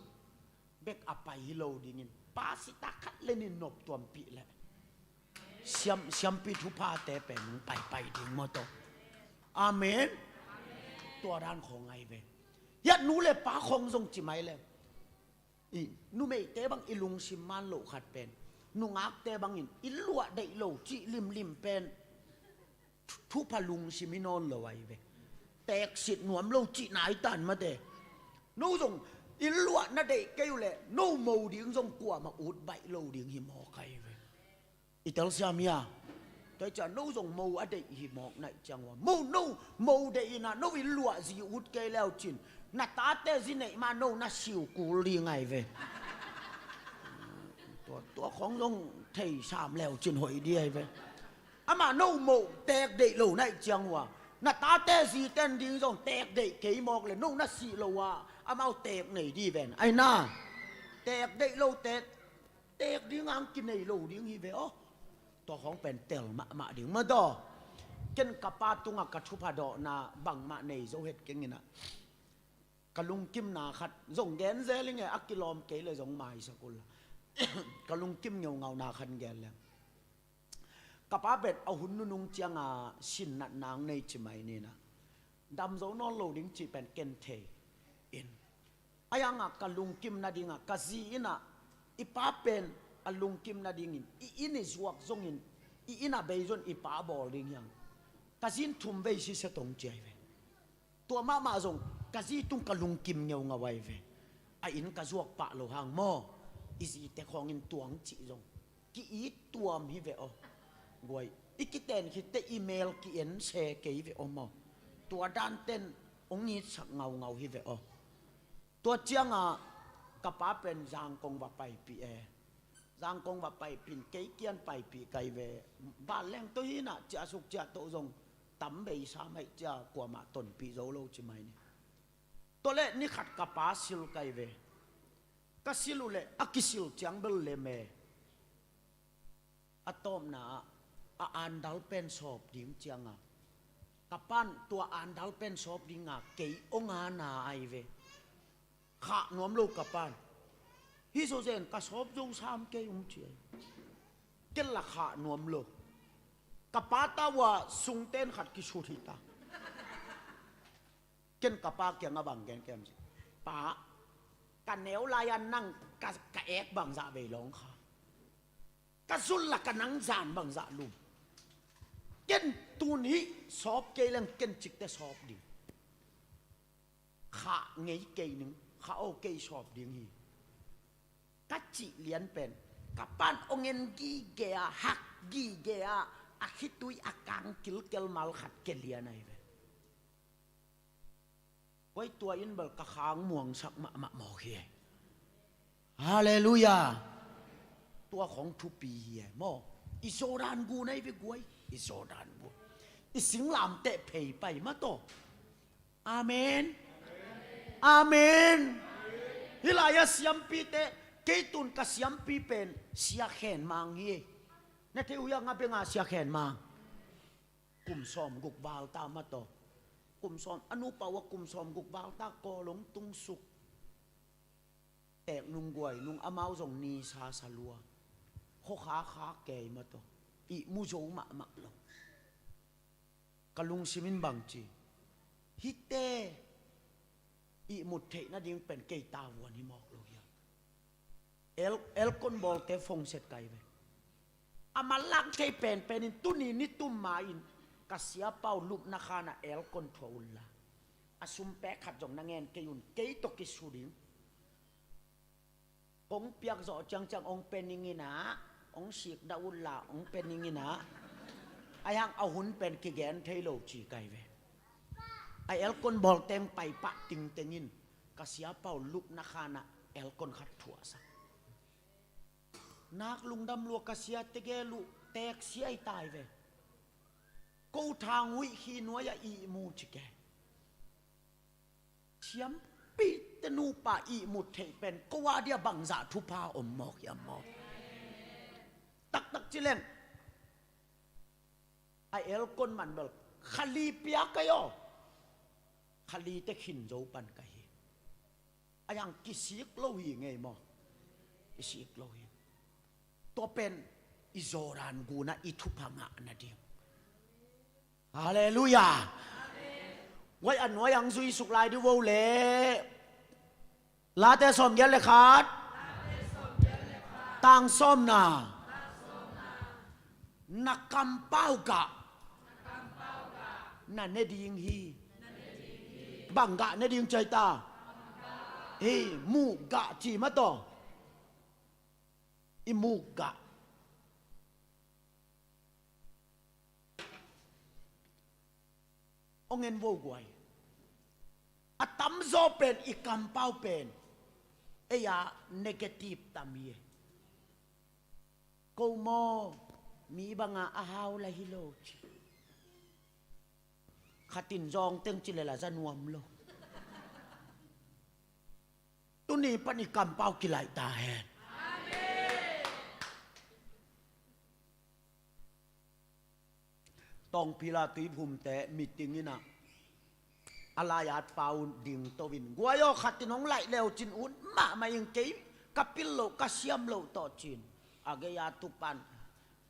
bek a pai hi lo dingin, pastor khat le nih nop tuampih leh siam, siampi thuphate pen hong paipai ding maw tawh. Amen. Tua dan khawng ahi ve. Hiah nu le pa khawng zong ci mai le, i numeite bang i lungsim man loh khat pen, nungakte bangin inn luah deih lo cih limlim pen thu-, thupha lungsim hi nawn lo ahi ve. Teeksik nuam lo cihna hi tan mate. No zong inn luah na deih kei uh leh no mo ding zong kuamah ut baih lo ding hi mawk ahi ve. I telsiam hia? Tua hi ciah no zong mo a deih hi mawk na hih ciang uh a, mo, no mo deih in ah no inn luah zi ut kei le uh cin, na tate zi neih mah no na siu kul ding ahi ve. Tua, tua khawng zong thei sam le uh cin hoih ding ahi ve. Amah no mo teek deih lo na hih ciang uh a, na tate zite in ding zong teek deih kei mawk le no na sih lo a, amau teek nei ding ven ahi na. Teek deih lo te teek ding hong kinei lo ding hi ve aw. Tua khawng pen tel mahmah ding maw tawh. Ken ka pa tungah ka thupha dawhna bangmah nei zo het keng in ah, ka lungkimna khat zong gen zel ing e, a kilawm kei le zong maisak unla. Ka lungkim ngeungauna khat gen leng, ka pa pen a hun nunung ciangah sinnatna hong nei ci mai ni in ah, dam zo nawn lo ding cih pen ken thei in, a hiangah ka lungkim nadingah ka zi in ah, i pa pen a lungkim nadingin i inn i zuak zongin, i inn a bei zong i pa bawl ding hiang, ka zi in thum vei siset hong ci ahi ve. Tua mahmah zong ka zi tung ka lungkim ngeungau ahi ve. A inn ka zuak pah loh hang maw, i zite khawngin tuang cih zong ki-it tuam hi ve aw. Guai, i kiten khitte i mel ki-en se kei ve aw maw. Tua danten hong itsak ngaungau hi ve aw. Tua ciangah ka pa pen Zangkong va paipih e. Zangkong va paipih in kei kiang paipih kai ve. Vanleng tawh hi in ah, ciahsuk ciahtoh zong tam beisa mai cia kuamah tonpih zo lo ci mai ni. Tua leh ni khat ka pa sil kai ve. Ka sil uh leh a kisil ciang bel lem e. A tawpna ah a andal pen sawp ding ciangah, ka pan tua andal pen sawp dinga kei hong ana ahi ve. Khah nuam lo ka pan. Hih zawzen ka sawp zo sam kei ung ci ahi. Ken la khah nuam lo. Ka pa ta uh a sungten khat kisut hi ta. Ken ka pa kiangah bang gen kem ci, Pa, ka neu lai-a nang ka, ka ek bangzah vei lawng kha. Ka zul la ka nang zan bangzah lum. Ken tun hih sawp kei leng ken cikte sawp ding. Khah ngei kei ning, khah aw kei sawp ding hi. Ka cih lian pen, ka pan hong en gige a, hak gige a, a khitui a kang kilkel mal khat ke lian ahi ve. Guai, tua in bel ka khang muangsak mahmah mawk hi. Halleluiah. Tua khong thupi hi e maw. I Jordan gu na hi ve guai. I Jordan gu. I singlamteh phei pai mah tawh. Amen. Amen. Hih lai-ah siampite, kei tun ka siampi pen Sia Khen Mang hi. Na thei uh hiam, a benga Sia Khen Mang? Kum sawmguk val ta mah tawh. Kum sawm, a nupa uh a kum sawmguk val ta, Kawl hong tung suk. Teek nung guai nung amau zong ni sa sa lua. Khua kha kha kei mah tawh. Ihmu zo mahmah lo. Ka lungsim in bang ci, hihte ihmut theih nading pen kei tavuan hi mawk lo hiam? El, elkon bawlte fongset kai ve. A manlang thei penpen in tuni nitum ma-in ka siapa uh lupna khanah elkon thuah unla, a sum pek khat zong na ngen kei un, kei tawh kisu ding. Kong piak zawh ciangciang hong pe ning in ah, hong sikdah unla hong pe ning in ah, ahi hang a hun pen kigen thei lo ci kai ve. A elkon bawlteng paipah tingteng in ka siapa uh lupna khanah elkon khat thuahsak. Nak lungdam lua, ka sia tegel uh teek sia hi tai ve. Ko thang uh ih khi nuai-ah ihmu ci ke. Siampite nupa ihmut theih pen ko a dia bangzah thupha om mawk hiam maw? Taktak ci leng, a elkon man bel khali pia kai aw. Khalite khin zo pan ka hi. Ahi hang kisik lo hi ngei maw? Kisik lo hi. Tua pen i Jordan gu-ah i thupha ngah nading. Halleluiah. Guai, a nuai-ah hong zui suk lai dih vo le. Late sawmgiat le khat, tang sawmna. Na kampau gah na ne ding hi. Bang gah ne ding ci ai ta? Hih muh gah ci mah tawh. I muh gah. Hong en vo guai. A tamzaw pen i kampau pen ei-a negative tam hi. Ko maw, mi banga a hau la hi lo ci. Khatin zawng teng ci le la za nuam lo. Tuni pan i kampau kilaih ta hen. Tawngphila Tuiphumte meeting in ah, a lai-at pa un dingto in, guai aw, khatin hong laih leu cin ut mahmah ing, kei ka pil loh ka siam loh tawh cin. A gei-a tupan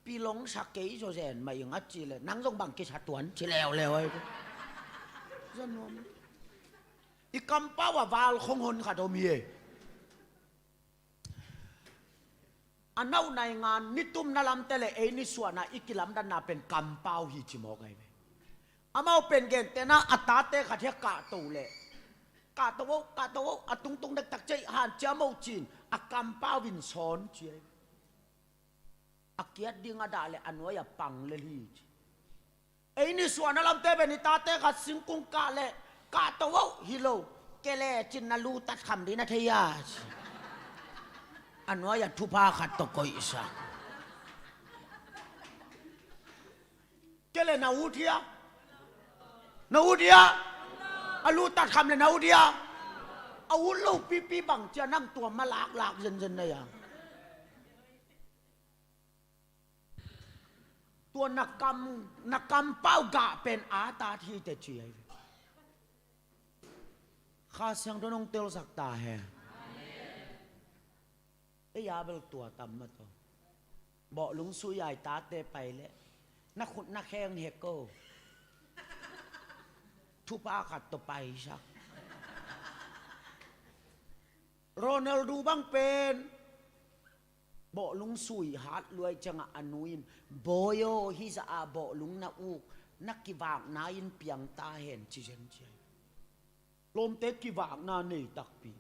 pilong sa kei zaw zen mah ing a ci le, nang zong bang kisa tuan ci leuleu ai. I kampau a val khong hon khat om hi. A nauh naingan nitumna lamte le ei nisuahna i kilamdanna pen kampau hi ci mawk ai ve. Amau pen gentehna a tate khat hi a kahto le, kahto oh, kahto oh, a tungtung dektak cei hanciam oh cin, a kampau in sawn ci ai. A kiat ding a dah le a nuai-ah pang le hi ci. Ei nisuahna lamte pen i tate khat singkung kah le kahto oh hi lo. Ke le cin na lu tat kham ding na thei a ci. A nuai-ah thupha khat tawh koihsak. Ke le na ut hia? Na ut hia? A lu tat kham le na ut hia? A ut lo pipi bang cia nang tua ma laklak zenzen na ia. Tua na kam, na kampau gah pen a tat hi teh ci ai. Kha Siangtho in hong telsak ta hen. Ei a bel tua tam mah tawh. Bawhlung sui ai tate pai leh na khut na kheng hek ko. Thupha khat tawh paisak. Ronaldo bang pen bawhlung sui hat luai ciangah a nu in, "Bawi aw, hih zah a bawhlung na uk, na kivakna in piang ta hen," ci zen ci ai. Lawmte kivakna nei takpi.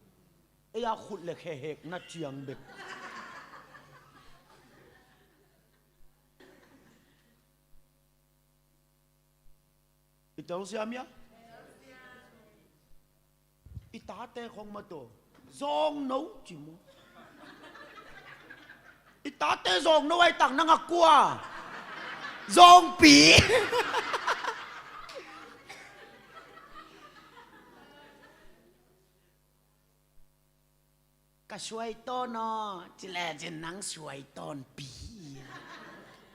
Ei a khut le khehekna ciang bek. I telsiam ia? I tate khong mah tawh zawngno ci maw? I tate zawngno ahih tak nang a kua? Zawngpi. Ka suaitawn aw ci lecin nang suaitawnpi.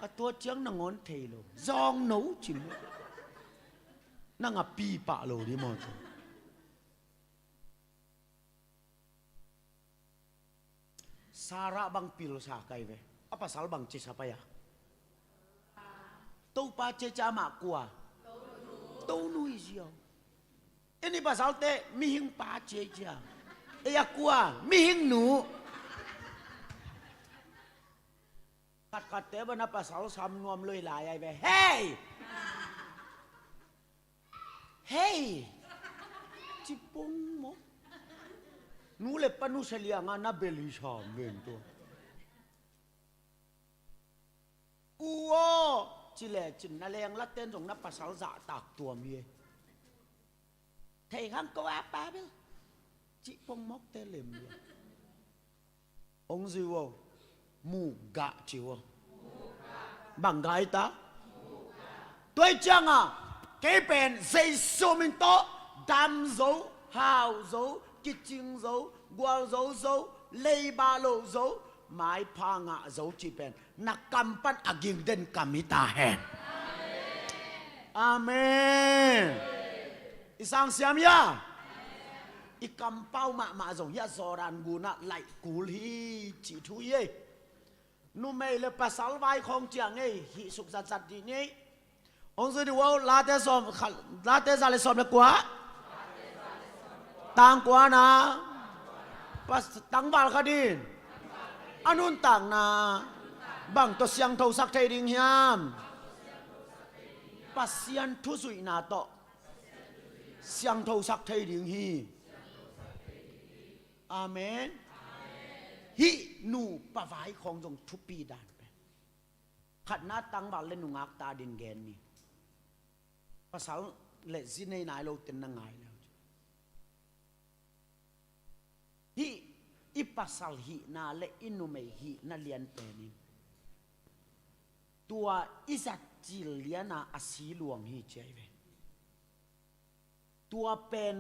A tua ciang nangawn thei lo. Zawngno ci maw? Nang a pi pah lo ding maw tua? Sarah bang pilsa kai ve. A pasal bang cisa pai a? Topa cia cia mah kua? Tonu i ziau. Ei ni pasalte mihing pa cia cia. Ei a kua? Mihing nu. Khatkhatte bana pasal sam nuam loi lai ai ve. Hei! Hei! Ci pong maw? Nu le pa nusia lianga na bel hi sam ven tua. U aw ci lecin na lenglaten zong na pasal zahtak tuam hi. Thei khang ko a pa bel. Ci pong mawkte lem lua. Hong zui uh aw. Mukgah ci uh aw. Bang gah i ta? Tua i cianga kei pen Jesu min tawh dam zo, hau zo, kicing zo, gualzo zo, leiba lo zo, maipha ngah zo cih pen na kam pan a gingden kam hi ta hen. Amen. I sang siam hia? I kampau mahmah zong hia Jordan gunah laih kul hi cih thu hi ei. Numei le pasal vai khawng ciang ei hih suk zatzat dih ni. Hong zui dih uh aw. Late sawm kha-, Late za le sawm le kua. Tang kuana. Pas-, tangval khat in a nuntakna bang tawh siangthosak thei ding hiam? Pasian thuzuihna tawh siangthosak thei ding hi. Amen. Hih nupa vai khawng zong thupi dan pen khatna tangval le nungak ta din gen ni. Pasal le zi nei nai lo ten na ngai le. Hih i pasal hihna le i numei hihna lian penin tua i zat cil liana a si luang hi ci ai ve. Tua pen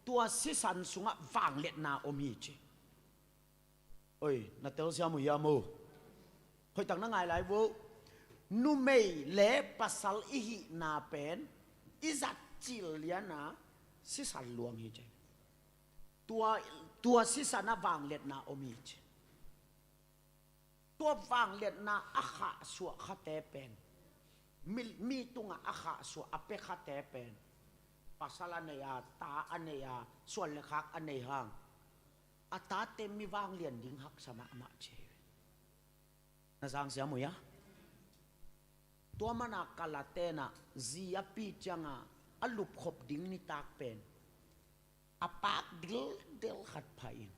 tua sisan sungah vangliatna om hi ci. Oi, na telsiam uh hiam uh? Hoihtak na ngai lai uh. Numei le pasal i hihna pen i zat cil liana sisan luang hi ci. Tua, tua sisan a vangliatna om hi ci. Tua vangliatna a khahsuah khate pen mi, mi tungah a khahsuah a pia khate pen pasal a nei a, ta a nei a, suan le khak a nei hang a tate mi vanglian ding haksa mahmah ci. Na sang siam uh hia? Tua mana Kalate na zi a pi cianga a lupkhop ding nitak pen a pak dildel khat pha in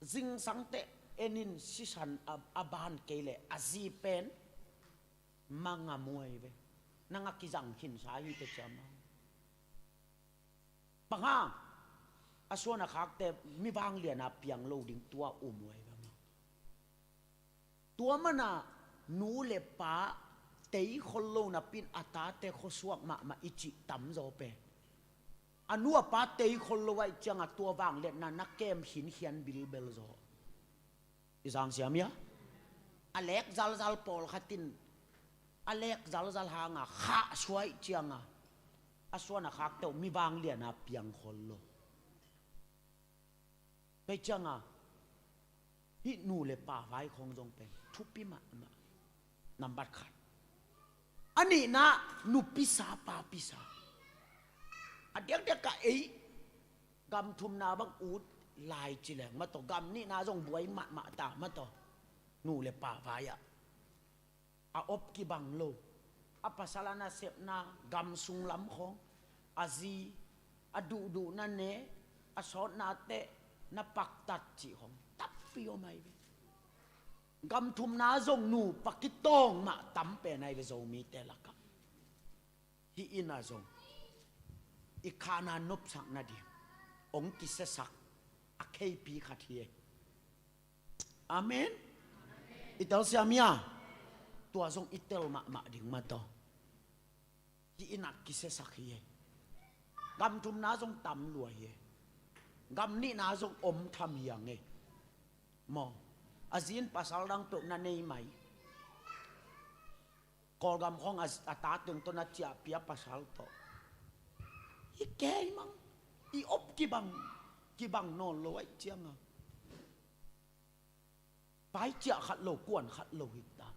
zingsangte enin sisan a, a ban kei le a zi pen mangam uh ai ve. Nang a kizang khinsa hi te ciam a. Bang hang a suan a khakte mi vangliana piang lo ding tua um uh ai ve maw? Tua mana nu le pa tei khol lo napin a tate khuasuak mahmah i cih tamzaw pen a nu a pa tei khol lo ahih cianga tua vangliatna na kem khinkhian bilbel zaw. I sang siam hia? A lek zalzal pawlkhat in a lek zalzal hanga khahsuah ahih cianga a suan a khakte uh mi vangliana piang khol lo. Tua cianga hih nu le pa vai khawng zong pen thupi mahmah. Nambat khat. A nihna nupisa papisa. A diakdiak a ei gam thumna bang ut lai ci leng mah tawh gam nihna zong buai mahmah ta mah tawh nu le pa vai ah a op kibang lo. A pasal a nasepna gam sung lam khawng a zi a duhduhna ne a sawtna teh na paktat cih khawng tampi om ai ve. Gam thumna zong nupa kitawng mah tam pen ai ve Zomite lakah. Hih inn ah zong i khan a nopsak nading hong kisiasak a kheipi khat hi e. Amen. I telsiam hia? Tua zong i tel mahmah ding mah tawh. Hih in a kisiasak hi e. Gam thumna zong tam lua hi e. Gam nihna zong om tham hi ang e. Maw, a zi in pasal dang peuh na nei mai. Kawlgam khawng a, a ta teng tawh na ciahpih a pasal tawh. Hi kei mang. I op kibang, kibang nawn lo ahih cianga. Pai ciah khat lo, kuan khat lo hi ta.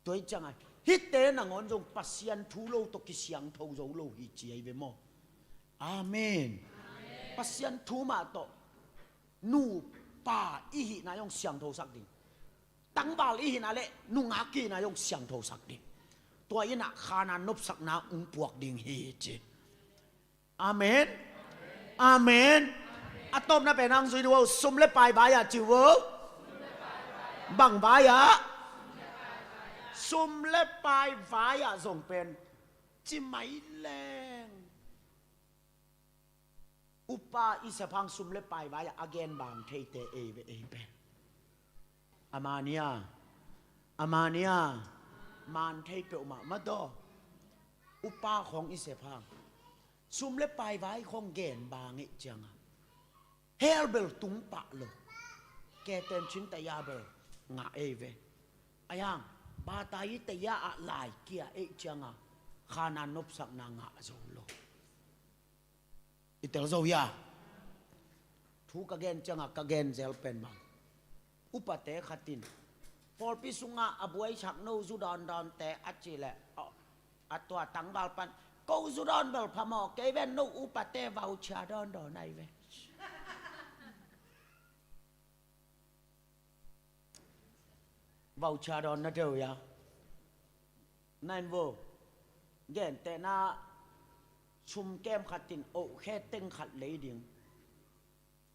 Tua ahih cianga, hihte nangawn zong Pasian thu lo tawh kisiangtho zo lo hi ci ahi ve maw. Amen. Pasian thu mah tawh nupa i hihna zong siangthosak ding. Tangval i hihna le nungak i hihna zong siangthosak ding. Tua in a khan a nopsakna hong puak ding hi ci. Amen. Amen. A tawpna pen hong zui dih uh, sum le pai vai-ah ci uh. Bang vai-ah? Sum le pai vai-ah zong pen ci mai leng. Upa i sep hang sum le pai vai-ah a gen bang theite ei ve ei pen. Amania, amania, man thei peuhmah mah tawh. Upa khawng i sep hang sum le pai vai khawng gen bang ei cianga. Hell bel tung pah lo. Keten chin taya bel ngah ei ve. Ayang, bata i taya ah lai kia ei cianga. Khan a nopsakna ngah zo lo. I tel zo hia? Thu ka gen cianga ka gen zel pen bang. Upate khat in pawlpi sungah a buaisak no zu dawndawnte a cih leh, a, a tua tangval pan, ko zu dawn bel phamawh kei ven, no upate voucher dawndawn ahi ve. Voucher dawn na deuh hia? Nain vo. Gentehna sum kem khat in oh khe teng khat lei ding.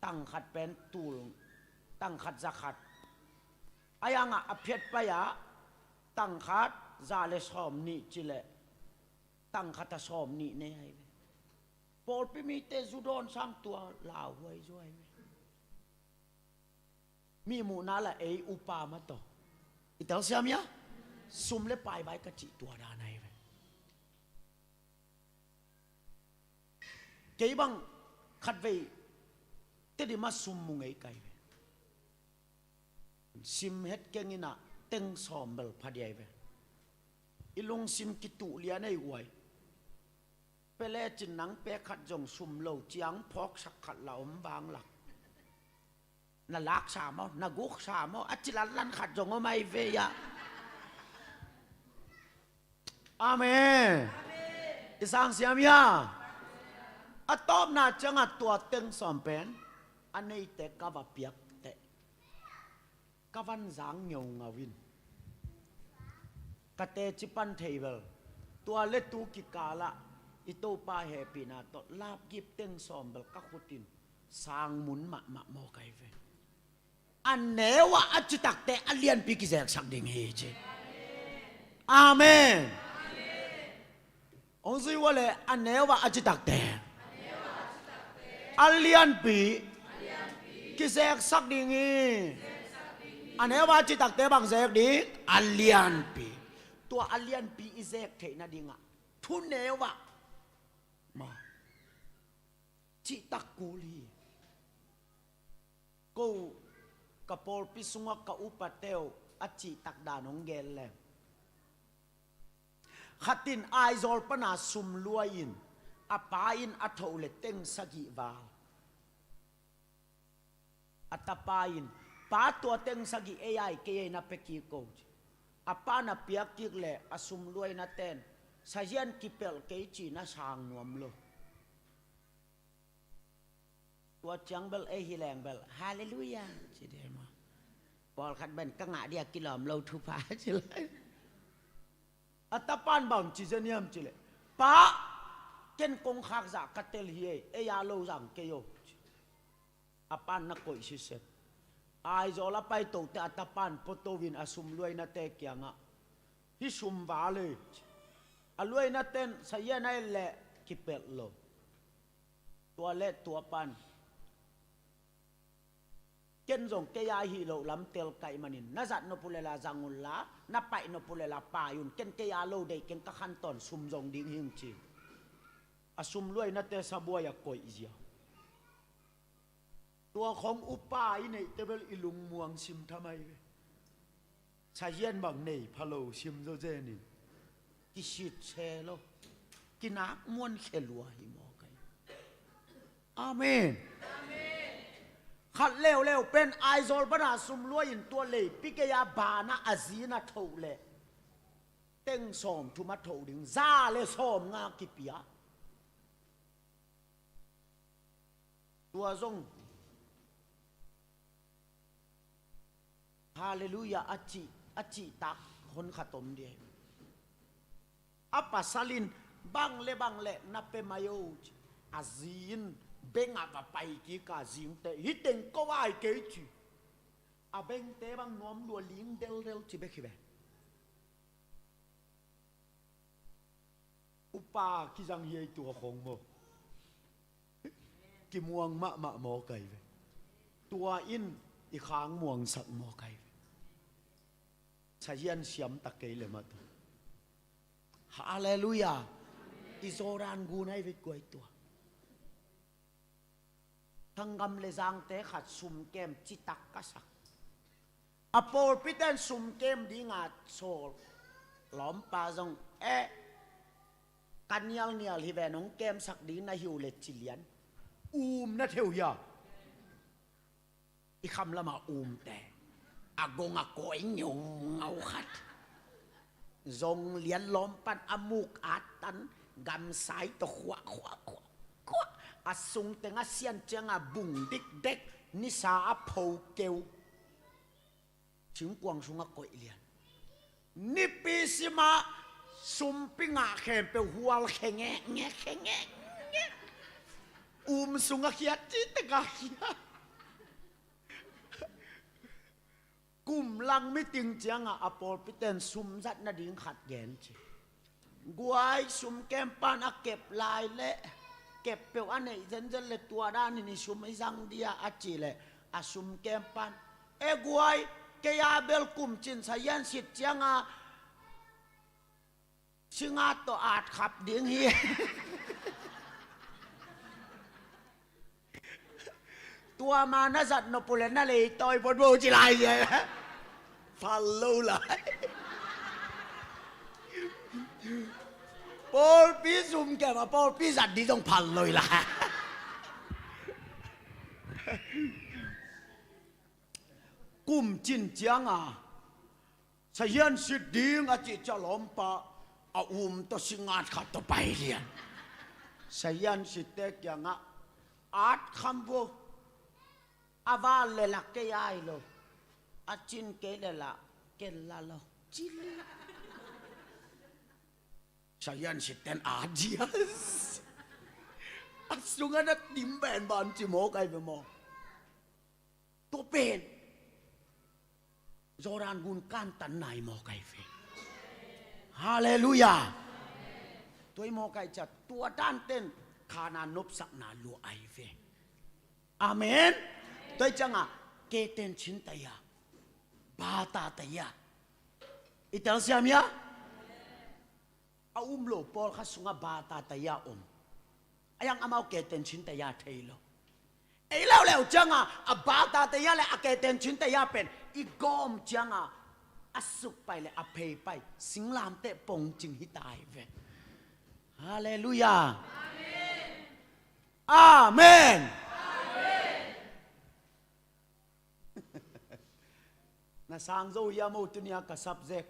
Tang khat pen tul, tang khat za khat. Ayangah a phiat pai-ah tang khat za le sawm nih ci leh tang khat a sawm nih nei ahi ve. Pawlpi mite zu dawn sang tua lauhuai zuai ve. Mi muhna la ei upa mah tawh. I telsiam hia? Sum le pai vai ka cih tua dan ahi ve. Kei bang khatvei Tedim ah sum mu ngei kai ve. Sim het keng in a teng sawm bel pha diai ve. I lungsim kituh lian ei uai. Pele cin nang pek khat zong sum lo ciang phawksak khat la om vang lak. Na laksa maw, na guksa maw, a cilatlan khat zong om ahi ve ia. Amen. I sang siam ia. A tawpna ciangah tua teng sawm pen a neite ka va piak teh. Ka van zang ngeungau in ka teci pan thei bel tua le tu kikalah i Topa hehpihna tawh lapgip teng sawm bel ka khut in sang mun mahmah mawk ahi ve. A neu ah a citakte a lianpi kizeksak ding hi ci. Amen. Hong zui ua le a neu ah a citakte a lianpi kizeksak ding hi. A neu ah a citakte bang zek ding? A lianpi. Tua a lianpi i zek theih nadingah thu neu ah ma cihtak kul hi. Ko ka pawlpi sungah ka upate uh a cihtak dan hong gen leng. Khat in Aizawl pana sum luai in a pa in a thoh le teng sagih val. A tapa in, pa, tua teng sagih ei ai kei ei na pia kik ko ci. A pa na piak kik le a sum luai na ten sazian kipelh kei ci na sang nuam lo. Tua ciang bel ei hi leng bel halleluia ci dih ma. Pawlkhat ben ka ngah dia kilawm lo thupha ci lai. A tapan bang ci zeniam ci le, pa, ken kongkhak zah ka tel hi ei, ei a lo zang kei o. A pan na koih sisep. Aizawl a paitote a tapan potoin a sum luainate kiangah, hi sum val ei. A luainaten sazian a et leh kipelh lo. Tua le tua pan ken zong kei a hih loh lam tel kaih manin na zat nop uh le la zang un la, na paih nop uh le la pai un, ken kei a lo deih keng, ka khantawn sum zong ding hing ci. A sum luainate sabuai a koih zia. Tua khong upa i neihte bel i lungmuang sim thamai ve. Sazian bang nei phalo sim zawzen in kisit se lo, kinak muan khe lua hi maw kai. Amen. Khat leuleu pen Aizawl bana sum luai in tua leipi kei a bana a zin a thoh leh teng sawm thum a thoh ding, za le sawm nga kipia. Tua zong Halleluiah a cih, a cihtak hon khat om dih. A pasal in bang le bang le na pe mai o ci. A zi in beng ah va pai kik a, zingte hi teng ko ai kei ci. A bengte bang nuam lua ling deldel ci bek hi ve. Upa kizang hiai tua khong maw. Kimuang mahmah maw kai ve. Tua in i khang muangsak maw kai ve. Sazian siam tak kei le mah tu. Halleluiah. I Jordan gun ai ve guai tua. Thanggam le zangte khat sumkem citak ka sak. A pawlpiten sumkem dinga sawl lawmpa zong eh, ka nialnial hi ve, nong kemsak ding na hi uh le ci lian. Um na theu hia. I kham lama umte a gong a koi ngeungau khat. Zong lian lawmpan a muk a tan gamsai tawh khuah khuah khuah khuah. A sung teng a sian cianga bung dikdek, nisa a pho keu. Singkuang sungah koih lian. Nipi simah sumpi ngah khempeuh hual khengeh ngeh khengeh ngeh. Um sungah khiat citek a khiat. Kum lang meeting ciangah a pawlpiten sum zat nading khat gen ci. Guai, sumkem pan a kep lai leh kep peuh a neih zenzen le tua danin i sum i zang dia a cih leh a sumkem pan, e guai, kei a bel kum cin sazian sit cianga singat tawh at khap ding hi. Tua ma na zat nop uh le na leitawi botbo ci lai zia. Phal lo lai. Pawlpi sumkem a pawlpi zat ding zong phal lo lai. Kum cin cianga sazian sit ding a cih ciah lawmpa a um tawh singat khat tawh pai lian. Sazian sitte kiangah at kham vo. A val le la kei ai lo, a cin kei le la ken la lo. Cili. Sazian sitten at zia. A sungah na tim benban ci maw kai ve maw. Tua pen Jordan gun kantan nai maw kai ve. Halleluiah. Tua i maw kai ciah tua danten Khanaan nopsakna lua ai ve. Amen. Tua i ciangah keten cin taya, bata taya i telsiam hia. A um lo pawlkhat sungah bata taya om. A yang amau keten cin taya thei lo. Ei leuleu cianga a bata taya le a keten cin taya pen i gawm cianga a sukpai le a pheipai singlamteh pongcing hi tai ve. Halleluiah. Amen. Na sang zo hia maw tunia ka subject?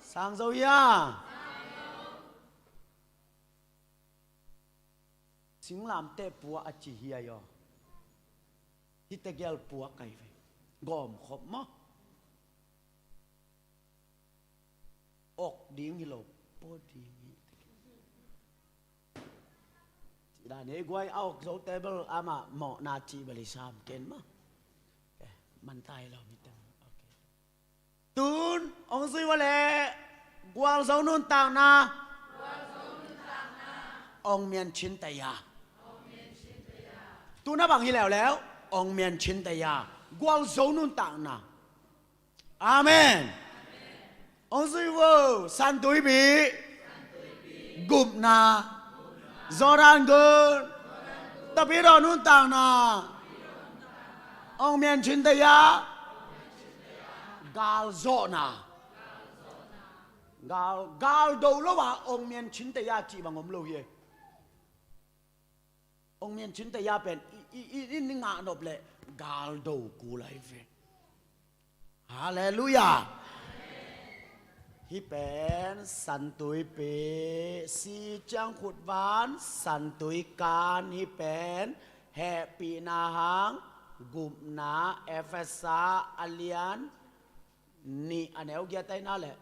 Sang zo hia? Singlamteh pua a ci hia aw. Hite gel pua kai ve. Gawm khop maw. Ok ding hi lo, pua ding hi. Cih dan hi guai a ok zo table amah mawhna cih bel i sam ken maw. Mantai lo mi teng. Tun ong zui ua leh gualzo nuntakna. Ong mian chin taya. Tu na bang hi leuleu, ong mian chin taya. Gualzo nuntakna. Amen. Ong zui vo, Santuipi. Gupna. Jordan gun. Tapidaw nuntakna. Ong mian chin taya. Gal zawhna. Gal, gal do lo a ong mian chin taya cih bang om lo hi. Ong mian chin taya pen i, i, i, i ngah nop leh gal do kul ahi ve. Halleluiah. Hih pen Santuipi, si ciang khutvan Santuikan, hih pen hehpihna hang gupna, Efesa a lian nih a neu giat ahi na leh.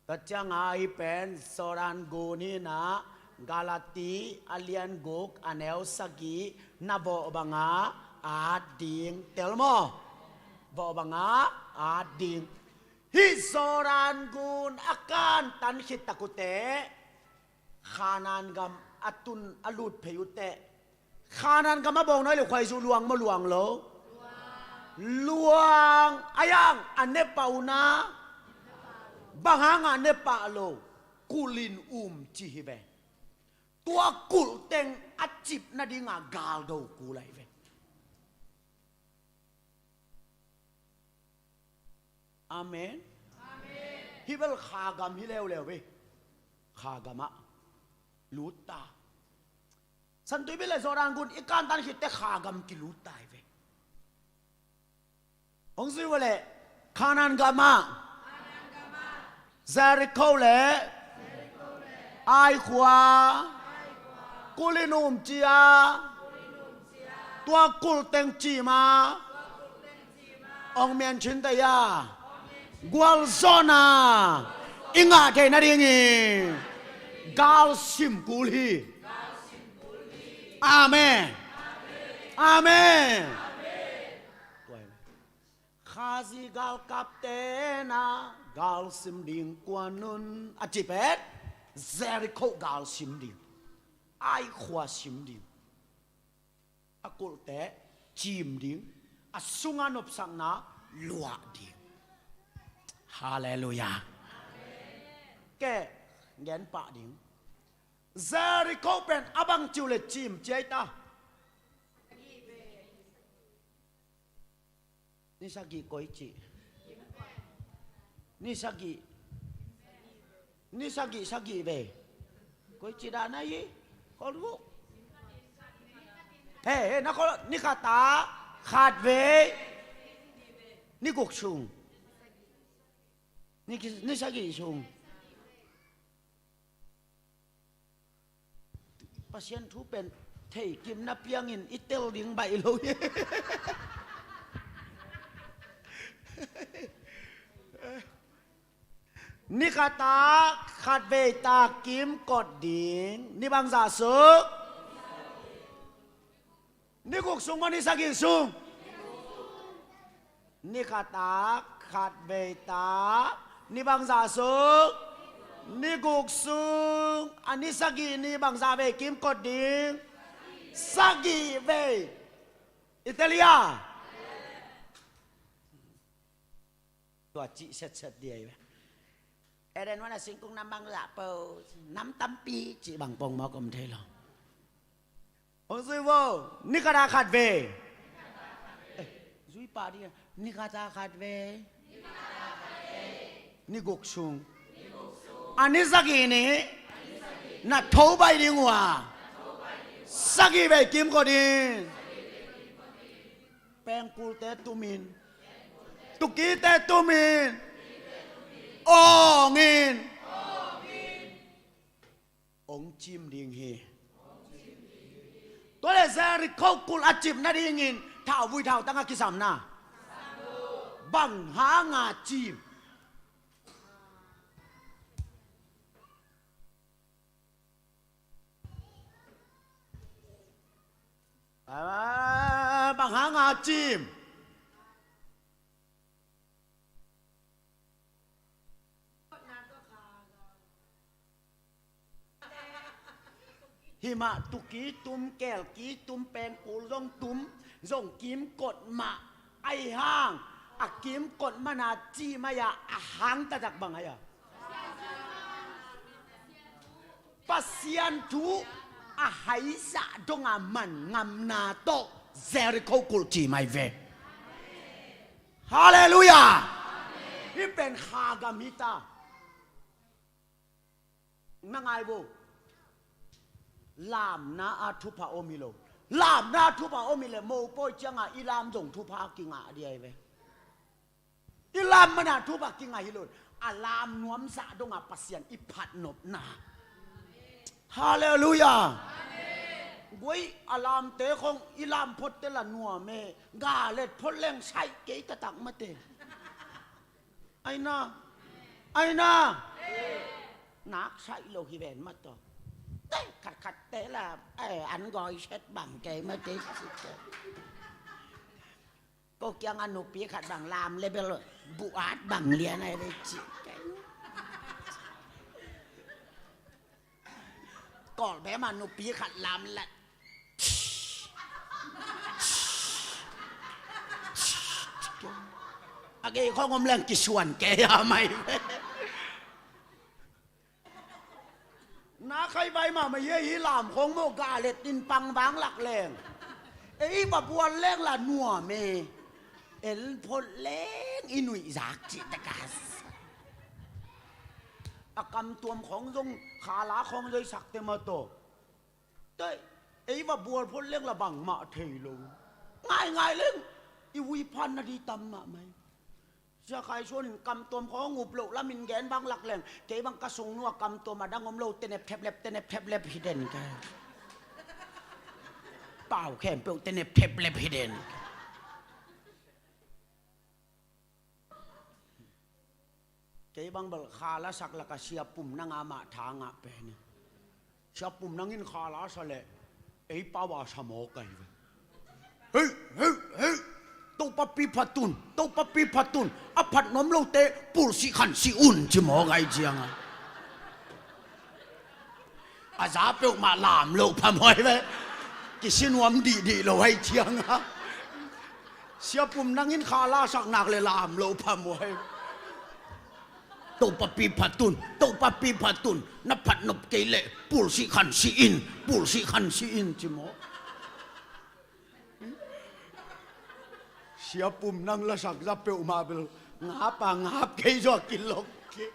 Tua ciangah hih pen Jordan gun hi na, Galati a lian guk a neu sagih na vawh bangah at ding tel maw? Vawh bangah at ding. Hih Jordan gun a kantan khit tak uh teh, Khanaan gam a tun a lut phei uh teh, Khanaan gam a bawng nai le khuaizu luang maw luang lo? Luang. A yang a ne pah uh na, bang hangah ne pah lo? Kulhin um ci hi ve. Tua kulh teng a cip nadingah gal do kul ahi ve. Amen. Amen. Hih bel khagam hi leuleu ve. Khagamah lut ta. Santuipi le Jordan gun i kantan khit teh khagam kilut ta hi ve. Hong zui uh leh Khanaan gamah Jerikho le Ai khua kulhin um cia, tua kulh teng cima ong mian chin taya, gualzawhna i ngah theih nadingin gal sim kul hi. Amen. Amen. Khazih galkapte na gal sim ding kuan un a ci pen, Jerikho gal sim ding, Ai khua sim ding, a kulhte cim ding, a sunga nopsakna luah ding. Halleluiah. Ke gen pah ding. Jerikho pen a bang ci uh leh cim ciai ta? Ni sagih koi cih? Ni sagih. Ni sagih sagih vei. Koi cih dah na hi? Kol guk. He, he, na kol, ni khat a khat vei. Ni guk sung. Ni ki-, ni sagih sung. Pasian thu pen thei kim na piangin i tel ding baih lo hi. Ni khat a khat vei ta kim kot ding. Ni bangzah suk? Ni guk sung maw, ni sagih sung? Ni khat a khat vei ta, ni bangzah sung? Ni guk sung. A ni sagih ni bangzah vei kim kot ding? Sagih vei. I tel hia? Tua cih setset dia hi ve. Eden huan a singkung nam bangzah po, nam tampi cih bang pongmawk om thei lo. Hong zui vo, ni khat a khat vei. Eh, zui pah ding a, ni khat a khat vei. Ni guk sung. A ni sagih ni na tho baih ding uh a, sagih vei kim kot ding. Pengkulte tumin, tukite tumin, awngin, ong cim ding hi. Tua leh Jerikho kulh a cip nadingin thauvui thautang a kisamna bang hanga cim? Ah, bang hanga cim? Himah tu kitum, keel kitum, pengkul zong tum, zong kimkot mah. Ahi hang a kimkot mana cih mai-a a hang taktak bang ahi a, Pasian thu a haizah donga man ngamna tawh Jericho kulh cih mai ve. Halleluiah. Hih pen kha gam hi ta. Na ngai vo. Lamna a thupha om hi lo. Lamna a thupha om hi leh mopawi cianga i lam zong thupha kingah dih ahi ve. I lam mana thupha kingah hi lo. A lam nuamzah donga Pasian i phatnopna. Halleluiah. Guai, a lamte khong i lam photte la nuam e. Galet phot leng saih kei taktak mate. Aina. Aina. Nak saih lo hi ven mataw. Te khatkhatte la, eh, an gawi set bang kei mate. Ko kianga nupi khat bang lam le bel buat bang lian ai le ci. Kawl be ma nupi khat lam la. A gei khong om leng kisuan kei a mai. Na khai vai mahmah hi, hih lam khong maw, galet in pang vang lak leng. Ei va bual leng la nuam e. El phot leng i nuihzak cih taka. A kamtuam khong zong, khala khong zong i sakte mataw. Tei, ei va bual phot leng la bangmah thei lo. Ngaingai leng i uipan na di tam mahmah hi. Sia Khai Suan in kamtuam khong up loh lamin gen bang lak leng, kei bang ka sung nua kamtuam a dang om lo, tenep theplep, tenep theplep hi den ka. Pau khempeuh tenep theplep hi den. Kei bang bel kha la sak laka Sia Pum Nang a mah tha ngah pen hi. Sia Pum Nang in kha la sa leh ei pau a sa mawk ahi ve. Hei, hei, hei. Topa pi phatun, Topa pi phatun. A phat nuam lote pulsih khansih un ci mawk ahi cianga. A za peuhmah lam loh phamawh ve. Kisi nuam dihdih lo ahi cianga. Sia Pum Nang in kha la sak nak le lam loh phamawh. Topa pi phatun, Topa pi phatun. Na phatnop kei leh pulsih khansih in, pulsih khansih in ci mawk. Sia Pum Nang lasak za peuhmah bel ngap a ngap kei zaw kilok kei.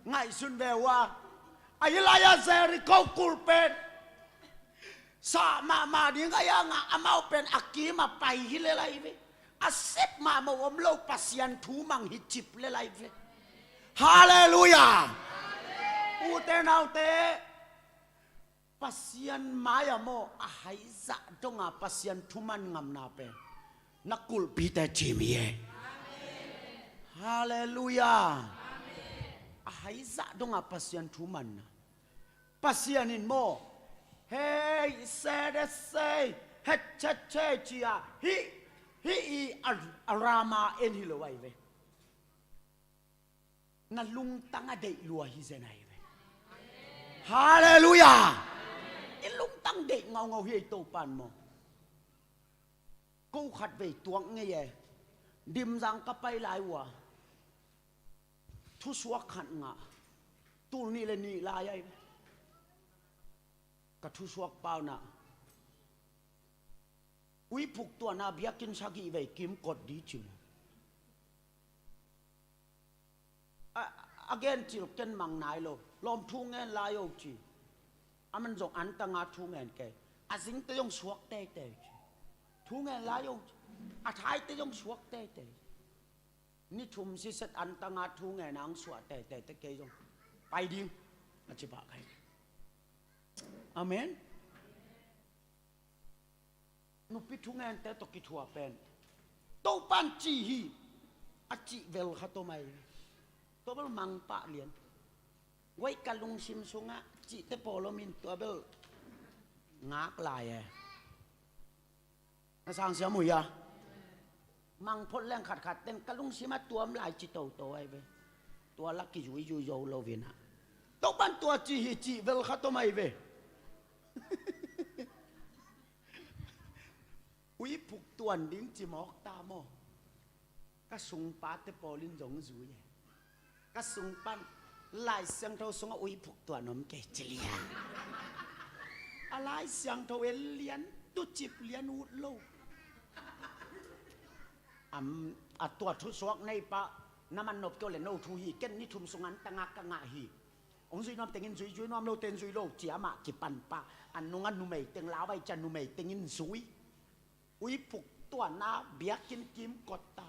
Ngaihsun ve uh a, a hi lai-a Jericho kulh pen sah mahmah ding ahi hanga amau pen a kim a pai hi lel ahi ve. A sep mahmah om lo Pasian thu mang hi cip lel ahi ve. Halleluiah. Ute naute, Pasian mai-ah maw, a haizah donga Pasian thuman ngamna pen na kulhpite cim hi e. Halleluiah. A haizah donga Pasian thumanna. Pasian in maw, hei, se de sei, het chet chet cia, hih, hih i a, a rama en hi lo ahi ve. Na lungtang a deih lua hi zen ahi ve. Halleluiah. I lungtang deih ngaungau hi ei Topan maw. Ko khat vei tuak ngei e. Dimzang ka pai lai uh a, thusuak khat ngah. Tul nih le nih lai ahi ve. Ka thusuak pauna uiphuk tuana biakinn sagih vei kimkot di ci maw. A, a gen cil ken mang nai lo. Lawm thu ngen lai o ci. A man zong antanga thu ngen kei. A zingte zong suak teitei ci. Thu ngen lai o ci. A thaite zong suak teitei. Ni thum siset antanga thu ngen a ang suah teitei te kei zong pai ding a ci pah kai. Amen. Nupi thungente tawh kithuah pen Topan ci hi a cih vel kha tawh mai. Tua bel mangpah lian. Guai ka lungsim sungah cihte pawlomin tua bel ngak lai e. Na sang siam uh hia? Mangphot leng khatkhat ten ka lungsim a tuam lai ci toto ai ve. Tua la kizuizui zo lo ve na. Topan tua ci hi cih vel khat om ai ve. Uiphuk tuan ding ci mawk ta maw? Ka sungpate pawlin zong zui e. Ka sungpan Lai Siangtho sungah uiphuk tuan om kei ci liang. A Lai Siangtho e lian tucip lian ut lo. Am, a tua thusuak neipa na man nop kei le no thu hi, ken ni thum sungah an tangak ka ngah hi. Hong zui nuam tengin zui, zui nuam lo ten zui lo cia mah kipanpa. A nunga numei teng lau ai cia numei tengin zui. Uiphuk tuanna biakinn kim kawt ta.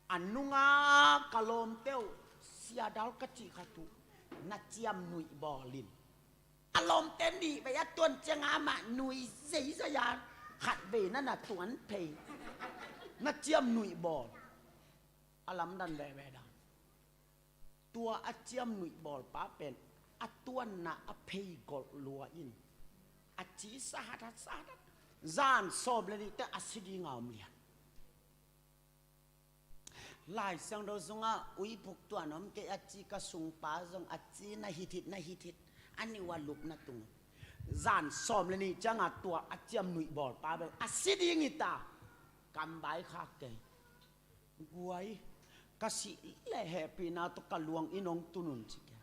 A nunga ka lawmte uh, siadal ka cih khat uh, na ciam nuih bawlin. A lawmte nih vei a tuan cianga amah nuih zeizai a khat vei na na tuan phei. Na ciam nuih bawl. A lamdan veve dan. Tua a ciam nuih bawlpa pen a tuanna a phei golh lua in a ci sahat hat sahat hat. Zan sawm le nihte a si dinga om lian. Lai Siangtho sungah uiphuk tuan om kei a ci ka sungpa zong a ci na hithit na hithit a niu a lupna tung. Zan sawm le nih cianga tua a ciam nuih bawlpa bel a si ding hi ta. Kam bai khak kei. Guai, ka sih le hehpihna tawh ka luang in hong tun un ci kei.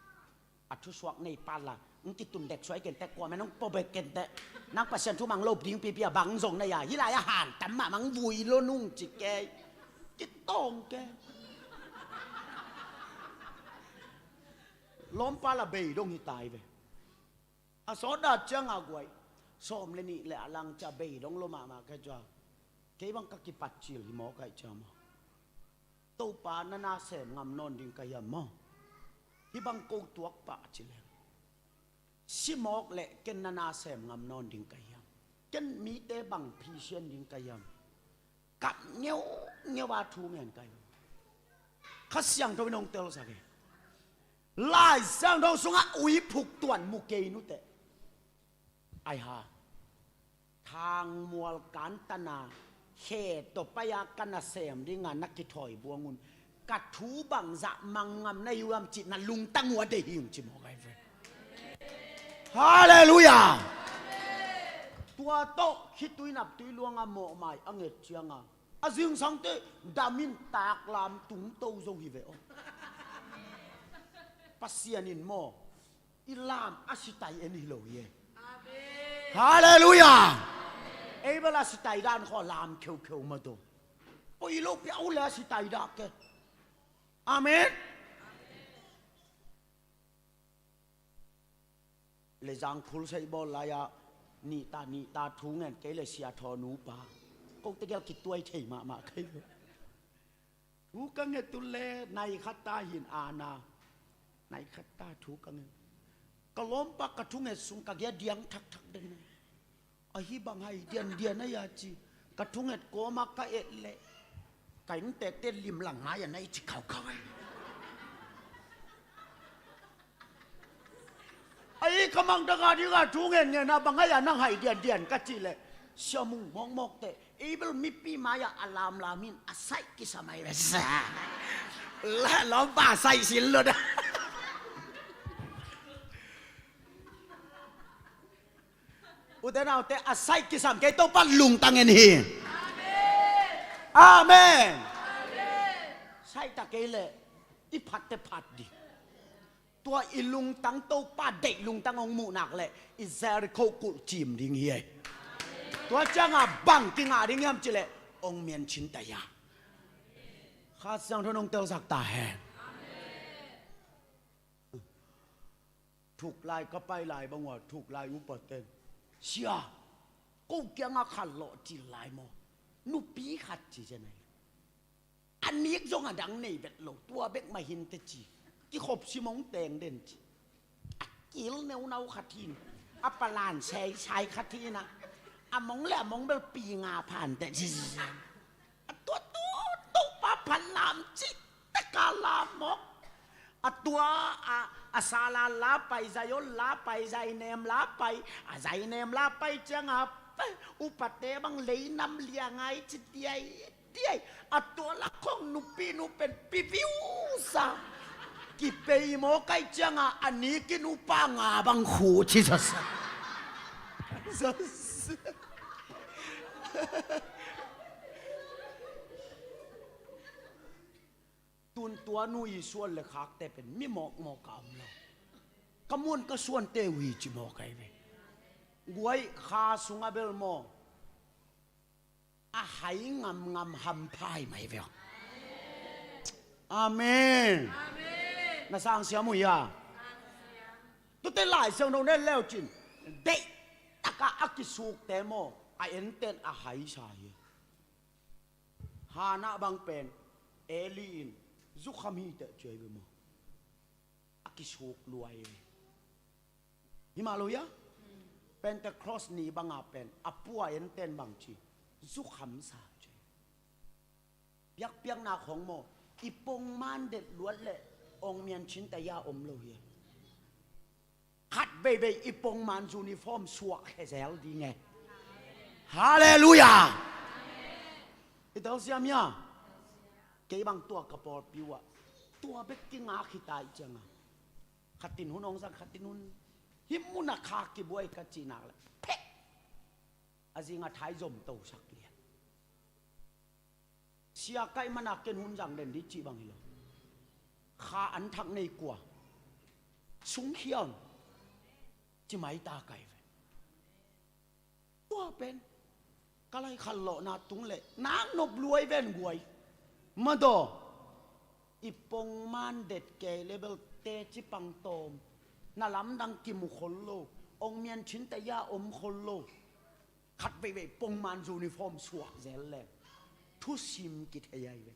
A thusuak neipa la hong kitun dek suai kenteh, kuamen hong pua bek kenteh. Nang Pasian thu mang lop ding pipi a bang zong na ya hi lai a han tam mah mang vui lo nung ci kei. Kitawng kei. Lawmpa la bei dong hi tai ve. A sawt dah cianga guai sawm le nih le a lang cia bei dong lo mahmah ka cia. Kei bang ka kipat cil hi maw ka hi cia maw? Topa na na sem ngam nawn ding ka hiam maw? Hi bang ko tuak pah ci leng. Si mawk le ken na na sem ngam nawn ding ka hiam? Ken mite bang phisian ding ka hiam? Kap ngeungeu a thu ngen ka hiam? Kha Siangtho in hong telsak e. Lai Siangtho sungah uiphuk tuan mu kei nuteh. Ai ha. Thangmual kantana khe tawh pai-a ka nasem dinga na kithawi buang un. Ka thu bangzah mang ngam na hi uh hiam cih na lungtang uh a deih hi ung ci mawk ai ve. Halleluiah. Tua tawh khitui naptui luanga mawhmai a nget cianga a zingsangte damin taklam tungto zo hi ve aw. Pasian in maw i lam a sitai en hi lo hi e. Halleluiah. Abel a sitai dan khaw lam kheukheu mah do. Poi lo pia uh le a sitai dak e. Amen. Le zang khul sei bawl lai-a nihta nihta thu ngen kei le sia thaw nupa ko tegel kituai thei mahmah kei lo. Thu ka nget uh le nai khat ta hin ana. Nai khat ta thu ka nget. Ka lawmpa ka thunget sung ka gia diang thakthak den. Ahi bang hai diandian a ya ci. Ka thunget kawma ka et leh ka inntekte limlang ngai a na i ci khaukhau ai. Ahi ka mangdanga dinga thunget ngen a bang hai a nang hai diandian ka cih leh siamung mawkmawk teh. Abel mipi mai-ah a lamlam in a saih kisam ai ve. Lawmpa a saih sin lo da. Ute naute a saih kisam kei Topa lungtang en hi. Amen. Saih ta kei leh i phatte phat ding. Tua i lungtang Topa deih lungtang hong muh nak leh i Jericho kulh cim ding hi ei. Tua cianga bang kingah ding hiam cih leh hong miancin ta ia. Kha Siangtho in hong telsak ta hen. Thuklai ka pai lai bang ua thuklai upaten sia ko kianga khat lawh cil lai maw? Nupi khat ci zen ai. A nik zong a dang nei bet lo tua bek mah hin te ci. Kikhop si mong teng den ci. A kil neunau khat hin a palan seisai khat hin a a mong le a mong bel pi nga phan te ci. A tua tu Topa phan lam ci. Taka lam mawk. A tua a, a sala la pai, zayon la pai, zainem la pai, a zainem la pai cianga upate bang leinam liangai ci tiai tiai. A tua la khong nupi nu pen pipiusa. Kipei mawk ahih ciangah a nikin upa nga bang khu ci zasak. Zasak. Tun tua nu i suan le khakte pen mi mawkmawk a om lo. Ka muan ka suante uh hi ci mawk ahi ve. Guai kha sungah bel maw, a hai ngamngam hampha hi mai ve aw. Amen. Na sang siam uh hia? Tute Lai Siangtho na en leu cin, deih takah a kisukte maw, a enten a haisa hi. Hannah bang pen Eli in zukham hi teh ci ahi ve maw. A kisuk lua hi. Hi mah lo hia? Pentecost ni banga pen a pu a enten bang ci, zukhamsa ci. Biakpiakna khong maw, i pongman det luat leh ong miancin taya om lo hia? Khat veivei i pongman uniform suah khe zel ding e. Halleluiah. I telsiam hia? Kei bang tua ka pawlpi uh ah tua bek kingak hi ta ih cianga, khatin hun ong zang, khatin hun hih munah kha kibuai ka cih nak leh phek, a zingah thai zom tosak lian. Sia kaih mana ken hun zang den dih cih bang hi lo. Kha an thak nei kua sungkhia un ci mai ta kai ve. Tua pen ka lai khanlawhna tung leh nak nop luai ven guai. Madaw, i pongman det kei leh bel teci pang tawm, na lamdang kimu khol lo, ong miancin taya om khol lo. Khat veivei pongman uniform suah zel leng thusim kithei ahi ve.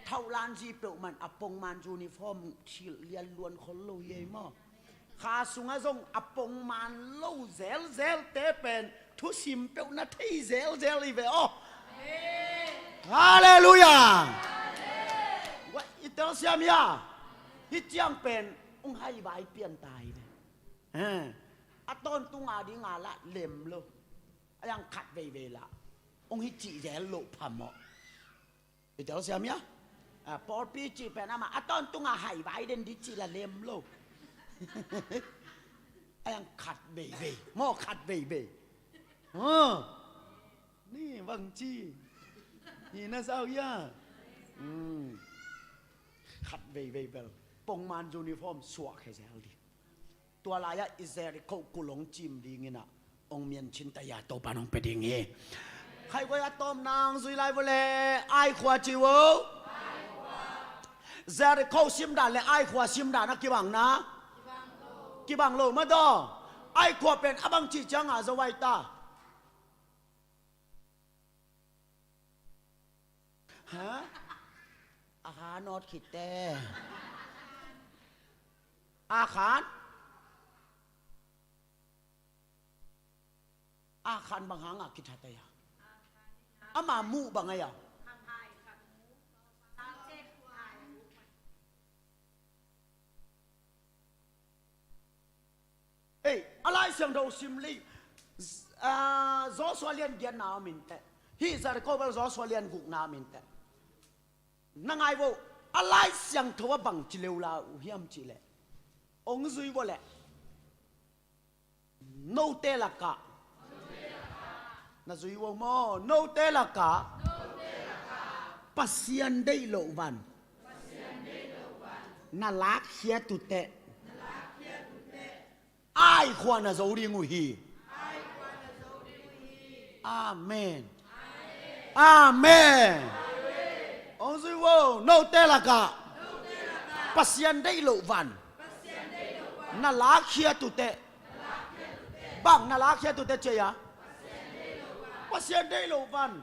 Thauhlan zi peuhmah a pongman uniform thilh lian luan khol lo hi ei maw. Kha sungah zong a pongman lo zelzelte pen thusim peuh na thei zelzel hi ve aw. Halleluiah. Wa, i telsiam hia? Hih ciang pen ong haivai pian ta hi ve. Eh, a tawntunga dinga lah lem lo. A yang khat veivei lah ong hi cih zel loh phamawh. I telsiam hia? A, pawlpi cih pen amah a tawntunga haivai den dih cih lah lem lo. A yang khat veivei maw, khat veivei. Ni bang ci hi na sau hia? Khat veivei bel pongman uniform suah khe zel dih. Tua lai-ah i Jericho kulh ong cim dingin ah ong miancin taya Topan ong pia ding hi. Khaiguai a tawpna ong zui lai vua le, Ai khua ci vo. Jericho simdan le Ai khua simdan a kibang na? Kibang lo madaw. Ai khua pen a bang cih cianga zo ai ta? Ha? A khan awt khit te. A khan? A khan bang hanga kithat ahi a? Ama muh bang ahi a? Ei, a Lai Siangtho sim lei, ah, Joshua lian giatna om inteh. Hih Jericho bel Joshua lian gukna om inteh. Na ngai vo, a Lai Siangtho a bang ci leu la uh hiam cih leh, ong zui vo leh, note lakah, na zui vo maw, note lakah Pasian deih loh van na lakkhiat uh teh, Ai khua na zo ding uh hi. Amen. Amen. Ong zui vo, note lakah Pasian deih loh van na lakkhiat uh teh. Bang na lakkhiat uh teh ci a? Pasian deih loh van.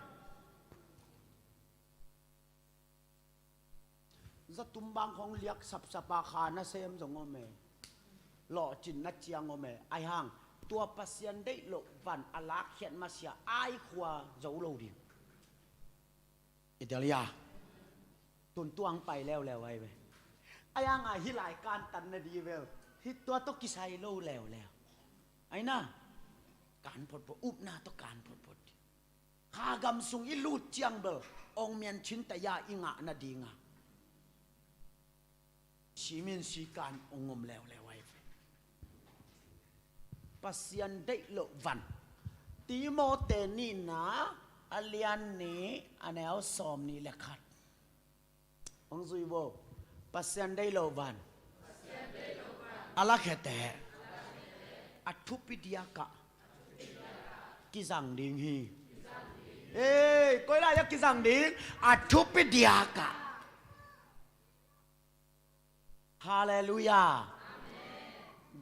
Zatum bang khong liak sapsap a kha nasem zong om e. Lawhcinna ciang om e. Ahi hang tua Pasian deih loh van a lakkhiat masiah Ai khua zo lo ding. I tel hia? Tun tuang pai leuleu ahi ve. Ahi hang a hih lai kantan na dih vel, hih tua tawh kisai lo leuleu. Ahi na, kan photphot, upna tawh kan photphot. Kha gam sung i lut ciang bel ong miancin taya i ngah nadinga, simin sikan ong om leuleu ahi ve. Pasian deih loh van. Timote nihna a lian nih a neu sawm nih le khat. Hong zui vo. Pasian deih loh van. A lakhia teh a thupi diakah kizang ding hi. Ei, koi lai-ah kizang ding? A thupi diakah. Halleluiah.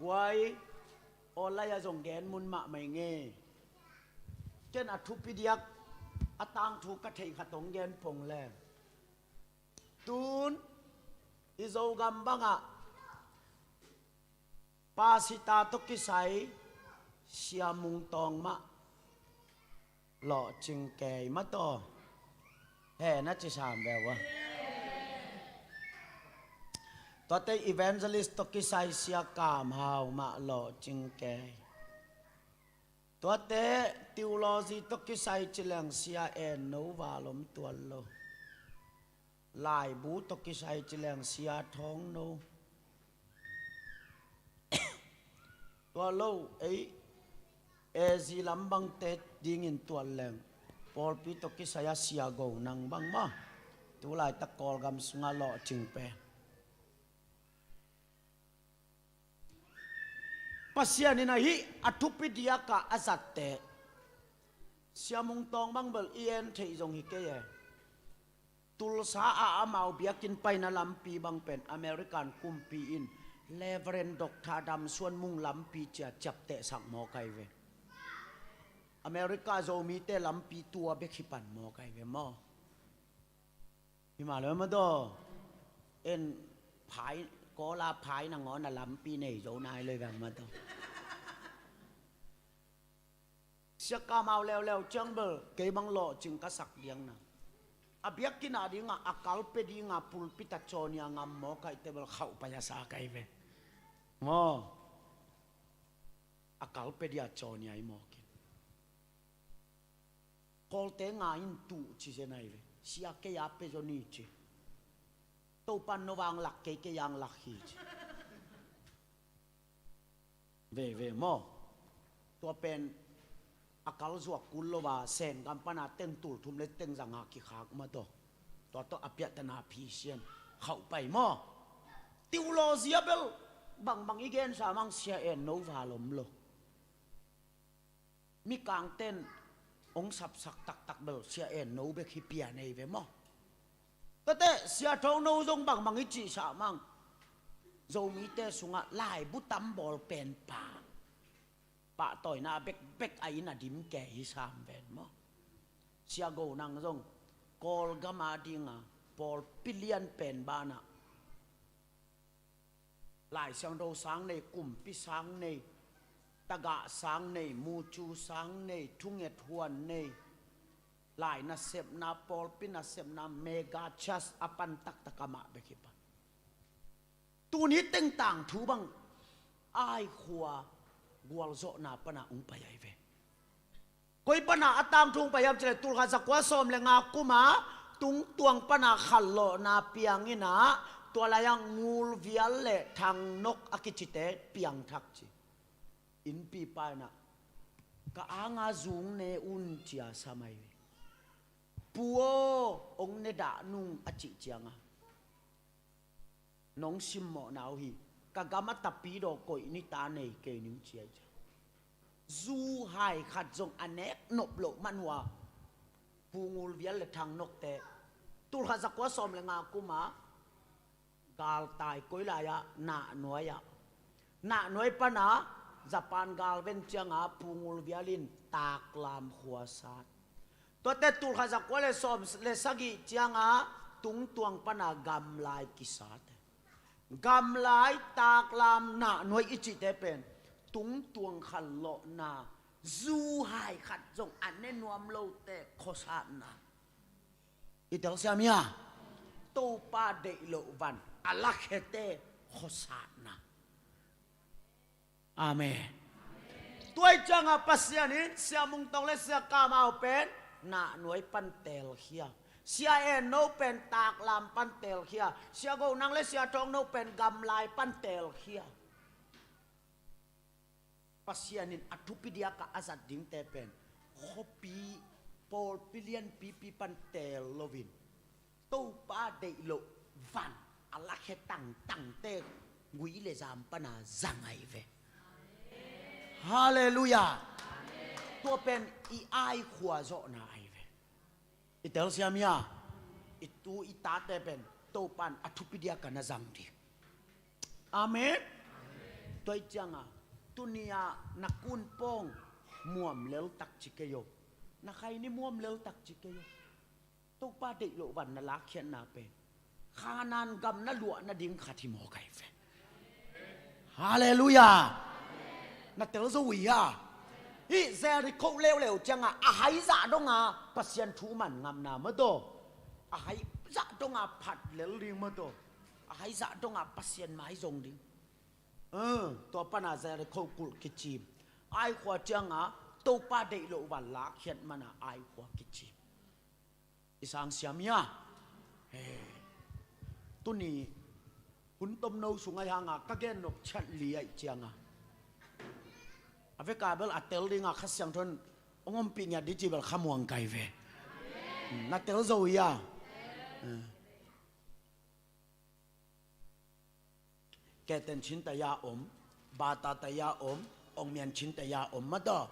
Guai, aw lai-ah zong gen mun mahmah ing e. Ken a thupi diak a tangthu ka theih khat hong gen pong le. Tun i Zogam bangah pasita tawh kisai Sia Mung Tawng mah lawhcing kei mah taw. He na ci sam ve ua. Tuate evangelist tawh kisai Sia Kam Hau mah lawhcing kei. Tuate theology tawh kisai ci leng Sia En No Val om tuan lo. Laibu tawh kisai ci leng Sia Thawng No. Tua lo ei A Z lam bangte dingin tuan leng pawlpi tawh kisai a Sia Go Nang bang maw. Tulaitak Kawlgam sungah lawhcing pen. Pasian in ahi a thupi diakah a zatte. Sia Mung Tawng bang bel i en theih zong hi kei e. Tulsa ah amau biakinn paina lampi bang pen American kumpi in Reverend Doctor Dam Suan Mung lampi cia ciaptehsak mawk ahi ve. America Zomite lampi tua bek hi pan mawk ahi ve maw. Hi mah lo mah taw. En phai, Kawla phai nangawn a lampi nei zo nai lo i vang mah taw. Sia Kam Hau leuleu ciang bel kei bang lawhcing ka sak diang na. A biakinn a dingah a kal pia dingah pulpit a cawnia ngam mawk ahih teh bel khauh pai a sa ka hi ve. Maw. A kal pia dingah cawnia i mawk in. Kawlte ngai in tuh ci zen ahi ve. Sia kei a pia zaw ni ci. Topan no vang lak kei, kei ang lak hi ci. Veve maw. Tua pen a kal zuak kul lo a, Sengam pana teng tul thum le teng zanga kikhak mah taw. Tua tawh a piahtana phisian khauh pai maw. Theology a bel bangbang i gensa mang Sia En No Val om lo. Mikangten hong sapsak taktak bel Sia En No bek hi pian ei ve maw. Tate Sia Thawng No zong bangbang i cihsah mang. Zomite sungah laibu tambawl penpa pahtawina bekbek a inn a dim kei hi sam ven maw. Sia Go Nang zong Kawlgam a dinga pawlpi lian pen banah Lai Siangtho sang nei, kumpi sang nei, tagah sang nei, mucu sang nei, thunget huan nei, lai nasepna, pawlpi nasepna, mega church a pan taktak amah bek hi pan. Tuni teng tangthu bang ai khua gualzawhna pana ung pai ai ve. Koi pana a tangthu ung pai hiam cileh tulkhat zakua sawm le nga kuma tungtuang pana khanlawhna piang inah tua lai-ah Ngulvial le Thangnok a kicite piangthak ci. Innpi pa inah ka anga zung ne un cia sam ai ve. Pu aw, ong ne dah nung a cih cianga nong simmawhna uh hi. Ka gam a tapidaw koih nita nei kei ning cia i cia. Zu hai khat zong a nek nop loh manua Pu Ngulvial le Thangnokte tulkhat zakua sawm le nga kuma galtai koi lai-ah Nahnuai-ah, Nahnuai pana Japan galven cianga Pu Ngulvial in Taklam khua sat. Tuate tulkhat zakua le sawm le sagih cianga tungtuang pana Gamlai kisate. Gamlai, Taklam, Nahnuai i cihte pen tungtuang khanlawhna, zu hai khat zong a ne nuam lote khuasatna. I telsiam hia? Topa deih loh van a lakhiate khuasatna. Amen. Tuai cianga Pasian in Sia Mung Tawng le Sia Kam Hau pen Nahnuai pan telkhia. Sia En no pen taklam pan teelkhia. Sia Go Nang le Sia Thawng no pen gamlai pan teelkhia. Pasian in a thupi diaka a zat dingte pen khuapi pawlpi lianpipi pan teel loin Topa deih loh van a lakhia tangtangte gui le zam pana zang ahi ve. Halleluiah. Tua pen i aikhua zawhna ahi ve. I telsiam hia? I tu i tate pen Topan a thupi diaka na zang ding. Amen. Tua i cianga tuni-a na kunpawng muam lel takci kei o. Na khaini muam lel takci kei o. Topa deih loh van na lakkhiatna pen Khanaan gam na luah nading khat hi mawk ahi ve. Halleluiah. Na tel zo uh hia? Hih Jerikho leuleu cianga a haizah donga Pasian thu man ngamna mataw, a haizah donga phat lel ding mataw, a haizah donga Pasian mai zong ding. Tua pana Jerikho kulh kicim. Ai khua cianga Topa deih loh van lakkhiat mana ai khua kicim. I sang siam hia? He. Tuni hun tomno sung ahi hanga ka gen nop chiat li aih cianga a veka bel a tel dinga Kha Siangtho in hong ompih ngiat ding ci bel khamuang kai ve. Na tel zo hia? Keten chin taya om, bata taya om, ong mian chin taya om mataw.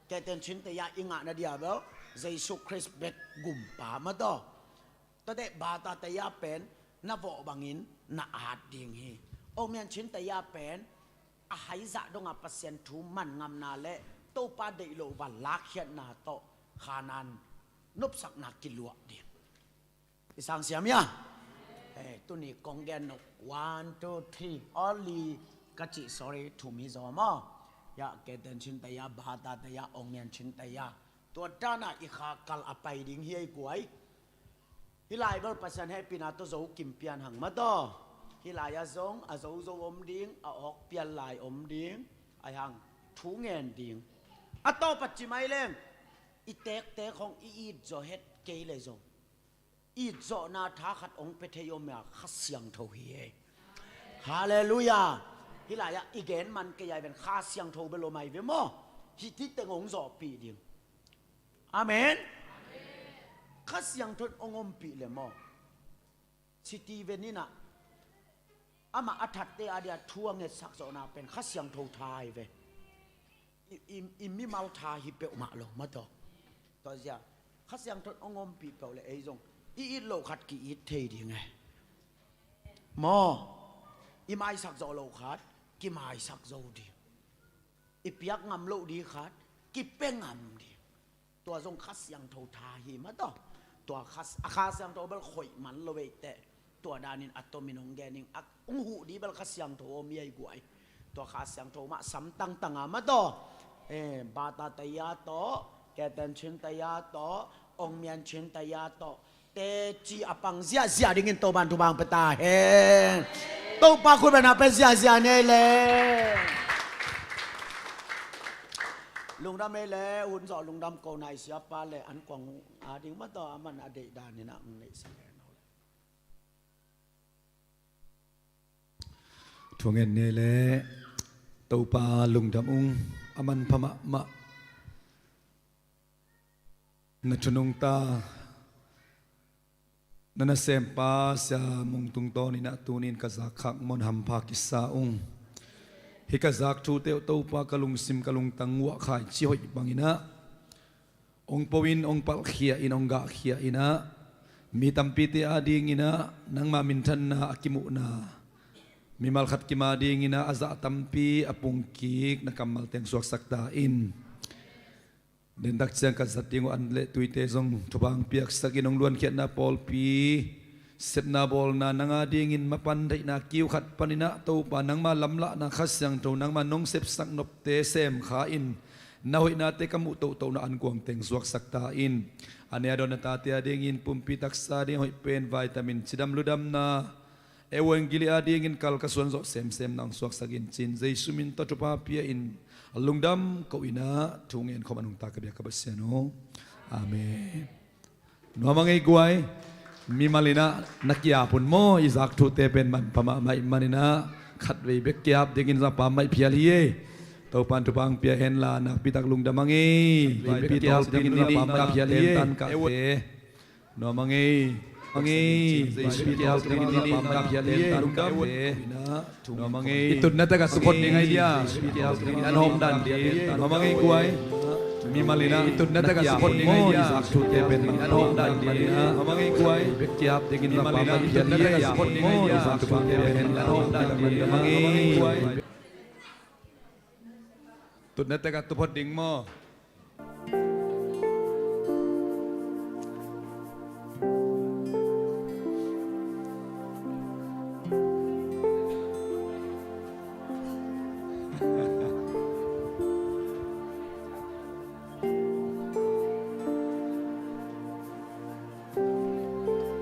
Keten chin taya i ngahna dia bel Jesu Khrist bek gumpa mataw. Tate bata taya pen na vawh bangin na at ding hi. Ong mian chin taya pen a haizah donga Pasian thu man ngamna le Topa deih loh van lakkhiatna tawh Khanaan nopsakna kiluah ding. I sang siam hia? Eh, tuni kong gen nop one, two, three, only ka cih, sorry, thum hi zaw maw? Hia, keten chin taya, bata taya, ong mian chin taya. Tua dana i kha kal a pai ding hi ei guai. Hih lai bel Pasian hehpihna tawh zo kim pian hang mataw. Hih lai a zong a zozo om ding, a awk pian lai om ding. Ahi hang thu ngen ding. A tawp a ci mai leng i tektek hong i it zaw het kei le zong it zawhna tha khat hong pia thei om a Kha Siangtho hi ei. Halleluiah. Hih lai-ah i gen man kei ai ven Kha Siangtho bel om ai ve maw? Hih ti teng hong zawhpih ding. Amen. Kha Siangtho in hong ompih le maw? Steven in ah amah a thatte a dia thu a ngetsak zawhna pen Kha Siangtho tha ai ve. I, i, i mimal tha hi peuhmah lo mataw. Tua zia Kha Siangtho in hong ompih peuh le ei zong i it loh khat ki-it thei ding e. Maw, i maisak zawh loh khat ki maisak zo ding. I piak ngam loh ding khat ki pia ngam ding. Tua zong Kha Siangtho tha hi mataw. Tua Kha, a Kha Siangtho bel khoih man lo ei teh. Tua danin a tomin hong gen ing a hong huh ding bel Kha Siangtho om hi ei guai. Tua Kha Siangtho mah sam tangtang a mataw. Eh, bata taya tawh, keten chin taya tawh, ong mian chin taya tawh teci a pang ziahziah dingin Topan thupha pia ta hen. Topa khut bengna pia ziahziah nei le. Lungdam ei le, hun zawh lungdam ko nai siapa le an kuang a ding mataw a man a deih danin a ang neihsak hen. Thungen nei le, Topa lungdam ung, a manpha mahmah. Na thu nungta na nasempa Sia Mung tungtawn inah tunin ka zakkhak mawn hampha kisa ung. Hih ka zak thute uh Topa ka lungsim ka lungtang uh ah khaici hoih banginah hong po in, hong palhkhia in, hong gahkhia inah mi tampite adinginah nangma minthanna a kimuhna mimal khat kim adinginah a zah tampi a pungkik na kammal teng suaksak ta in. Dentak ciang ka zat ding uh an le tuite zong thupha hong piaksak in, hong luankhiatna pawlpi sepna bawlna nang adingin mapan theihna kiu khat paninah Topa nangma lamlahna Kha Siangtho nangma nong sepsak nopte semkha in na hoihnate ka muh tohtohna an kuang teng suaksak ta in. A ne a dawn na tate adingin pumpi taksa ding hoih pen vitamin cidam ludamna Evangeli adingin kal ka suan zawh semsem nang suaksak in cin Jesu min tawh thupha pia in a lungdam ko inah thu ngen khawm a nungta ka biak ka Pasian aw. Amen. Nuam a ngei guai. Mimal in ah na kiap un maw, i zak thute pen manpha mahmah ahih manin ah khatvei bek kiap dingin zangpa maih phial hi ei. Topan thupha hong pia hen la, nakpi tak lungdam a ngei. Khatvei bek kiap dingin zangpa maih phial hi ei. Nuam a ngei. A ngei. Khatvei bek kiap dingin zangpa maih phial hi ei. Lungdam. Nuam a ngei. I tutna tak a support ding ahi dia. An hawm dan di. Nuam a ngei guai. Mimal in ah i tutna tak a support ding ahi dia. I zak thute pen an hawm dan di. Nuam a ngei guai. Bek kiap dingin mimal in ah i tutna tak a support ding ahi dia. I zak thute pen an hawm dan di. Nuam a ngei guai. Tutna tak a support ding maw.